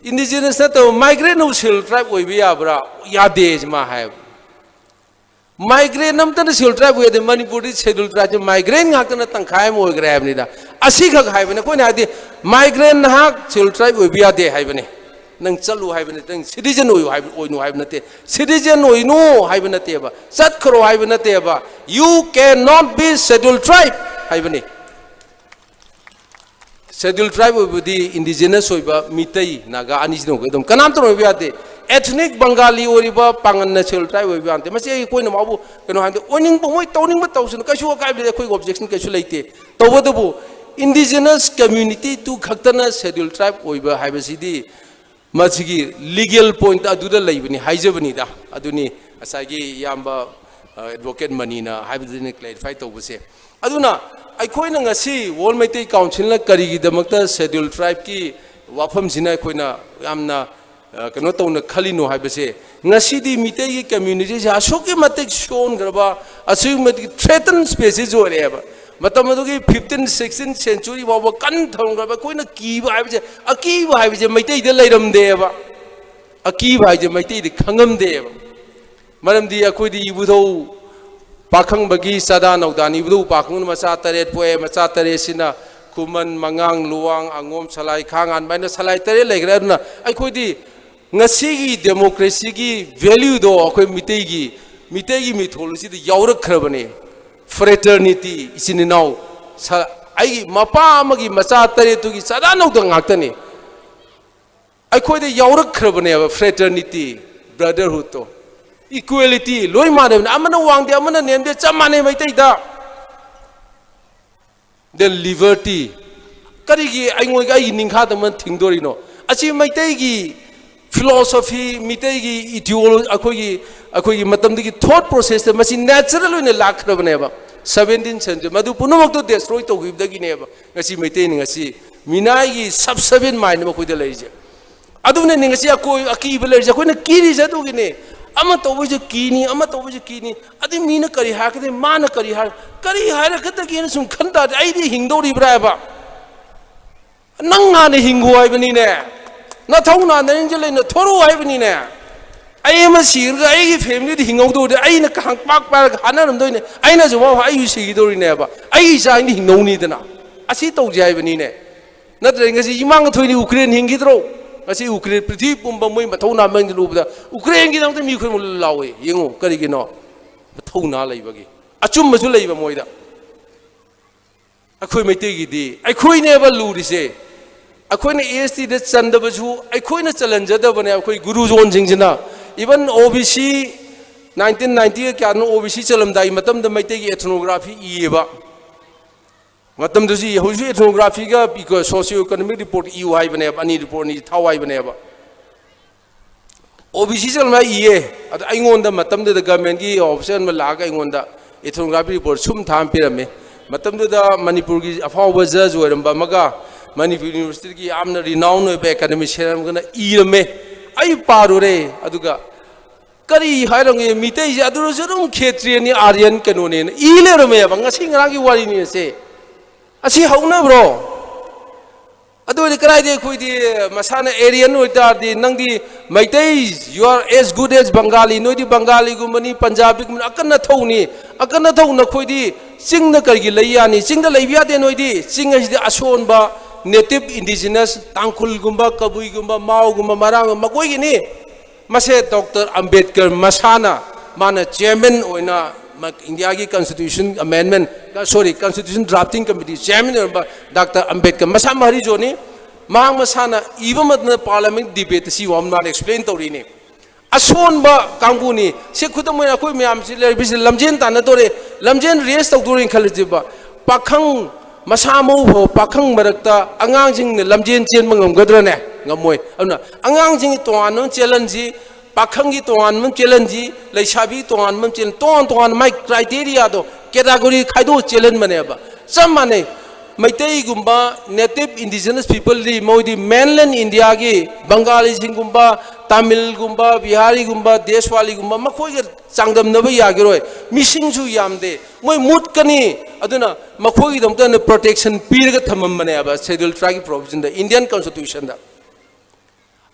ꯏꯟꯗꯤꯖꯤꯅꯁ ꯅꯠꯇꯕ ꯃꯥꯏꯒ꯭ꯔꯦꯟꯅꯕꯨ ꯁꯦꯗ꯭ꯌꯨꯜ ꯇ꯭ꯔꯥꯏꯕ ꯑꯣꯏꯕ ꯌꯥꯕ꯭ꯔꯥ? ꯌꯥꯗꯦ", ꯁꯤ ꯃꯥ ꯍꯥꯏꯌꯦꯕ꯫ ꯃꯥꯏꯒ꯭ꯔꯦꯟ ꯑꯝꯇꯅ ꯁꯦꯗ꯭ꯌꯨꯜ ꯇ꯭ꯔꯥꯏꯕ ꯑꯣꯏꯗꯦ꯫ ꯃꯅꯤꯄꯨꯔꯗꯤ ꯁꯦꯗ꯭ꯌꯨꯜ ꯇ꯭ꯔꯥꯏꯕꯁꯦ ꯃꯥꯏꯒ꯭ꯔꯦꯟ ꯉꯥꯛꯇꯅ ꯇꯪꯈꯥꯏ ꯑꯃ ꯑꯣꯏꯈ꯭ꯔꯦ ꯍꯥꯏꯕꯅꯤꯗ꯫ ꯑꯁꯤꯈꯛ ꯍꯥꯏꯕꯅꯤ꯫ ꯑꯩꯈꯣꯏꯅ ꯍꯥꯏꯗꯤ ꯃꯥꯏꯒ꯭ꯔꯦꯟ ꯅꯍꯥꯛ ꯁꯦꯗ꯭ꯌꯨꯜ ꯇ꯭ꯔꯥꯏꯕ ꯑꯣꯏꯕ ꯌꯥꯗꯦ ꯍꯥꯏꯕꯅꯤ꯫ ꯅꯪ ꯆꯠꯂꯨ ꯍꯥꯏꯕ ꯅꯠꯇꯦ, ꯅꯪ citizen ꯑꯣꯏꯌꯨ ꯍꯥꯏꯕ, ꯑꯣꯏꯅꯨ ꯍꯥꯏꯕ ꯅꯠꯇꯦ, citizen ꯑꯣꯏꯅꯨ ꯍꯥꯏꯕ ꯅꯠꯇꯦꯕ, ꯆꯠꯈ꯭ꯔꯣ ꯍꯥꯏꯕ ꯅꯠꯇꯦꯕ, you cannot be scheduled tribe ꯍꯥꯏꯕꯅꯤ꯫ Scheduled tribe ꯑꯣꯏꯕꯗꯤ indigenous ꯑꯣꯏꯕ ꯃꯤꯇꯩ, ꯅꯥꯒꯥ ꯑꯅꯤꯁꯤꯅ ꯑꯣꯏꯒꯗꯕ, ꯀꯅꯥꯝꯇꯅ ꯑꯣꯏꯕ ꯌꯥꯗꯦ꯫ Ethnic Bengali ꯑꯣꯏꯔꯤꯕ ꯄꯥꯡꯒꯜꯅ scheduled tribe ꯑꯣꯏꯕ ꯌꯥꯗꯦ꯫ ꯃꯁꯤ ꯑꯩꯈꯣꯏꯅ ꯃꯥꯕꯨ ꯀꯩꯅꯣ ꯍꯥꯏꯕꯗ ꯑꯣꯏꯅꯤꯡꯕ ꯃꯣꯏ ꯇꯧꯅꯤꯡꯕ ꯇꯧꯁꯅꯨ, ꯀꯩꯁꯨ ꯑꯀꯥꯏꯕ ꯂꯩꯇꯦ, ꯑꯩꯈꯣꯏꯒꯤ objection ꯀꯩꯁꯨ ꯂꯩꯇꯦ꯫ ꯇꯧꯕꯇꯕꯨ indigenous community ꯇꯨ ꯈꯛꯇꯅ scheduled tribe ꯑꯣꯏꯕ ꯍꯥꯏꯕꯁꯤꯗꯤ ꯃꯁꯤꯒꯤ legal point ꯑꯗꯨꯗ ꯂꯩꯕꯅꯤ ꯍꯥꯏꯖꯕꯅꯤꯗ꯫ ꯑꯗꯨꯅꯤ ꯉꯁꯥꯏꯒꯤ ꯏꯌꯥꯝꯕ, ꯑ, advocate ꯃꯅꯤꯅ ꯍꯥꯏꯕꯗꯨꯅꯤ clarify ꯇꯧꯕꯁꯦ꯫ ꯑꯗꯨꯅ ꯑꯩꯈꯣꯏꯅ ꯉꯁꯤ World Meitei Council ꯅ ꯀꯔꯤꯒꯤꯗꯃꯛꯇ scheduled tribe ꯀꯤ ꯋꯥꯐꯝꯁꯤꯅ ꯑꯩꯈꯣꯏꯅ ꯌꯥꯝꯅ, ꯑ, ꯀꯩꯅꯣ ꯇꯧꯅ ꯈꯜꯂꯤꯅꯣ ꯍꯥꯏꯕꯁꯦ, ꯉꯁꯤꯗꯤ ꯃꯤꯇꯩꯒꯤ community ꯁꯦ ꯑꯁꯨꯛꯀꯤ ꯃꯇꯤꯛ ꯁꯣꯟꯈ꯭ꯔꯕ, ꯑꯁꯨꯛꯀꯤ ꯃꯇꯤꯛ threatened species ꯑꯣꯏꯔꯛꯑꯦꯕ꯫ ꯃꯇꯝ ꯑꯗꯨꯒꯤ fifteen, sixteen century ꯐꯥꯎꯕ ꯀꯟ ꯊꯝꯈ꯭ꯔꯕ, ꯑꯩꯈꯣꯏꯅ ꯀꯤꯕ ꯍꯥꯏꯕꯁꯦ, ꯑꯀꯤꯕ ꯍꯥꯏꯕꯁꯦ ꯃꯩꯇꯩꯗ ꯂꯩꯔꯝꯗꯦꯕ꯫ ꯑꯀꯤꯕ ꯍꯥꯏꯁꯦ ꯃꯩꯇꯩꯗ ꯈꯪꯉꯝꯗꯦꯕ꯫ ꯃꯔꯝꯗꯤ ꯑꯩꯈꯣꯏꯗꯤ ꯏꯕꯨꯙꯧ ꯄꯥꯈꯪꯕꯒꯤ ꯆꯥꯗꯥ ꯅꯧꯗꯥꯅꯤ꯫ ꯏꯕꯨꯙꯧ ꯄꯥꯈꯪꯕꯅ ꯃꯆꯥ ꯇꯔꯦꯠ ꯄꯣꯛꯑꯦ, ꯃꯆꯥ ꯇꯔꯦꯠꯁꯤꯅ ꯈꯨꯃꯟ, ꯃꯉꯥꯡ, ꯂꯨꯋꯥꯡ, ꯑꯉꯣꯝ, ꯁꯂꯥꯏ, ꯈꯥꯡꯉꯥꯟ ꯍꯥꯏꯅ ꯁꯂꯥꯏ ꯇꯔꯦꯠ ꯂꯩꯈ꯭ꯔꯦ꯫ ꯑꯗꯨꯅ ꯑꯩꯈꯣꯏꯗꯤ ꯉꯁꯤꯒꯤ democracy ꯒꯤ value ꯗꯣ ꯑꯩꯈꯣꯏ ꯃꯤꯇꯩꯒꯤ, ꯃꯤꯇꯩꯒꯤ mythology ꯗ ꯌꯥꯎꯔꯛꯈ꯭ꯔꯕꯅꯦ꯫ Fraternity, ꯏꯆꯤꯟ ꯏꯅꯥꯎ, ꯁ-, ꯑꯩꯒꯤ ꯃꯄꯥ ꯑꯃꯒꯤ ꯃꯆꯥ ꯇꯔꯦꯠꯇꯨꯒꯤ ꯆꯥꯗꯥ ꯅꯧꯗꯥ ꯉꯥꯛꯇꯅꯤ꯫ ꯑꯩꯈꯣꯏꯗ ꯌꯥꯎꯔꯛꯈ꯭ꯔꯕꯅꯦꯕ fraternity, brotherhood ꯇꯣ, equality, ꯂꯣꯏ ꯃꯥꯟꯅꯕꯅꯦ, ꯑꯃꯅ ꯋꯥꯡꯗꯦ, ꯑꯃꯅ ꯅꯦꯝꯗꯦ, ꯆꯞ ꯃꯥꯟꯅꯩ ꯃꯩꯇꯩꯗ꯫ Then liberty, ꯀꯔꯤꯒꯤ ꯑꯩꯉꯣꯟꯗ, ꯑꯩꯒꯤ ꯅꯤꯡꯈꯥꯗ ꯑꯃ ꯊꯤꯡꯗꯣꯔꯤꯅꯣ? ꯑꯁꯤ ꯃꯩꯇꯩꯒꯤ philosophy, ꯃꯤꯇꯩꯒꯤ ideology, ꯑꯩꯈꯣꯏꯒꯤ, ꯑꯩꯈꯣꯏꯒꯤ ꯃꯇꯝꯗꯒꯤ thought process ꯇ ꯃꯁꯤ natural ꯑꯣꯏꯅ ꯂꯥꯛꯈ꯭ꯔꯕꯅꯦꯕ꯫ Seventeen century ꯃꯗꯨ ꯄꯨꯝꯅꯃꯛꯇꯨ destroy ꯇꯧꯈꯤꯕꯗꯒꯤꯅꯦꯕ ꯉꯁꯤ ꯃꯩꯇꯩꯅ ꯉꯁꯤ ꯃꯤꯅꯥꯏꯒꯤ sub seven mind ꯑꯃ ꯑꯩꯈꯣꯏꯗ ꯂꯩꯔꯤꯁꯦ꯫ ꯑꯗꯨꯅꯅꯦ ꯉꯁꯤ ꯑꯀꯣꯏ ꯑꯀꯤꯕ ꯂꯩꯔꯤꯁꯦ, ꯑꯩꯈꯣꯏꯅ ꯀꯤꯔꯤꯁꯦ ꯑꯗꯨꯒꯤꯅꯦ꯫ ꯑꯃ ꯇꯧꯕꯩꯁꯨ ꯀꯤꯅꯤ, ꯑꯃ ꯇꯧꯕꯩꯁꯨ ꯀꯤꯅꯤ꯫ ꯑꯗꯨ ꯃꯤꯅ ꯀꯔꯤ ꯍꯥꯏꯔꯛꯀꯗꯦ, ꯃꯥꯅ ꯀꯔꯤ ꯍꯥꯏ-, ꯀꯔꯤ ꯍꯥꯏꯔꯛꯀꯗꯒꯦꯅ ꯁꯨꯝ ꯈꯟ ꯇꯥꯔꯗꯤ ꯑꯩꯗꯤ ꯍꯤꯡꯗꯧꯔꯤꯕ꯭ꯔꯥ ꯍꯥꯏꯕ? ꯅꯪ ꯍꯥꯟꯅ ꯍꯤꯡꯉꯨ ꯍꯥꯏꯕꯅꯤꯅꯦ꯫ ꯅꯊꯧ ꯅꯥꯟꯅ ꯅꯪꯁꯦ ꯂꯩꯅ ꯊꯣꯔꯛꯎ ꯍꯥꯏꯕꯅꯤꯅꯦ꯫ ꯑꯩ ꯑꯃ ꯁꯤꯔꯒ ꯑꯩꯒꯤ family ꯗꯤ ꯍꯤꯡꯍꯧꯗꯧꯔꯗꯤ ꯑꯩꯅ ꯀꯥꯡꯄꯥꯛ ꯄꯥꯏꯔꯒ ꯍꯥꯠꯅꯔꯝꯗꯣꯏꯅꯦ꯫ ꯑꯩꯅꯁꯨ ꯃꯥ ꯑꯩꯁꯨ ꯁꯤꯈꯤꯗꯧꯔꯤꯅꯦꯕ꯫ ꯑꯩꯒꯤ ꯏꯆꯥ ꯑꯅꯤ ꯍꯤꯡꯍꯧꯅꯤꯗꯅ꯫ ꯑꯁꯤ ꯇꯧꯁꯦ ꯍꯥꯏꯕꯅꯤꯅꯦ꯫ ꯅꯠꯇ꯭ꯔꯗꯤ ꯉꯁꯤ ꯏꯃꯥ ꯊꯣꯏꯅꯤ Ukraine ꯍꯤꯡꯈꯤꯗ꯭ꯔꯣ? ꯉꯁꯤ ꯎꯀ꯭ꯔꯦꯟ, ꯄ꯭ꯔꯤꯊꯤꯕꯤ ꯄꯨꯝꯕ ꯃꯣꯏ ꯃꯊꯧꯅꯥ ꯃꯥꯡꯗꯅ ꯎꯕꯗ ꯎꯀ꯭ꯔꯦꯟꯒꯤꯗꯃꯛꯇ ꯃꯤ ꯈꯨꯗꯤꯡꯃꯛ ꯂꯥꯎꯏ꯫ ꯌꯦꯡꯉꯨ, ꯀꯔꯤꯒꯤꯅꯣ? ꯃꯊꯧꯅꯥ ꯂꯩꯕꯒꯤ, ꯑꯆꯨꯝꯕꯁꯨ ꯂꯩꯕ ꯃꯣꯏꯗ꯫ ꯑꯩꯈꯣꯏ ꯃꯩꯇꯩꯒꯤꯗꯤ ꯑꯩꯈꯣꯏꯅꯦꯕ ꯂꯨꯔꯤꯁꯦ꯫ ꯑꯩꯈꯣꯏꯅ ꯑꯦꯁ ꯇꯤꯗ ꯆꯟꯗꯕꯁꯨ ꯑꯩꯈꯣꯏꯅ ꯆꯜꯍꯟꯖꯗꯕꯅꯦ꯫ ꯑꯩꯈꯣꯏ ꯒꯨꯔꯨꯖꯣꯟꯁꯤꯡꯁꯤꯅ, even ꯑꯣ ꯕꯤ ꯁꯤ, ꯅꯥꯏꯟꯇꯤꯟ ꯅꯥꯏꯟꯇꯤꯒ ꯀꯌꯥꯗꯅꯣ ꯑꯣ ꯕꯤ ꯁꯤ ꯆꯜꯂꯝꯗꯥꯏ ꯃꯇꯝꯗ ꯃꯩꯇꯩꯒꯤ ethnography ꯏꯌꯦꯕ꯫ ꯃꯇꯝꯗꯨꯁꯤ ꯍꯧꯖꯤꯛꯁꯨ ethnographyꯒ socio economic report ꯏꯌꯨ ꯍꯥꯏꯕꯅꯦꯕ, ꯑꯅꯤ report ꯑꯅꯤ ꯊꯥꯎ ꯍꯥꯏꯕꯅꯦꯕ꯫ ꯑꯣ ꯕꯤ ꯁꯤ ꯆꯜꯂꯝꯗꯥꯏ ꯏꯌꯦ꯫ ꯑꯗ ꯑꯩꯉꯣꯟꯗ ꯃꯇꯝꯗꯨꯗ governmentꯀꯤ officer ꯑꯃ ꯂꯥꯛꯑꯒ ꯑꯩꯉꯣꯟꯗ ethnography report ꯁꯨꯝ ꯊꯥ ꯑꯃ ꯄꯤꯔꯝꯃꯤ꯫ ꯃꯇꯝꯗꯨꯗ ꯃꯅꯤꯄꯨꯔꯒꯤ ꯑꯐꯥꯎꯕ judge ꯑꯣꯏꯔꯝꯕ ꯑꯃꯒ ꯃꯅꯤꯄꯨꯔ universityꯒꯤ ꯌꯥꯝꯅ renown ꯑꯣꯏꯕ academician ꯑꯃꯒꯅ ꯏꯔꯝꯃꯦ꯫ ꯑꯩ ꯄꯥꯔꯨꯔꯦ꯫ ꯑꯗꯨꯒ ꯀꯔꯤ ꯍꯥꯏꯔꯝꯒꯦ? ꯃꯤꯇꯩꯁꯦ ꯑꯗꯨꯗꯁꯨ ꯑꯗꯨꯝ ꯈꯦꯇ꯭ꯔꯤꯌꯅꯤ, ꯑꯥꯔꯌꯟ ꯀꯩꯅꯣꯅꯦꯅ ꯏ ꯂꯩꯔꯝꯃꯦꯕ꯫ ꯉꯁꯤ ꯉꯔꯥꯡꯒꯤ ꯋꯥꯔꯤꯅꯤ ꯑꯁꯦ꯫ ꯑꯁꯤ ꯍꯧꯅꯕ꯭ꯔꯣ? ꯑꯗꯨ ꯑꯣꯏꯔꯗꯤ ꯀꯗꯥꯏꯗꯩ ꯑꯩꯈꯣꯏꯗꯤ ꯃꯁꯥꯅ ꯑꯦꯔꯤꯌꯟ ꯑꯣꯏꯇꯥꯔꯗꯤ, ꯅꯪꯗꯤ Meitei, you are as good as Bengali, ꯅꯣꯏꯗꯤ ꯕꯪꯒꯥꯂꯤꯒꯨꯝꯕꯅꯤ, ꯄꯟꯖꯥꯕꯤꯒꯨꯝꯕꯅꯤ, ꯑꯀꯟꯅ ꯊꯧꯅꯤ, ꯑꯀꯟꯅ ꯊꯧ ꯅꯈꯣꯏꯗꯤ ꯆꯤꯡꯗ ꯀꯔꯤꯒꯤ ꯂꯩ ꯌꯥꯅꯤ? ꯆꯤꯡꯗ ꯂꯩꯕ ꯌꯥꯗꯦ ꯅꯣꯏꯗꯤ꯫ ꯆꯤꯡ ꯍꯥꯏꯁꯤꯗꯤ ꯑꯁꯣꯟꯕ native indigenous ꯇꯥꯡꯈꯨꯜꯒꯨꯝꯕ, ꯀꯕꯨꯏꯒꯨꯝꯕ, ꯃꯥꯎꯒꯨꯝꯕ, ꯃꯔꯥꯡꯒꯨꯝꯕ ꯃꯈꯣꯏꯒꯤꯅꯤ꯫ ꯃꯁꯦ ꯗꯣꯛꯇꯔ ꯑꯝꯕꯦꯗꯀꯔ ꯃꯁꯥꯅ, ꯃꯥꯅ chairman ꯑꯣꯏꯅ ꯃ-, ꯏꯟꯗꯤꯌꯥꯒꯤ constitution amendment, sorry, constitution drafting committee chairman ꯑꯣꯏꯔꯝꯕ ꯗꯥꯛꯇꯔ ꯑꯝꯕꯦꯗꯀꯔ ꯃꯁꯥ ꯃꯍꯥꯔꯤꯖꯣꯅꯤ꯫ ꯃꯍꯥꯛ ꯃꯁꯥꯅ ꯏꯕ ꯃꯇꯝꯗ parliament debateꯇ ꯁꯤ ꯋꯥ ꯃꯥꯅ explain ꯇꯧꯔꯤꯅꯤ꯫ ꯑꯁꯣꯟꯕ ꯀꯥꯡꯕꯨꯅꯤ꯫ ꯁꯤ ꯈꯨꯗꯝ ꯑꯣꯏꯅ ꯑꯩꯈꯣꯏ ꯃꯌꯥꯝꯁꯤ ꯂꯩꯔꯤꯕꯁꯤ ꯂꯝꯖꯦꯟ ꯇꯥꯟꯅꯗꯣꯔꯦ, ꯂꯝꯖꯦꯟ race ꯇꯧꯗꯣꯔꯦꯅ ꯈꯜꯂꯁꯦꯕ꯫ ꯄꯥꯈꯪ ꯃꯁꯥ ꯃꯎ ꯐꯕ ꯄꯥꯈꯪ ꯃꯔꯛꯇ ꯑꯉꯥꯡꯁꯤꯡꯅ ꯂꯝꯖꯦꯟ ꯆꯦꯟꯕ ꯉꯝꯒꯗ꯭ꯔꯅꯦ? ꯉꯝꯃꯣꯏ꯫ ꯑꯗꯨꯅ ꯑꯉꯥꯡꯁꯤꯡꯒꯤ ꯇꯣꯉꯥꯟꯕ ꯑꯃ ꯆꯦꯜꯍꯟꯁꯤ, ꯄꯥꯈꯪꯒꯤ ꯇꯣꯉꯥꯟꯕ ꯑꯃ ꯆꯦꯜꯍꯟꯁꯤ, ꯂꯩꯁꯥꯕꯤ ꯇꯣꯉꯥꯟꯕ ꯑꯃ ꯆꯦꯜꯍꯟ, ꯇꯣꯉꯥꯟ ꯇꯣꯉꯥꯟ ꯃꯥꯏ criteriaꯗꯣ, category ꯈꯥꯏꯗꯣꯛꯑ ꯆꯦꯜꯍꯟꯕꯅꯦꯕ꯫ ꯆꯞ ꯃꯥꯟꯅꯩ꯫ ꯃꯩꯇꯩꯒꯨꯝꯕ native indigenous peopleꯗꯤ ꯃꯣꯏꯗꯤ mainland Indiaꯒꯤ ꯕꯪꯒꯥꯂꯤꯁꯤꯡꯒꯨꯝꯕ, ꯇꯥꯃꯤꯜꯒꯨꯝꯕ, ꯕꯤꯍꯥꯔꯤꯒꯨꯝꯕ, ꯗꯦꯁꯋꯥꯂꯤꯒꯨꯝꯕ ꯃꯈꯣꯏꯒ ꯆꯥꯡꯗꯝꯅꯕ ꯌꯥꯈꯤꯔꯣꯏ꯫ ꯃꯤꯁꯤꯡꯁꯨ ꯌꯥꯝꯗꯦ꯫ ꯃꯣꯏ ꯃꯨꯠꯀꯅꯤ꯫ ꯑꯗꯨꯅ ꯃꯈꯣꯏꯒꯤꯗꯃꯛꯇ ꯑꯩꯅ protection ꯄꯤꯔꯒ ꯊꯝꯃꯝꯕꯅꯦꯕ Scheduled Tribeꯀꯤ provisionꯗ, Indian Constitutionꯗ꯫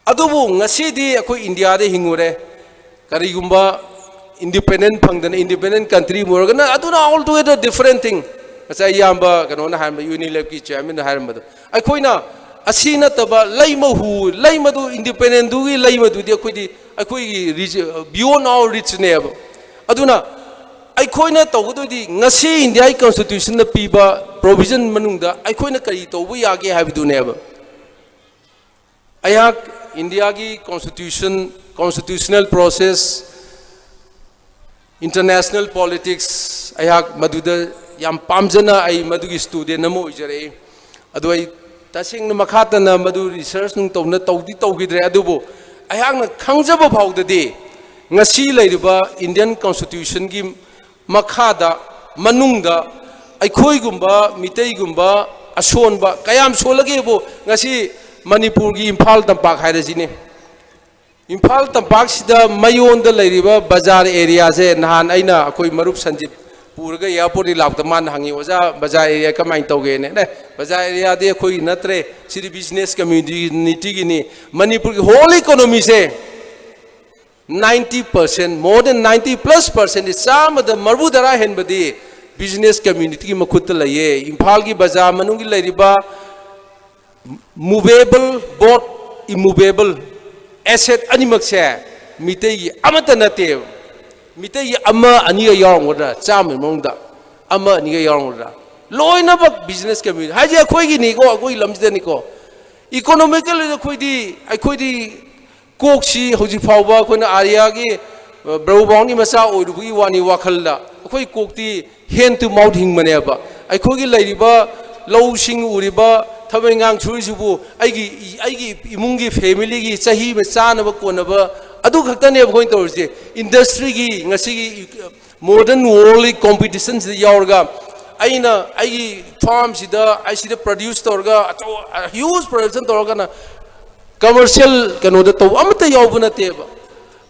ꯑꯗꯨꯕꯨ ꯉꯁꯤꯗꯤ ꯑꯩꯈꯣꯏ ꯏꯟꯗꯤꯌꯥꯗ ꯍꯤꯡꯉꯨꯔꯦ꯫ ꯀꯔꯤꯒꯨꯝꯕ independent ꯐꯪꯗꯅ independent country ꯑꯃ ꯑꯣꯏꯔꯒꯅ, ꯑꯗꯨꯅ altogether different thing꯫ ꯉꯁꯥꯏ ꯏꯌꯥꯝꯕ ꯀꯩꯅꯣꯅ ꯍꯥꯏꯔꯝꯕ, UNILEFꯀꯤ chairmanꯅ ꯍꯥꯏꯔꯝꯕꯗꯣ, ꯑꯩꯈꯣꯏꯅ ꯑꯁꯤ ꯅꯠꯇꯕ ꯂꯩꯃ ꯍꯨ, ꯂꯩꯃꯗꯨ, independent ꯗꯨꯒꯤ ꯂꯩꯃꯗꯨꯗꯤ ꯑꯩꯈꯣꯏꯗꯤ, ꯑꯩꯈꯣꯏꯒꯤ reach, beyond our reach ꯅꯦꯕ꯫ ꯑꯗꯨꯅ ꯑꯩꯈꯣꯏꯅ ꯇꯧꯒꯗꯣꯏꯗꯤ ꯉꯁꯤ India ꯒꯤ constitution ꯅ ꯄꯤꯕ provision ꯃꯅꯨꯡꯗ ꯑꯩꯈꯣꯏꯅ ꯀꯔꯤ ꯇꯧꯕ ꯌꯥꯒꯦ ꯍꯥꯏꯕꯗꯨꯅꯦꯕ꯫ ꯑꯩꯍꯥꯛ India ꯒꯤ constitution, constitutional process, international politics, ꯑꯩꯍꯥꯛ ꯃꯗꯨꯗ ꯌꯥꯝ ꯄꯥꯝꯖꯅ ꯑꯩ ꯃꯗꯨꯒꯤ student ꯑꯃ ꯑꯣꯏꯖꯔꯛꯏ꯫ ꯑꯗꯨ ꯑꯩ ꯇꯁꯦꯡꯅ ꯃꯈꯥ ꯇꯥꯅ ꯃꯗꯨ research ꯅꯨꯡ ꯇꯧꯅ ꯇꯧꯗꯤ ꯇꯧꯈꯤꯗ꯭ꯔꯦ, ꯑꯗꯨꯕꯨ ꯑꯩꯍꯥꯛꯅ ꯈꯪꯖꯕ ꯐꯥꯎꯗꯗꯤ ꯉꯁꯤ ꯂꯩꯔꯤꯕ Indian constitution ꯒꯤ ꯃꯈꯥꯗ, ꯃꯅꯨꯡꯗ ꯑꯩꯈꯣꯏꯒꯨꯝꯕ ꯃꯤꯇꯩꯒꯨꯝꯕ ꯑꯁꯣꯟꯕ ꯀꯌꯥꯝ ꯁꯣꯜꯂꯒꯦꯕꯨ, ꯉꯁꯤ ꯃꯅꯤꯄꯨꯔꯒꯤ ꯏꯝꯐꯥꯜ ꯇꯝꯄꯥꯛ ꯍꯥꯏꯔꯁꯤꯅꯦ, ꯏꯝꯐꯥꯜ ꯇꯝꯄꯥꯛꯁꯤꯗ ꯃꯌꯣꯟꯗ ꯂꯩꯔꯤꯕ ꯕꯖꯥꯔ area ꯁꯦ, ꯅꯍꯥꯟ ꯑꯩꯅ ꯑꯩꯈꯣꯏ ꯃꯔꯨꯞ ꯁꯟꯖꯤꯠ ꯄꯨꯔꯒ airport ꯇꯒꯤ ꯂꯥꯛꯄꯗ ꯃꯥꯅ ꯍꯪꯉꯤ, "ꯑꯣꯖꯥ, ꯕꯖꯥꯔ area ꯀꯃꯥꯏꯅ ꯇꯧꯒꯦꯅ?" ꯑꯦ, ꯕꯖꯥꯔ area ꯗꯤ ꯑꯩꯈꯣꯏꯒꯤ ꯅꯠꯇ꯭ꯔꯦ, ꯁꯤꯗꯤ business community ꯒꯤꯅꯤ꯫ ꯃꯅꯤꯄꯨꯔꯒꯤ whole economy ꯁꯦ ninety percent, more than ninety plus percent, ꯆꯥꯝꯃꯗ ꯃꯔꯤꯐꯨ ꯇꯔꯥ ꯍꯦꯟꯕꯗꯤ business community ꯒꯤ ꯃꯈꯨꯠꯇ ꯂꯩꯌꯦ꯫ ꯏꯝꯐꯥꯜꯒꯤ ꯕꯖꯥꯔ ꯃꯅꯨꯡꯒꯤ ꯂꯩꯔꯤꯕ movable, both immovable asset ꯑꯅꯤꯃꯛꯁꯦ ꯃꯤꯇꯩꯒꯤ ꯑꯃꯠꯇ ꯅꯠꯇꯦꯕ꯫ ꯃꯤꯇꯩꯒꯤ ꯑꯃ ꯑꯅꯤꯒ ꯌꯥꯎꯔꯝꯒꯗ꯭ꯔꯥ? ꯆꯥꯝꯃꯒꯤ ꯃꯅꯨꯡꯗ ꯑꯃ ꯑꯅꯤꯒ ꯌꯥꯎꯔꯝꯒꯗ꯭ꯔꯥ? ꯂꯣꯏꯅꯃꯛ business community ꯍꯥꯏꯁꯦ ꯑꯩꯈꯣꯏꯒꯤꯅꯤꯀꯣ, ꯑꯩꯈꯣꯏꯒꯤ ꯂꯝꯁꯤꯗꯅꯤꯀꯣ꯫ Economical ꯑꯩꯈꯣꯏꯗꯤ, ꯑꯩꯈꯣꯏꯗꯤ ꯀꯣꯛꯁꯤ ꯍꯧꯖꯤꯛ ꯐꯥꯎꯕ ꯑꯩꯈꯣꯏꯅ ꯑꯥꯔꯤꯌꯥꯒꯤ, ꯑ, ꯕ꯭ꯔꯍꯨꯕꯥꯍꯨꯒꯤ ꯃꯆꯥ ꯑꯣꯏꯔꯨꯕꯒꯤ ꯋꯥꯅꯤ, ꯋꯥꯈꯜꯗ ꯑꯩꯈꯣꯏ ꯀꯣꯛꯇꯤ hand to mouth ꯍꯤꯡꯕꯅꯦꯕ꯫ ꯑꯩꯈꯣꯏꯒꯤ ꯂꯩꯔꯤꯕ ꯂꯧꯁꯤꯡ ꯎꯔꯤꯕ ꯊꯕꯛ ꯏꯪꯈꯥꯡ ꯁꯨꯔꯤꯁꯤꯕꯨ ꯑꯩꯒꯤ, ꯑꯩꯒꯤ ꯏꯃꯨꯡꯒꯤ family ꯒꯤ ꯆꯍꯤ ꯑꯃ ꯆꯥꯅꯕ ꯀꯣꯟꯅꯕ ꯑꯗꯨ ꯈꯛꯇꯅꯦꯕ ꯑꯩꯈꯣꯏꯅ ꯇꯧꯔꯤꯁꯦ꯫ Industry ꯒꯤ ꯉꯁꯤꯒꯤ modern world ꯒꯤ competition ꯁꯤꯗ ꯌꯥꯎꯔꯒ ꯑꯩꯅ ꯑꯩꯒꯤ farm ꯁꯤꯗ, ꯑꯩ ꯁꯤꯗ produce ꯇꯧꯔꯒ ꯑꯆꯧ-, huge production ꯇꯧꯔꯒꯅ commercial ꯀꯩꯅꯣꯗ ꯇꯧꯕ ꯑꯃꯠꯇ ꯌꯥꯎꯕ ꯅꯠꯇꯦꯕ꯫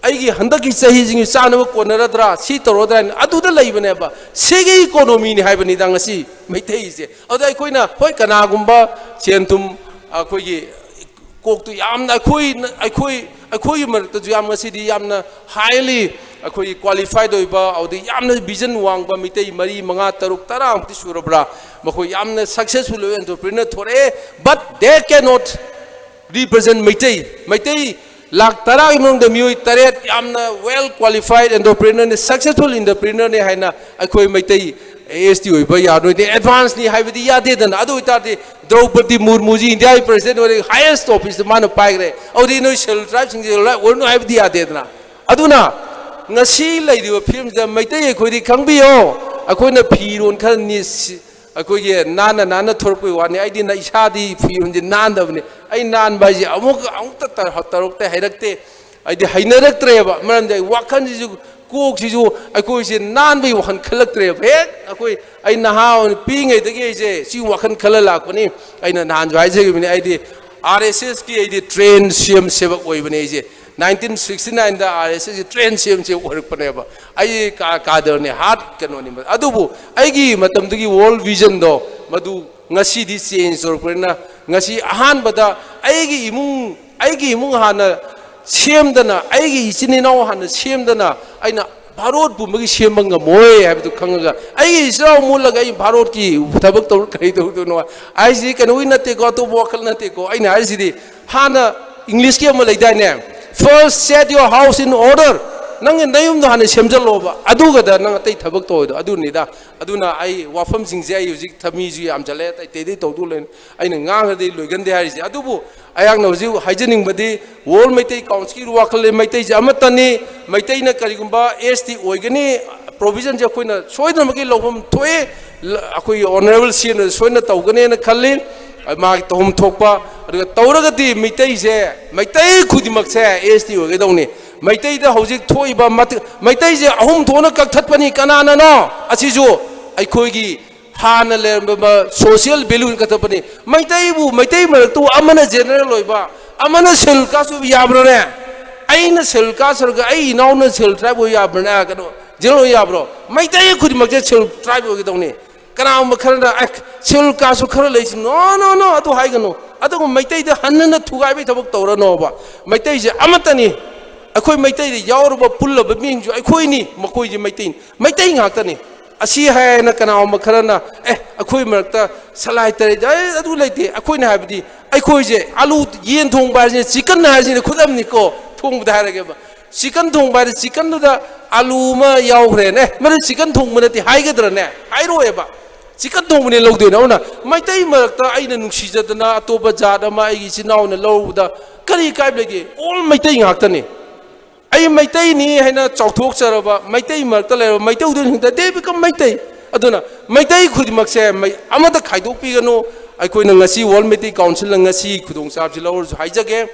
ꯑꯩꯒꯤ ꯍꯟꯗꯛꯀꯤ ꯆꯍꯤꯁꯤꯒꯤ ꯆꯥꯅꯕ ꯀꯣꯟꯅꯔꯗ꯭ꯔꯥ, ꯁꯤ ꯇꯧꯔꯗ꯭ꯔꯥ ꯍꯥꯏꯅ ꯑꯗꯨꯗ ꯂꯩꯕꯅꯦꯕ꯫ ꯁꯤꯒꯤ economy ꯅꯤ ꯍꯥꯏꯕꯅꯤꯗ ꯉꯁꯤ ꯃꯩꯇꯩꯁꯦ꯫ ꯑꯗꯨꯗ ꯑꯩꯈꯣꯏꯅ, ꯍꯣꯏ, ꯀꯅꯥꯒꯨꯝꯕ ꯁꯦꯟ ꯊꯨꯝ ꯑꯩꯈꯣꯏꯒꯤ ꯀꯣꯛꯇꯨ ꯌꯥꯝꯅ ꯑꯩꯈꯣꯏ, ꯑꯩꯈꯣꯏ, ꯑꯩꯈꯣꯏꯒꯤ ꯃꯔꯛꯇꯁꯨ ꯌꯥꯝ ꯉꯁꯤꯗꯤ ꯌꯥꯝꯅ highly ꯑꯩꯈꯣꯏꯒꯤ ꯀ꯭ꯋꯥꯂꯤꯐꯥꯏꯗ ꯑꯣꯏꯕ, ꯑꯗꯨꯗꯒꯤ ꯌꯥꯝꯅ ꯚꯤꯖꯟ ꯋꯥꯡꯕ ꯃꯤꯇꯩ ꯃꯔꯤ, ꯃꯉꯥ, ꯇꯔꯨꯛ, ꯇꯔꯥꯃꯨꯛꯇꯤ ꯁꯨꯔꯕ꯭ꯔꯥ? ꯃꯈꯣꯏ ꯌꯥꯝꯅ ꯁꯛꯁꯦꯁꯐꯨꯜ ꯑꯣꯏꯕ ꯑꯦꯟꯇꯔꯄ꯭ꯔꯤꯅꯔ ꯊꯣꯔꯛꯑꯦ, but they cannot represent Meitei. Meitei ꯂꯥꯛ ꯇꯔꯥꯒꯤ ꯃꯅꯨꯡꯗ ꯃꯤꯑꯣꯏ ꯇꯔꯦꯠ ꯌꯥꯝꯅ ꯋꯦꯜ ꯀ꯭ꯋꯥꯂꯤꯐꯥꯏꯗ ꯑꯦꯟꯇꯔꯄ꯭ꯔꯤꯅꯔꯅꯤ, ꯁꯛꯁꯦꯁꯐꯨꯜ ꯑꯦꯟꯇꯔꯄ꯭ꯔꯤꯅꯔꯅꯤ ꯍꯥꯏꯅ ꯑꯩꯈꯣꯏ ꯃꯩꯇꯩ ꯑꯦꯁ ꯇꯤ ꯑꯣꯏꯕ ꯌꯥꯔꯣꯏꯗꯦ, ꯑꯦꯗꯚꯥꯟꯁꯅꯤ ꯍꯥꯏꯕꯗꯤ ꯌꯥꯗꯦꯗꯅ꯫ ꯑꯗꯨ ꯑꯣꯏꯇꯥꯔꯗꯤ ꯗ꯭ꯔꯧꯄꯗꯤ ꯃꯨꯔꯃꯨꯁꯤ ꯏꯟꯗꯤꯌꯥꯒꯤ ꯄ꯭ꯔꯁꯤꯗꯦꯟ ꯑꯣꯏꯔꯦ, ꯍꯥꯏꯌꯦꯁ ꯑꯣꯐꯤꯁꯇ ꯃꯥꯅ ꯄꯥꯏꯈ꯭ꯔꯦ, ꯑꯗꯨꯗꯤ ꯅꯣꯏ ꯁꯦꯗꯨꯜ ꯇ꯭ꯔꯥꯏꯕꯁꯤꯡꯁꯦ ꯂꯣꯏ ꯑꯣꯏꯔꯅꯨ ꯍꯥꯏꯕꯗꯤ ꯌꯥꯗꯦꯗꯅ꯫ ꯑꯗꯨꯅ ꯉꯁꯤ ꯂꯩꯔꯤꯕ ꯐꯤꯕꯝꯁꯤꯗ ꯃꯩꯇꯩ ꯑꯩꯈꯣꯏꯗꯤ ꯈꯪꯕꯤꯌꯣ, ꯑꯩꯈꯣꯏꯅ ꯐꯤꯔꯣꯟ ꯈꯔ ꯅꯤ-, ꯁꯤ-, ꯑꯩꯈꯣꯏꯒꯤ ꯅꯥꯟꯅ ꯅꯥꯟꯅ ꯊꯣꯔꯛꯄꯒꯤ ꯋꯥꯅꯤ꯫ ꯑꯩꯗꯤ ꯅ-, ꯏꯁꯥꯗꯤ ꯐꯤꯔꯣꯟꯁꯦ ꯅꯥꯟꯗꯕꯅꯤ꯫ ꯑꯩ ꯅꯥꯟꯕ ꯍꯥꯏꯁꯦ ꯑꯃꯨꯛ, ꯑꯃꯨꯛꯇ ꯇꯧꯔ-, ꯇꯧꯔꯛꯇꯦ, ꯍꯩꯔꯛꯇꯦ꯫ ꯑꯩꯗꯤ ꯍꯩꯅꯔꯛꯇ꯭ꯔꯦꯕ, ꯃꯔꯝꯗꯤ ꯑꯩ ꯋꯥꯈꯜꯁꯤꯁꯨ, ꯀꯣꯛꯁꯤꯁꯨ ꯑꯩꯈꯣꯏꯁꯦ ꯅꯥꯟꯕꯒꯤ ꯋꯥꯈꯜ ꯈꯜꯂꯛꯇ꯭ꯔꯦꯕ꯫ ꯍꯦꯛ ꯑꯩꯈꯣꯏ, ꯑꯩ ꯅꯍꯥ ꯑꯣꯏꯅ ꯄꯤꯛꯏꯉꯩꯗꯒꯤ ꯑꯩꯁꯦ ꯁꯤ ꯋꯥꯈꯜ ꯈꯜꯂ ꯂꯥꯛꯄꯅꯤ꯫ ꯑꯩꯅ ꯅꯍꯥꯟꯁꯨ ꯍꯥꯏꯖꯈꯤꯕꯅꯤ, ꯑꯩꯗꯤ ꯑꯥꯔ ꯑꯦꯁ ꯑꯦꯁꯀꯤ ꯑꯩꯗꯤ ꯇ꯭ꯔꯦꯟ ꯁꯤ ꯑꯦꯝ ꯁꯦꯕꯛ ꯑꯣꯏꯕꯅꯦ꯫ ꯑꯩꯁꯦ ꯅꯥꯏꯟꯇꯤꯟ ꯁꯤꯛꯁꯇꯤ ꯅꯥꯏꯟꯗ ꯑꯥꯔ ꯑꯦꯁ ꯑꯦꯁꯀꯤ ꯇ꯭ꯔꯦꯟ ꯁꯤ ꯑꯦꯝ ꯁꯦꯕꯛ ꯑꯣꯏꯔꯛꯄꯅꯦꯕ꯫ ꯑꯩ ꯀꯥ-, ꯀꯥꯗꯔꯅꯦ, ꯍꯥꯔꯠ ꯀꯩꯅꯣꯅꯤ꯫ ꯑꯗꯨꯕꯨ ꯑꯩꯒꯤ ꯃꯇꯝꯗꯨꯒꯤ ꯋꯥꯔꯜ ꯚꯤꯖꯟꯗꯣ ꯃꯗꯨ ꯉꯁꯤꯗꯤ ꯆꯦꯟꯖ ꯇꯧꯔꯛꯄꯅꯤꯅ, ꯉꯁꯤ ꯑꯍꯥꯟꯕꯗ ꯑꯩꯒꯤ ꯏꯃꯨꯡ, ꯑꯩꯒꯤ ꯏꯃꯨꯡ ꯍꯥꯟꯅ ꯁꯦꯝꯗꯅ, ꯑꯩꯒꯤ ꯏꯆꯤꯟ ꯏꯅꯥꯎ ꯍꯥꯟꯅ ꯁꯦꯝꯗꯅ ꯑꯩꯅ ꯚꯥꯔꯣꯠ ꯄꯨꯝꯕꯒꯤ ꯁꯦꯝꯕ ꯉꯝꯃꯣꯏ ꯍꯥꯏꯕꯗꯨ ꯈꯪꯉꯒ, ꯑꯩꯒꯤ ꯏꯆꯤꯟ ꯏꯅꯥꯎ ꯃꯨꯠꯂꯒ ꯑꯩ ꯚꯥꯔꯣꯠꯀꯤ ꯊꯕꯛ ꯇꯧꯔ ꯀꯔꯤ ꯇꯧꯗꯣꯏꯅꯣ ꯍꯥꯏꯁꯤꯗꯤ ꯀꯩꯅꯣꯒꯤ ꯅꯠꯇꯦꯀꯣ, ꯑꯇꯣꯞꯄ ꯋꯥꯈꯜ ꯅꯠꯇꯦꯀꯣ꯫ ꯑꯩꯅ ꯍꯥꯏꯔꯤꯁꯤꯗꯤ ꯍꯥꯟꯅ ꯏꯪꯂꯤꯁꯀꯤ ꯑꯃ ꯂꯩꯗꯥꯏꯅꯦ, "First set your house in order"꯫ ꯅꯪꯒꯤ ꯅꯌꯨꯝꯗꯣ ꯍꯥꯟꯅ ꯁꯦꯝꯖꯜꯂꯣꯕ, ꯑꯗꯨꯒꯗ ꯅꯪ ꯑꯇꯩ ꯊꯕꯛ ꯇꯧꯔꯣꯏꯗꯣ꯫ ꯑꯗꯨꯅꯤꯗ꯫ ꯑꯗꯨꯅ ꯑꯩ ꯋꯥꯐꯝꯁꯤꯡꯁꯦ, ꯑꯩ ꯍꯧꯖꯤꯛ ꯊ-, ꯃꯤꯁꯨ ꯌꯥꯝꯁꯜꯂꯦ, ꯑꯇꯩ ꯑꯇꯩꯗꯩ ꯇꯧꯗꯧ ꯂꯩ, ꯑꯩꯅ ꯉꯥꯡꯉꯗꯤ ꯂꯣꯏꯒꯟꯗꯦ ꯍꯥꯏꯔꯤꯁꯦ꯫ ꯑꯗꯨꯕꯨ ꯑꯩꯍꯥꯛꯅ ꯍꯧꯖꯤꯛ ꯍꯥꯏꯖꯅꯤꯡꯕꯗꯤ, ꯋꯥꯔꯜ ꯃꯩꯇꯩ ꯀꯥꯎꯟꯁꯤꯜꯒꯤ ꯋꯥꯈꯜ ꯂꯩ, ꯃꯩꯇꯩꯁꯦ ꯑꯃꯠꯇꯅꯤ꯫ ꯃꯩꯇꯩꯅ ꯀꯔꯤꯒꯨꯝꯕ ꯑꯦꯁ ꯇꯤ ꯑꯣꯏꯒꯅꯤ, ꯄ꯭ꯔꯣꯚꯤꯖꯟꯁꯦ ꯑꯩꯈꯣꯏꯅ ꯁꯣꯏꯗꯅꯃꯛꯀꯤ ꯂꯧꯐꯝ ꯊꯣꯛꯑꯦ꯫ ꯂ-, ꯑꯩꯈꯣꯏꯒꯤ ꯑꯣꯅꯔꯦꯕꯜ ꯁꯤ ꯑꯦꯝꯅ ꯁꯣꯏꯗꯅ ꯇꯧꯒꯅꯦꯅ ꯈꯜꯂꯤ꯫ ꯃꯥꯒꯤ ꯇꯧꯐꯝ ꯊꯣꯛꯄ, ꯑꯗꯨꯒ ꯇꯧꯔꯒꯗꯤ ꯃꯩꯇꯩꯁꯦ, ꯃꯩꯇꯩ ꯈꯨꯗꯤꯡꯃꯛꯁꯦ ꯑꯦꯁ ꯇꯤ ꯑꯣꯏꯒꯗꯧꯅꯤ꯫ ꯃꯩꯇꯩꯗ ꯍꯧꯖꯤꯛ ꯊꯣꯛꯏꯕ ꯃꯇꯤꯛ, ꯃꯩꯇꯩꯁꯦ ꯑꯍꯨꯝ ꯊꯣꯛꯅ ꯀꯛꯊꯠꯄꯅꯤ꯫ ꯀꯅꯥꯅꯅꯣ? ꯑꯁꯤꯁꯨ ꯑꯩꯈꯣꯏꯒꯤ ꯍꯥꯟꯅ ꯂꯩꯔꯝꯕ ꯁꯣꯁꯤꯌꯦꯜ ꯚꯦꯂ꯭ꯌꯨ ꯀꯛꯊꯠꯄꯅꯤ꯫ ꯃꯩꯇꯩꯕꯨ, ꯃꯩꯇꯩ ꯃꯔꯛꯇꯨ ꯑꯃꯅ ꯖꯦꯅꯔꯦꯜ ꯑꯣꯏꯕ, ꯑꯃꯅ ꯁꯦꯗꯨꯜ ꯀꯥꯁ ꯑꯣꯏꯕ ꯌꯥꯕ꯭ꯔꯣꯅꯦ? ꯑꯩꯅ ꯁꯦꯗꯨꯜ ꯀꯥꯁ ꯑꯣꯏꯔꯒ ꯑꯩ ꯏꯅꯥꯎꯅ ꯁꯦꯗꯨꯜ ꯇ꯭ꯔꯥꯏꯕ ꯑꯣꯏꯕ ꯌꯥꯕ꯭ꯔꯅꯦ? ꯀꯩꯅꯣ, ꯖꯦꯅꯔꯦꯜ ꯑꯣꯏꯕ ꯌꯥꯕ꯭ꯔꯣ? ꯃꯩꯇꯩ ꯈꯨꯗꯤꯡꯃꯛꯁꯦ ꯁꯦꯗꯨꯜ ꯇ꯭ꯔꯥꯏꯕ ꯑꯣꯏꯒꯗꯧꯅꯤ꯫ ꯀꯅꯥꯒꯨꯝꯕ ꯈꯔꯅ, "ꯑꯦ, ꯁꯦꯗꯨꯜ ꯀꯥꯁꯁꯨ ꯈꯔ ꯂꯩꯁꯤ"꯫ No, no, no, ꯑꯗꯨ ꯍꯥꯏꯒꯅꯨ꯫ ꯑꯗꯨꯒ ꯃꯩꯇꯩꯗ ꯍꯟꯅ ꯍꯟꯅ ꯊꯨꯒꯥꯏꯕꯒꯤ ꯊꯕꯛ ꯇꯧꯔꯅꯣꯕ꯫ ꯃꯩꯇꯩꯁꯦ ꯑꯃꯠꯇꯅꯤ꯫ ꯑꯩꯈꯣꯏ ꯃꯩꯇꯩꯗ ꯌꯥꯎꯔꯕ ꯄꯨꯜꯂꯕ ꯃꯤꯁꯤꯡꯁꯨ ꯑꯩꯈꯣꯏꯅꯤ, ꯃꯈꯣꯏꯁꯦ ꯃꯩꯇꯩꯅꯤ, ꯃꯩꯇꯩ ꯉꯥꯛꯇꯅꯤ꯫ ꯑꯁꯤ ꯍꯥꯏꯅ ꯀꯅꯥꯒꯨꯝꯕ ꯈꯔꯅ, "ꯑꯦ, ꯑꯩꯈꯣꯏ ꯃꯔꯛꯇ ꯁꯂꯥꯏ ꯇꯔꯦꯠ, ꯑꯦ, ꯑꯗꯨ ꯂꯩꯇꯦ", ꯑꯩꯈꯣꯏꯅ ꯍꯥꯏꯕꯗꯤ ꯑꯩꯈꯣꯏꯁꯦ ꯑꯂꯨ, ꯌꯦꯟ ꯊꯣꯡꯕ ꯍꯥꯏꯁꯤꯅ, ꯆꯤꯀꯟ ꯍꯥꯏꯁꯤꯅ ꯈꯨꯗꯝꯅꯤꯀꯣ, ꯊꯣꯡꯕꯗ ꯍꯥꯏꯔꯒꯦꯕ꯫ ꯆꯤꯀꯟ ꯊꯣꯡꯕ ꯍꯥꯏꯗꯤ ꯆꯤꯀꯟꯗꯨꯗ ꯑꯂꯨ ꯑꯃ ꯌꯥꯎꯈ꯭ꯔꯦꯅꯦ, "ꯃꯗꯨ ꯆꯤꯀꯟ ꯊꯣꯡꯕ ꯅꯠꯇꯦ" ꯍꯥꯏꯒꯗ꯭ꯔꯅꯦ? ꯍꯥꯏꯔꯣꯏꯕ꯫ ꯆꯤꯀꯟ ꯊꯣꯡꯕꯅꯦ ꯂꯧꯗꯣꯏꯅꯦ꯫ ꯑꯗꯨꯅ ꯃꯩꯇꯩ ꯃꯔꯛꯇ ꯑꯩꯅ ꯅꯨꯡꯁꯤꯖꯗꯅ ꯑꯇꯣꯞꯄ ꯖꯥꯠ ꯑꯃ ꯑꯩꯒꯤ ꯏꯆꯤꯟ ꯏꯅꯥꯎꯅ ꯂꯧꯔꯨꯕꯗ ꯀꯔꯤ ꯀꯥꯏꯕ ꯂꯩꯒꯦ? ꯑꯣꯜ ꯃꯩꯇꯩ ꯉꯥꯛꯇꯅꯤ꯫ ꯑꯩ ꯃꯩꯇꯩꯅꯤ ꯍꯥꯏꯅ ꯆꯥꯎꯊꯣꯛꯆꯔꯕ, ꯃꯩꯇꯩ ꯃꯔꯛꯇ ꯂꯩꯔꯕ ꯃꯩꯇꯩꯗꯨꯅ ꯍꯤꯡꯗ, they become ꯃꯩꯇꯩ꯫ ꯑꯗꯨꯅ ꯃꯩꯇꯩ ꯈꯨꯗꯤꯡꯃꯛꯁꯦ ꯃꯩ-, ꯑꯃꯠꯇ ꯈꯥꯏꯗꯣꯛꯄꯤꯒꯅꯨ꯫ ꯑꯩꯈꯣꯏꯅ ꯉꯁꯤ ꯋꯥꯔꯜ ꯃꯩꯇꯩ ꯀꯥꯎꯟꯁꯤꯜꯅ ꯉꯁꯤ ꯈꯨꯗꯣꯡꯆꯥꯕꯁꯤ ꯂꯧꯔꯁꯨ ꯍꯥꯏꯖꯒꯦ,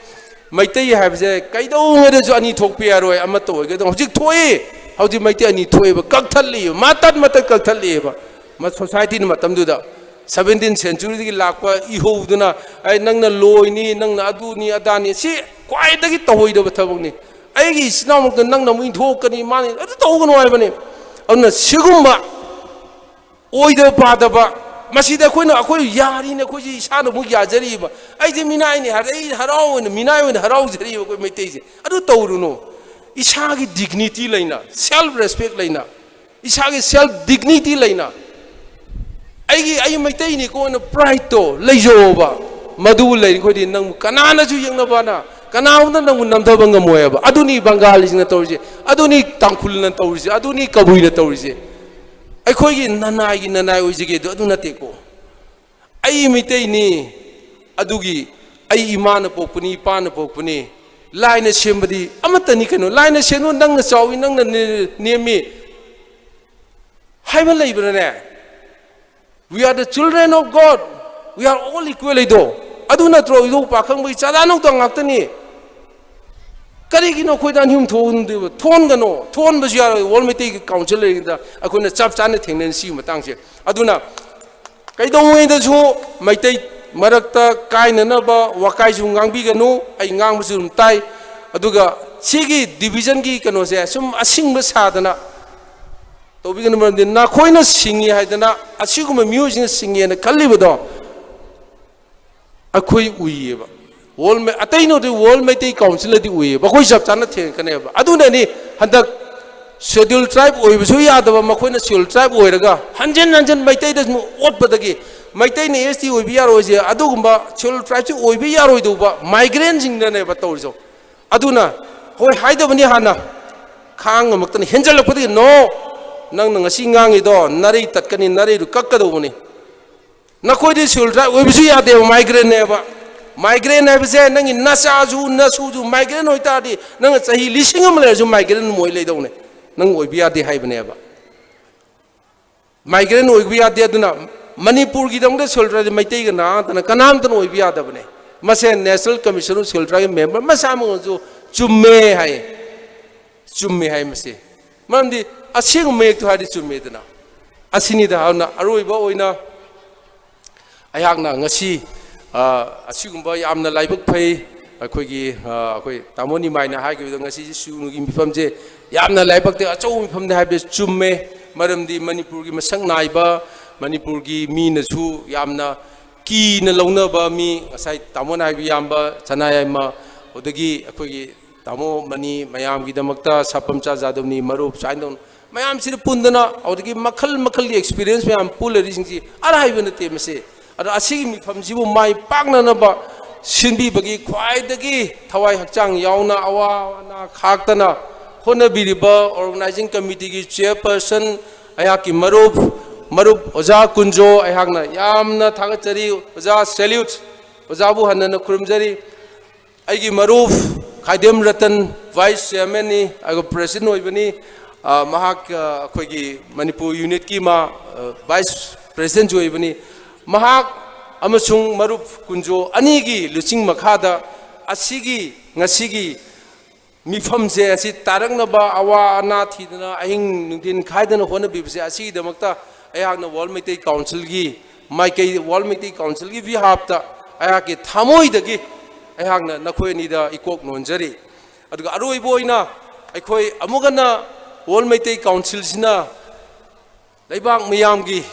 ꯃꯩꯇꯩ ꯍꯥꯏꯕꯁꯦ ꯀꯩꯗꯧꯉꯩꯗꯁꯨ ꯑꯅꯤ ꯊꯣꯛꯄ ꯌꯥꯔꯣꯏ, ꯑꯃꯠꯇ ꯑꯣꯏꯒꯗꯧ꯫ ꯍꯧꯖꯤꯛ ꯊꯣꯛꯏ, ꯍꯧꯖꯤꯛ ꯃꯩꯇꯩ ꯑꯅꯤ ꯊꯣꯛꯑꯦꯕ, ꯀꯛꯊꯠꯂꯤꯕ, ꯃꯇꯠ ꯃꯇꯠ ꯀꯛꯊꯠꯂꯤꯕ꯫ ꯃ-, ꯁꯣꯁꯥꯏꯇꯤꯅ ꯃꯇꯝꯗꯨꯗ ꯁꯚꯦꯟꯇꯤꯟ ꯁꯦꯟꯆꯨꯔꯤꯗꯒꯤ ꯂꯥꯛꯄ ꯏꯍꯧꯗꯨꯅ, "ꯑꯩ, ꯅꯪꯅ ꯂꯣꯏꯅꯤ, ꯅꯪꯅ ꯑꯗꯨꯅꯤ ꯑꯗꯥꯅꯤ", ꯁꯤ ꯈ꯭ꯋꯥꯏꯗꯒꯤ ꯇꯧꯍꯩꯗꯕ ꯊꯕꯛꯅꯤ꯫ "ꯑꯩꯒꯤ ꯏꯆꯤꯟ ꯏꯅꯥꯎꯃꯛꯇ ꯅꯪꯅ ꯑꯃꯨꯛ ꯏꯟꯊꯣꯛꯀꯅꯤ, ꯃꯥꯅꯤ", ꯑꯗꯨ ꯇꯧꯒꯅꯨ ꯍꯥꯏꯕꯅꯤ꯫ ꯑꯗꯨꯅ ꯁꯤꯒꯨꯝꯕ ꯑꯣꯏꯗꯕ ꯄꯥꯗꯕ, ꯃꯁꯤꯗ ꯑꯩꯈꯣꯏꯅ, ꯑꯩꯈꯣꯏ ꯌꯥꯔꯤꯅꯦ, ꯑꯩꯈꯣꯏꯁꯤ ꯏꯁꯥꯅ ꯑꯃꯨꯛ ꯌꯥꯖꯔꯤꯕ꯫ "ꯑꯩꯁꯦ ꯃꯤꯅꯥꯏꯅꯤ" ꯍꯥꯏꯔ ꯑꯩ ꯍꯔꯥꯎ ꯑꯣꯏꯅ, ꯃꯤꯅꯥꯏ ꯑꯣꯏꯅ ꯍꯔꯥꯎꯖꯔꯤꯕ ꯑꯩꯈꯣꯏ ꯃꯩꯇꯩꯁꯦ꯫ ꯑꯗꯨ ꯇꯧꯔꯨꯅꯨ꯫ ꯏꯁꯥꯒꯤ ꯗꯤꯒꯅꯤꯇꯤ ꯂꯩꯅ, ꯁꯦꯜꯐ ꯔꯦꯁꯄꯦꯛ ꯂꯩꯅ, ꯏꯁꯥꯒꯤ ꯁꯦꯜꯐ ꯗꯤꯒꯅꯤꯇꯤ ꯂꯩꯅ, ꯑꯩꯒꯤ, ꯑꯩ ꯃꯩꯇꯩꯅꯤꯀꯣ ꯑꯅ ꯄ꯭ꯔꯥꯏꯗꯇꯣ ꯂꯩꯖꯧꯕ꯫ ꯃꯗꯨꯕꯨ ꯂꯩꯔꯤꯈꯣꯏꯗꯤ ꯅꯪꯕꯨ ꯀꯅꯥꯅꯁꯨ ꯌꯦꯛꯅꯕꯅ, ꯀꯅꯥꯝꯇ ꯅꯪꯕꯨ ꯅꯝꯊꯕ ꯉꯝꯃꯣꯏꯕ꯫ ꯑꯗꯨꯅꯤ ꯕꯪꯒꯥꯂꯤꯁꯤꯡꯅ ꯇꯧꯔꯤꯁꯦ, ꯑꯗꯨꯅꯤ ꯇꯥꯡꯈꯨꯜꯅ ꯇꯧꯔꯤꯁꯦ, ꯑꯗꯨꯅꯤ ꯀꯕꯨꯏꯅ ꯇꯧꯔꯤꯁꯦ꯫ ꯑꯩꯈꯣꯏꯒꯤ ꯅꯅꯥꯏꯒꯤ ꯅꯅꯥꯏ ꯑꯣꯏꯖꯒꯦ ꯑꯗꯨ, ꯑꯗꯨ ꯅꯠꯇꯦꯀꯣ꯫ "ꯑꯩ ꯃꯤꯇꯩꯅꯤ", ꯑꯗꯨꯒꯤ "ꯑꯩ ꯏꯃꯥꯅ ꯄꯣꯛꯄꯅꯤ, ꯏꯄꯥꯅ ꯄꯣꯛꯄꯅꯤ", ꯂꯥꯏꯅ ꯁꯦꯝꯕꯗꯤ ꯑꯃꯠꯇꯅꯤ ꯀꯩꯅꯣ꯫ ꯂꯥꯏꯅ ꯁꯦꯝꯕ ꯅꯪꯅ ꯆꯥꯎꯏ, ꯅꯪꯅ ꯅꯦ-, ꯅꯦꯝꯃꯤ ꯍꯥꯏꯕ ꯂꯩꯕ꯭ꯔꯥꯅꯦ? "We are the children of God, we are all equal" ꯍꯥꯏꯗꯣ ꯑꯗꯨ ꯅꯠꯇ꯭ꯔꯣ? ꯏꯙꯧ ꯄꯥꯈꯪꯕꯒꯤ ꯆꯥꯗꯥ ꯅꯧꯗꯥ ꯉꯥꯛꯇꯅꯤ꯫ ꯀꯔꯤꯒꯤꯅꯣ ꯑꯩꯈꯣꯏꯗ ꯑꯅꯤ ꯑꯍꯨꯝ ꯊꯣꯛꯍꯟꯗꯣꯏꯕ? ꯊꯣꯛꯍꯟꯒꯅꯣ, ꯊꯣꯛꯍꯟꯕꯁꯨ ꯌꯥꯔꯣꯏ꯫ ꯋꯥꯔꯜ ꯃꯩꯇꯩꯒꯤ ꯀꯥꯎꯟꯁꯤꯜ ꯂꯩꯔꯤꯉꯩꯗ ꯑꯩꯈꯣꯏꯅ ꯆꯞ ꯆꯥꯅ ꯊꯦꯡꯅꯩ ꯁꯤꯒꯤ ꯃꯇꯥꯡꯁꯦ꯫ ꯑꯗꯨꯅ ꯀꯩꯗꯧꯉꯩꯗꯁꯨ ꯃꯩꯇꯩ ꯃꯔꯛꯇ ꯀꯥꯏꯅꯅꯕ ꯋꯥꯀꯥꯏꯁꯨ ꯉꯥꯡꯕꯤꯒꯅꯨ꯫ ꯑꯩ ꯉꯥꯡꯕꯁꯨ ꯑꯗꯨꯝ ꯇꯥꯏ꯫ ꯑꯗꯨꯒ ꯁꯤꯒꯤ ꯗꯤꯕꯤꯖꯟꯒꯤ ꯀꯩꯅꯣꯁꯦ ꯁꯨꯝ ꯑꯁꯤꯡꯕ ꯁꯥꯗꯅ ꯇꯧꯕꯤꯒꯅꯨ, ꯃꯔꯝꯗꯤ ꯅꯈꯣꯏꯅ ꯁꯤꯡꯉꯤ ꯍꯥꯏꯗꯅ ꯑꯁꯤꯒꯨꯝꯕ ꯃꯤꯑꯣꯏꯁꯤꯡꯅ ꯁꯤꯡꯉꯦꯅ ꯈꯜꯂꯤꯕꯗꯣ ꯑꯩꯈꯣꯏ ꯎꯏꯌꯦꯕ꯫ ꯋꯥꯔꯜ ꯃꯩ-, ꯑꯇꯩꯅꯗꯤ ꯋꯥꯔꯜ ꯃꯩꯇꯩ ꯀꯥꯎꯟꯁꯤꯜꯅꯗꯤ ꯎꯏꯌꯦꯕ, ꯑꯩꯈꯣꯏ ꯆꯞ ꯆꯥꯅ ꯊꯦꯡꯅꯀꯅꯦꯕ꯫ ꯑꯗꯨꯅꯅꯤ ꯍꯟꯗꯛ ꯁꯦꯗ꯭ꯌꯨꯜ ꯇ꯭ꯔꯥꯏꯕ ꯑꯣꯏꯕꯁꯨ ꯌꯥꯗꯕ, ꯃꯈꯣꯏꯅ ꯁꯦꯗ꯭ꯌꯨꯜ ꯇ꯭ꯔꯥꯏꯕ ꯑꯣꯏꯔꯒ ꯍꯟꯖꯤꯟ ꯍꯟꯖꯤꯟ ꯃꯩꯇꯩꯗ ꯁꯨꯝ ꯑꯣꯠꯄꯗꯒꯤ, ꯃꯩꯇꯩꯅ ꯑꯦꯁ ꯇꯤ ꯑꯣꯏꯕ ꯌꯥꯔꯣꯏꯁꯦ, ꯑꯗꯨꯒꯨꯝꯕ ꯁꯦꯗ꯭ꯌꯨꯜ ꯇ꯭ꯔꯥꯏꯕꯁꯤ ꯑꯣꯏꯕ ꯌꯥꯔꯣꯏꯗꯧꯕ ꯃꯥꯏꯒ꯭ꯔꯦꯟꯁꯤꯡꯗꯅꯦꯕ ꯇꯧꯔꯤꯁꯦ꯫ ꯑꯗꯨꯅ ꯍꯣꯏ ꯍꯥꯏꯗꯕꯅꯤ ꯍꯥꯟꯅ, ꯈꯥꯡ ꯉꯝꯃꯛꯇꯅ ꯍꯦꯟꯖꯜꯂꯛꯄꯗꯒꯤ, "ꯅꯣ, ꯅꯪꯅ ꯉꯁꯤ ꯉꯥꯡꯉꯤꯗꯣ ꯅꯔꯩ ꯇꯠꯀꯅꯤ, ꯅꯔꯩꯗꯨ ꯀꯛꯀꯗꯧꯕꯅꯤ꯫ ꯅꯈꯣꯏꯗꯤ ꯁꯦꯗ꯭ꯌꯨꯜ ꯇ꯭ꯔꯥꯏꯕ ꯑꯣꯏꯕꯁꯨ ꯌꯥꯗꯦꯕ, ꯃꯥꯏꯒ꯭ꯔꯦꯟꯅꯦꯕ꯫ ꯃꯥꯏꯒ꯭ꯔꯦꯟ ꯍꯥꯏꯕꯁꯦ ꯅꯪꯒꯤ ꯅꯆꯥꯁꯨ ꯅꯁꯨꯁꯨ ꯃꯥꯏꯒ꯭ꯔꯦꯟ ꯑꯣꯏꯇꯥꯔꯗꯤ ꯅꯪ ꯆꯍꯤ ꯂꯤꯁꯤꯡ ꯑꯃ ꯂꯩꯔꯁꯨ ꯃꯥꯏꯒ꯭ꯔꯦꯟ ꯑꯗꯨꯝ ꯑꯣꯏ ꯂꯩꯗꯧꯅꯦ꯫ ꯅꯪ ꯑꯣꯏꯕ ꯌꯥꯗꯦ ꯍꯥꯏꯕꯅꯦꯕ꯫ ꯃꯥꯏꯒ꯭ꯔꯦꯟ ꯑꯣꯏꯕ ꯌꯥꯗꯦ꯫ ꯑꯗꯨꯅ ꯃꯅꯤꯄꯨꯔꯒꯤꯗꯃꯛꯇ ꯁꯦꯗ꯭ꯌꯨꯜ ꯇ꯭ꯔꯥꯏꯕ ꯃꯩꯇꯩꯒ ꯅꯥꯇꯅ ꯀꯅꯥꯝꯇꯅ ꯑꯣꯏꯕ ꯌꯥꯗꯕꯅꯦ꯫ ꯃꯁꯦ National Commission of Scheduled Tribe member ꯃꯁꯥꯃꯛꯅꯁꯨ ꯆꯨꯝꯃꯦ ꯍꯥꯏ, ꯆꯨꯝꯃꯦ ꯍꯥꯏ ꯃꯁꯦ꯫ ꯃꯔꯝꯗꯤ ꯑꯁꯦꯡꯕ ꯃꯌꯦꯛꯇꯣ ꯍꯥꯏꯔꯗꯤ ꯆꯨꯝꯃꯦꯗꯅ꯫ ꯑꯁꯤꯅꯤꯗ꯫ ꯑꯗꯨꯅ ꯑꯔꯣꯏꯕ ꯑꯣꯏꯅ ꯑꯩꯍꯥꯛꯅ ꯉꯁꯤ, ꯑ, ꯑꯁꯤꯒꯨꯝꯕ ꯌꯥꯝꯅ ꯂꯥꯏꯕꯛ ꯐꯩ, ꯑꯩꯈꯣꯏꯒꯤ, ꯑ, ꯑꯩꯈꯣꯏ ꯇꯥꯃꯣ ꯅꯤꯃꯥꯏꯅ ꯍꯥꯏꯈꯤꯕꯗ ꯉꯁꯤꯁꯦ ꯁꯤꯒꯨꯝꯕꯒꯤ ꯃꯤꯐꯝꯁꯦ ꯌꯥꯝꯅ ꯂꯥꯏꯕꯛ ꯐꯩ, ꯑꯆꯧꯕ ꯃꯤꯐꯝꯅꯤ ꯍꯥꯏꯕꯁꯦ ꯆꯨꯝꯃꯦ꯫ ꯃꯔꯝꯗꯤ ꯃꯅꯤꯄꯨꯔꯒꯤ ꯃꯁꯛ ꯅꯥꯏꯕ, ꯃꯅꯤꯄꯨꯔꯒꯤ ꯃꯤꯅꯁꯨ ꯌꯥꯝꯅ ꯀꯤꯅ ꯂꯧꯅꯕ ꯃꯤ, ꯉꯁꯥꯏ ꯇꯥꯃꯣꯅ ꯍꯥꯏꯕ ꯏꯌꯥꯝꯕ ꯁꯅꯥꯌꯥꯏꯃ, ꯑꯗꯒꯤ ꯑꯩꯈꯣꯏꯒꯤ ꯇꯥꯃꯣ ꯃꯅꯤ, ꯃꯌꯥꯝꯒꯤꯗꯃꯛꯇ ꯁꯥꯄꯝꯆꯥ ꯖꯥꯗꯕꯅꯤ, ꯃꯔꯨꯞ ꯁꯨꯃꯥꯏꯅ ꯇꯧꯅ ꯃꯌꯥꯝꯁꯤꯗ ꯄꯨꯟꯗꯅ, ꯑꯗꯒꯤ ꯃꯈꯜ ꯃꯈꯜꯒꯤ ꯑꯦꯛꯁꯄꯤꯔꯤꯌꯦꯟꯁ ꯃꯌꯥꯝ ꯄꯨꯜꯂꯔꯤꯁꯤꯡꯁꯤ ꯑꯔꯥꯏꯕ ꯅꯠꯇꯦ ꯃꯁꯤ꯫ ꯑꯗꯣ ꯑꯁꯤꯒꯤ ꯃꯤꯐꯝꯁꯤꯕꯨ ꯃꯥꯏ ꯄꯥꯛꯅꯅꯕ ꯁꯤꯟꯕꯤꯕꯒꯤ ꯈ꯭ꯋꯥꯏꯗꯒꯤ ꯊꯋꯥꯏ ꯍꯛꯆꯥꯡ ꯌꯥꯎꯅ ꯑꯋꯥ ꯑꯅꯥ ꯈꯥꯛꯇꯅ ꯍꯣꯠꯅꯕꯤꯔꯤꯕ ꯑꯣꯔꯒꯅꯥꯏꯖꯤꯡ ꯀꯃꯤꯇꯤꯒꯤ ꯆꯤꯌꯔꯄꯔꯁꯟ, ꯑꯩꯍꯥꯛꯀꯤ ꯃꯔꯨꯞ, ꯃꯔꯨꯞ ꯑꯣꯖꯥ ꯀꯨꯟꯖꯣ, ꯑꯩꯍꯥꯛꯅ ꯌꯥꯝꯅ ꯊꯥꯒꯠꯆꯔꯤ꯫ ꯑꯣꯖꯥ, salute꯫ ꯑꯣꯖꯥꯕꯨ ꯍꯟꯅ ꯍꯟꯅ ꯈꯨꯔꯨꯝꯖꯔꯤ꯫ ꯑꯩꯒꯤ ꯃꯔꯨꯞ ꯈꯥꯏꯗꯦꯝ ꯔꯇꯟ, vice chairman ꯅꯤ, ꯑꯗꯨꯒ president ꯑꯣꯏꯕꯅꯤ꯫ ꯑ, ꯃꯍꯥꯛ, ꯑ, ꯑꯩꯈꯣꯏꯒꯤ ꯃꯅꯤꯄꯨꯔ unit ꯀꯤ ꯃꯥ, ꯑ, vice president ꯁꯨ ꯑꯣꯏꯕꯅꯤ꯫ ꯃꯍꯥꯛ ꯑꯃꯁꯨꯡ ꯃꯔꯨꯞ ꯀꯨꯟꯖꯣ ꯑꯅꯤꯒꯤ ꯂꯨꯆꯤꯡ ꯃꯈꯥꯗ ꯑꯁꯤꯒꯤ ꯉꯁꯤꯒꯤ ꯃꯤꯐꯝꯁꯦ ꯑꯁꯤ ꯇꯥꯔꯛꯅꯕ, ꯑꯋꯥ ꯑꯅꯥ ꯊꯤꯗꯅ, ꯑꯍꯤꯡ ꯅꯨꯡꯊꯤꯟ ꯈꯥꯏꯗꯅ ꯍꯣꯠꯅꯕꯤꯕꯁꯦ, ꯑꯁꯤꯒꯤꯗꯃꯛꯇ ꯑꯩꯍꯥꯛꯅ World ꯃꯩꯇꯩ Council ꯒꯤ ꯃꯥꯏꯀꯩ, World ꯃꯩꯇꯩ Council ꯒꯤ behalf ꯇ ꯑꯩꯍꯥꯛꯀꯤ ꯊꯃꯣꯏꯗꯒꯤ ꯑꯩꯍꯥꯛꯅ ꯅꯈꯣꯏ ꯑꯅꯤꯗ ꯏꯀꯣꯛ ꯅꯣꯟꯖꯔꯤ꯫ ꯑꯗꯨꯒ ꯑꯔꯣꯏꯕ ꯑꯣꯏꯅ ꯑꯩꯈꯣꯏ ꯑꯃꯨꯛ ꯍꯟꯅ World ꯃꯩꯇꯩ Council ꯁꯤꯅ ꯂꯩꯕꯥꯛ ꯃꯤꯌꯥꯝꯒꯤ,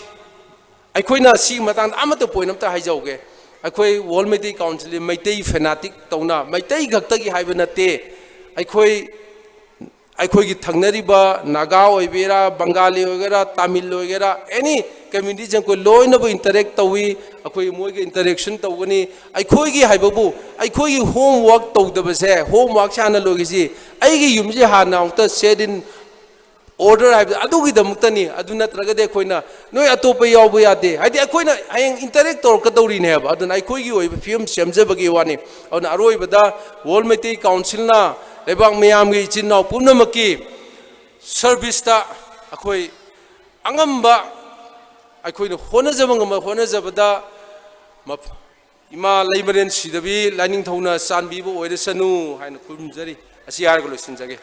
ꯑꯩꯈꯣꯏꯅ ꯁꯤꯒꯤ ꯃꯇꯥꯡꯗ ꯑꯃꯠꯇ point ꯑꯃꯠꯇ ꯍꯥꯏꯖꯍꯧꯒꯦ꯫ ꯑꯩꯈꯣꯏ ꯋꯥꯔꯜ ꯃꯩꯇꯩ ꯀꯥꯎꯟꯁꯤꯜꯁꯤ ꯃꯩꯇꯩ ꯐꯦꯅꯥꯇꯤꯛ ꯇꯧꯅ, ꯃꯩꯇꯩ ꯈꯛꯇꯒꯤ ꯍꯥꯏꯕ ꯅꯠꯇꯦ, ꯑꯩꯈꯣꯏ, ꯑꯩꯈꯣꯏꯒꯤ ꯊꯪꯅꯔꯤꯕ ꯅꯥꯒꯥ ꯑꯣꯏꯒꯦꯔꯥ, ꯕꯪꯒꯥꯂꯤ ꯑꯣꯏꯒꯦꯔꯥ, ꯇꯥꯃꯤꯜ ꯑꯣꯏꯒꯦꯔꯥ, ꯑꯦꯅꯤ ꯀꯝꯃ꯭ꯌꯨꯅꯤꯇꯤꯁꯤꯡ ꯑꯩꯈꯣꯏ ꯂꯣꯏꯅꯕꯨ ꯏꯟꯇꯔꯦꯛ ꯇꯧꯏ꯫ ꯑꯩꯈꯣꯏ ꯃꯣꯏꯒ ꯏꯟꯇꯔꯦꯛꯁꯟ ꯇꯧꯒꯅꯤ꯫ ꯑꯩꯈꯣꯏꯒꯤ ꯍꯥꯏꯕꯕꯨ, ꯑꯩꯈꯣꯏꯒꯤ ꯍꯣꯝꯋꯥꯔꯛ ꯇꯧꯗꯕꯁꯦ, ꯍꯣꯝꯋꯥꯔꯛꯁꯦ ꯍꯥꯟꯅ ꯂꯣꯏꯈꯤꯁꯤ꯫ ꯑꯩꯒꯤ ꯌꯨꯝꯁꯦ ꯍꯥꯟꯅ ꯑꯃꯨꯛꯇ set in order ꯍꯥꯏꯕꯗꯣ ꯑꯗꯨꯒꯤꯗꯃꯛꯇꯅꯤ꯫ ꯑꯗꯨ ꯅꯠꯇ꯭ꯔꯒꯗꯤ ꯑꯩꯈꯣꯏꯅ ꯅꯣꯏ ꯑꯇꯣꯞꯄ ꯌꯥꯎꯕ ꯌꯥꯗꯦ, ꯍꯥꯏꯗꯤ ꯑꯩꯈꯣꯏꯅ ꯍꯌꯦꯡ ꯏꯟꯇꯔꯦꯛ ꯇꯧꯔꯛꯀꯗꯧꯔꯤꯅꯦꯕ꯫ ꯑꯗꯨꯅ ꯑꯩꯈꯣꯏꯒꯤ ꯑꯣꯏꯕ ꯐꯤꯕꯝ ꯁꯦꯝꯖꯕꯒꯤ ꯋꯥꯅꯤ꯫ ꯑꯗꯨꯅ ꯑꯔꯣꯏꯕꯗ ꯋꯥꯔꯜ ꯃꯩꯇꯩ ꯀꯥꯎꯟꯁꯤꯜꯅ ꯂꯩꯕꯥꯛ ꯃꯤꯌꯥꯝꯒꯤ ꯏꯆꯤꯟ ꯏꯅꯥꯎ ꯄꯨꯝꯅꯃꯛꯀꯤ ꯁꯔꯚꯤꯁꯇ ꯑꯩꯈꯣꯏ ꯑꯉꯝꯕ, ꯑꯩꯈꯣꯏꯅ ꯍꯣꯠꯅꯖꯕ ꯉꯝꯕ ꯍꯣꯠꯅꯖꯕꯗ ꯃꯞ-, ꯏꯃꯥ ꯂꯩꯃꯔꯦꯟ ꯁꯤꯗꯕꯤ ꯂꯥꯏꯅꯤꯡꯊꯧꯅ ꯆꯥꯟꯕꯤꯕ ꯑꯣꯏꯔꯁꯅꯨ ꯍꯥꯏꯅ ꯈꯨꯔꯨꯝꯖꯔꯤ꯫ ꯑꯁꯤ ꯍꯥꯏꯔꯒ ꯂꯣꯏꯁꯤꯟꯖꯒꯦ꯫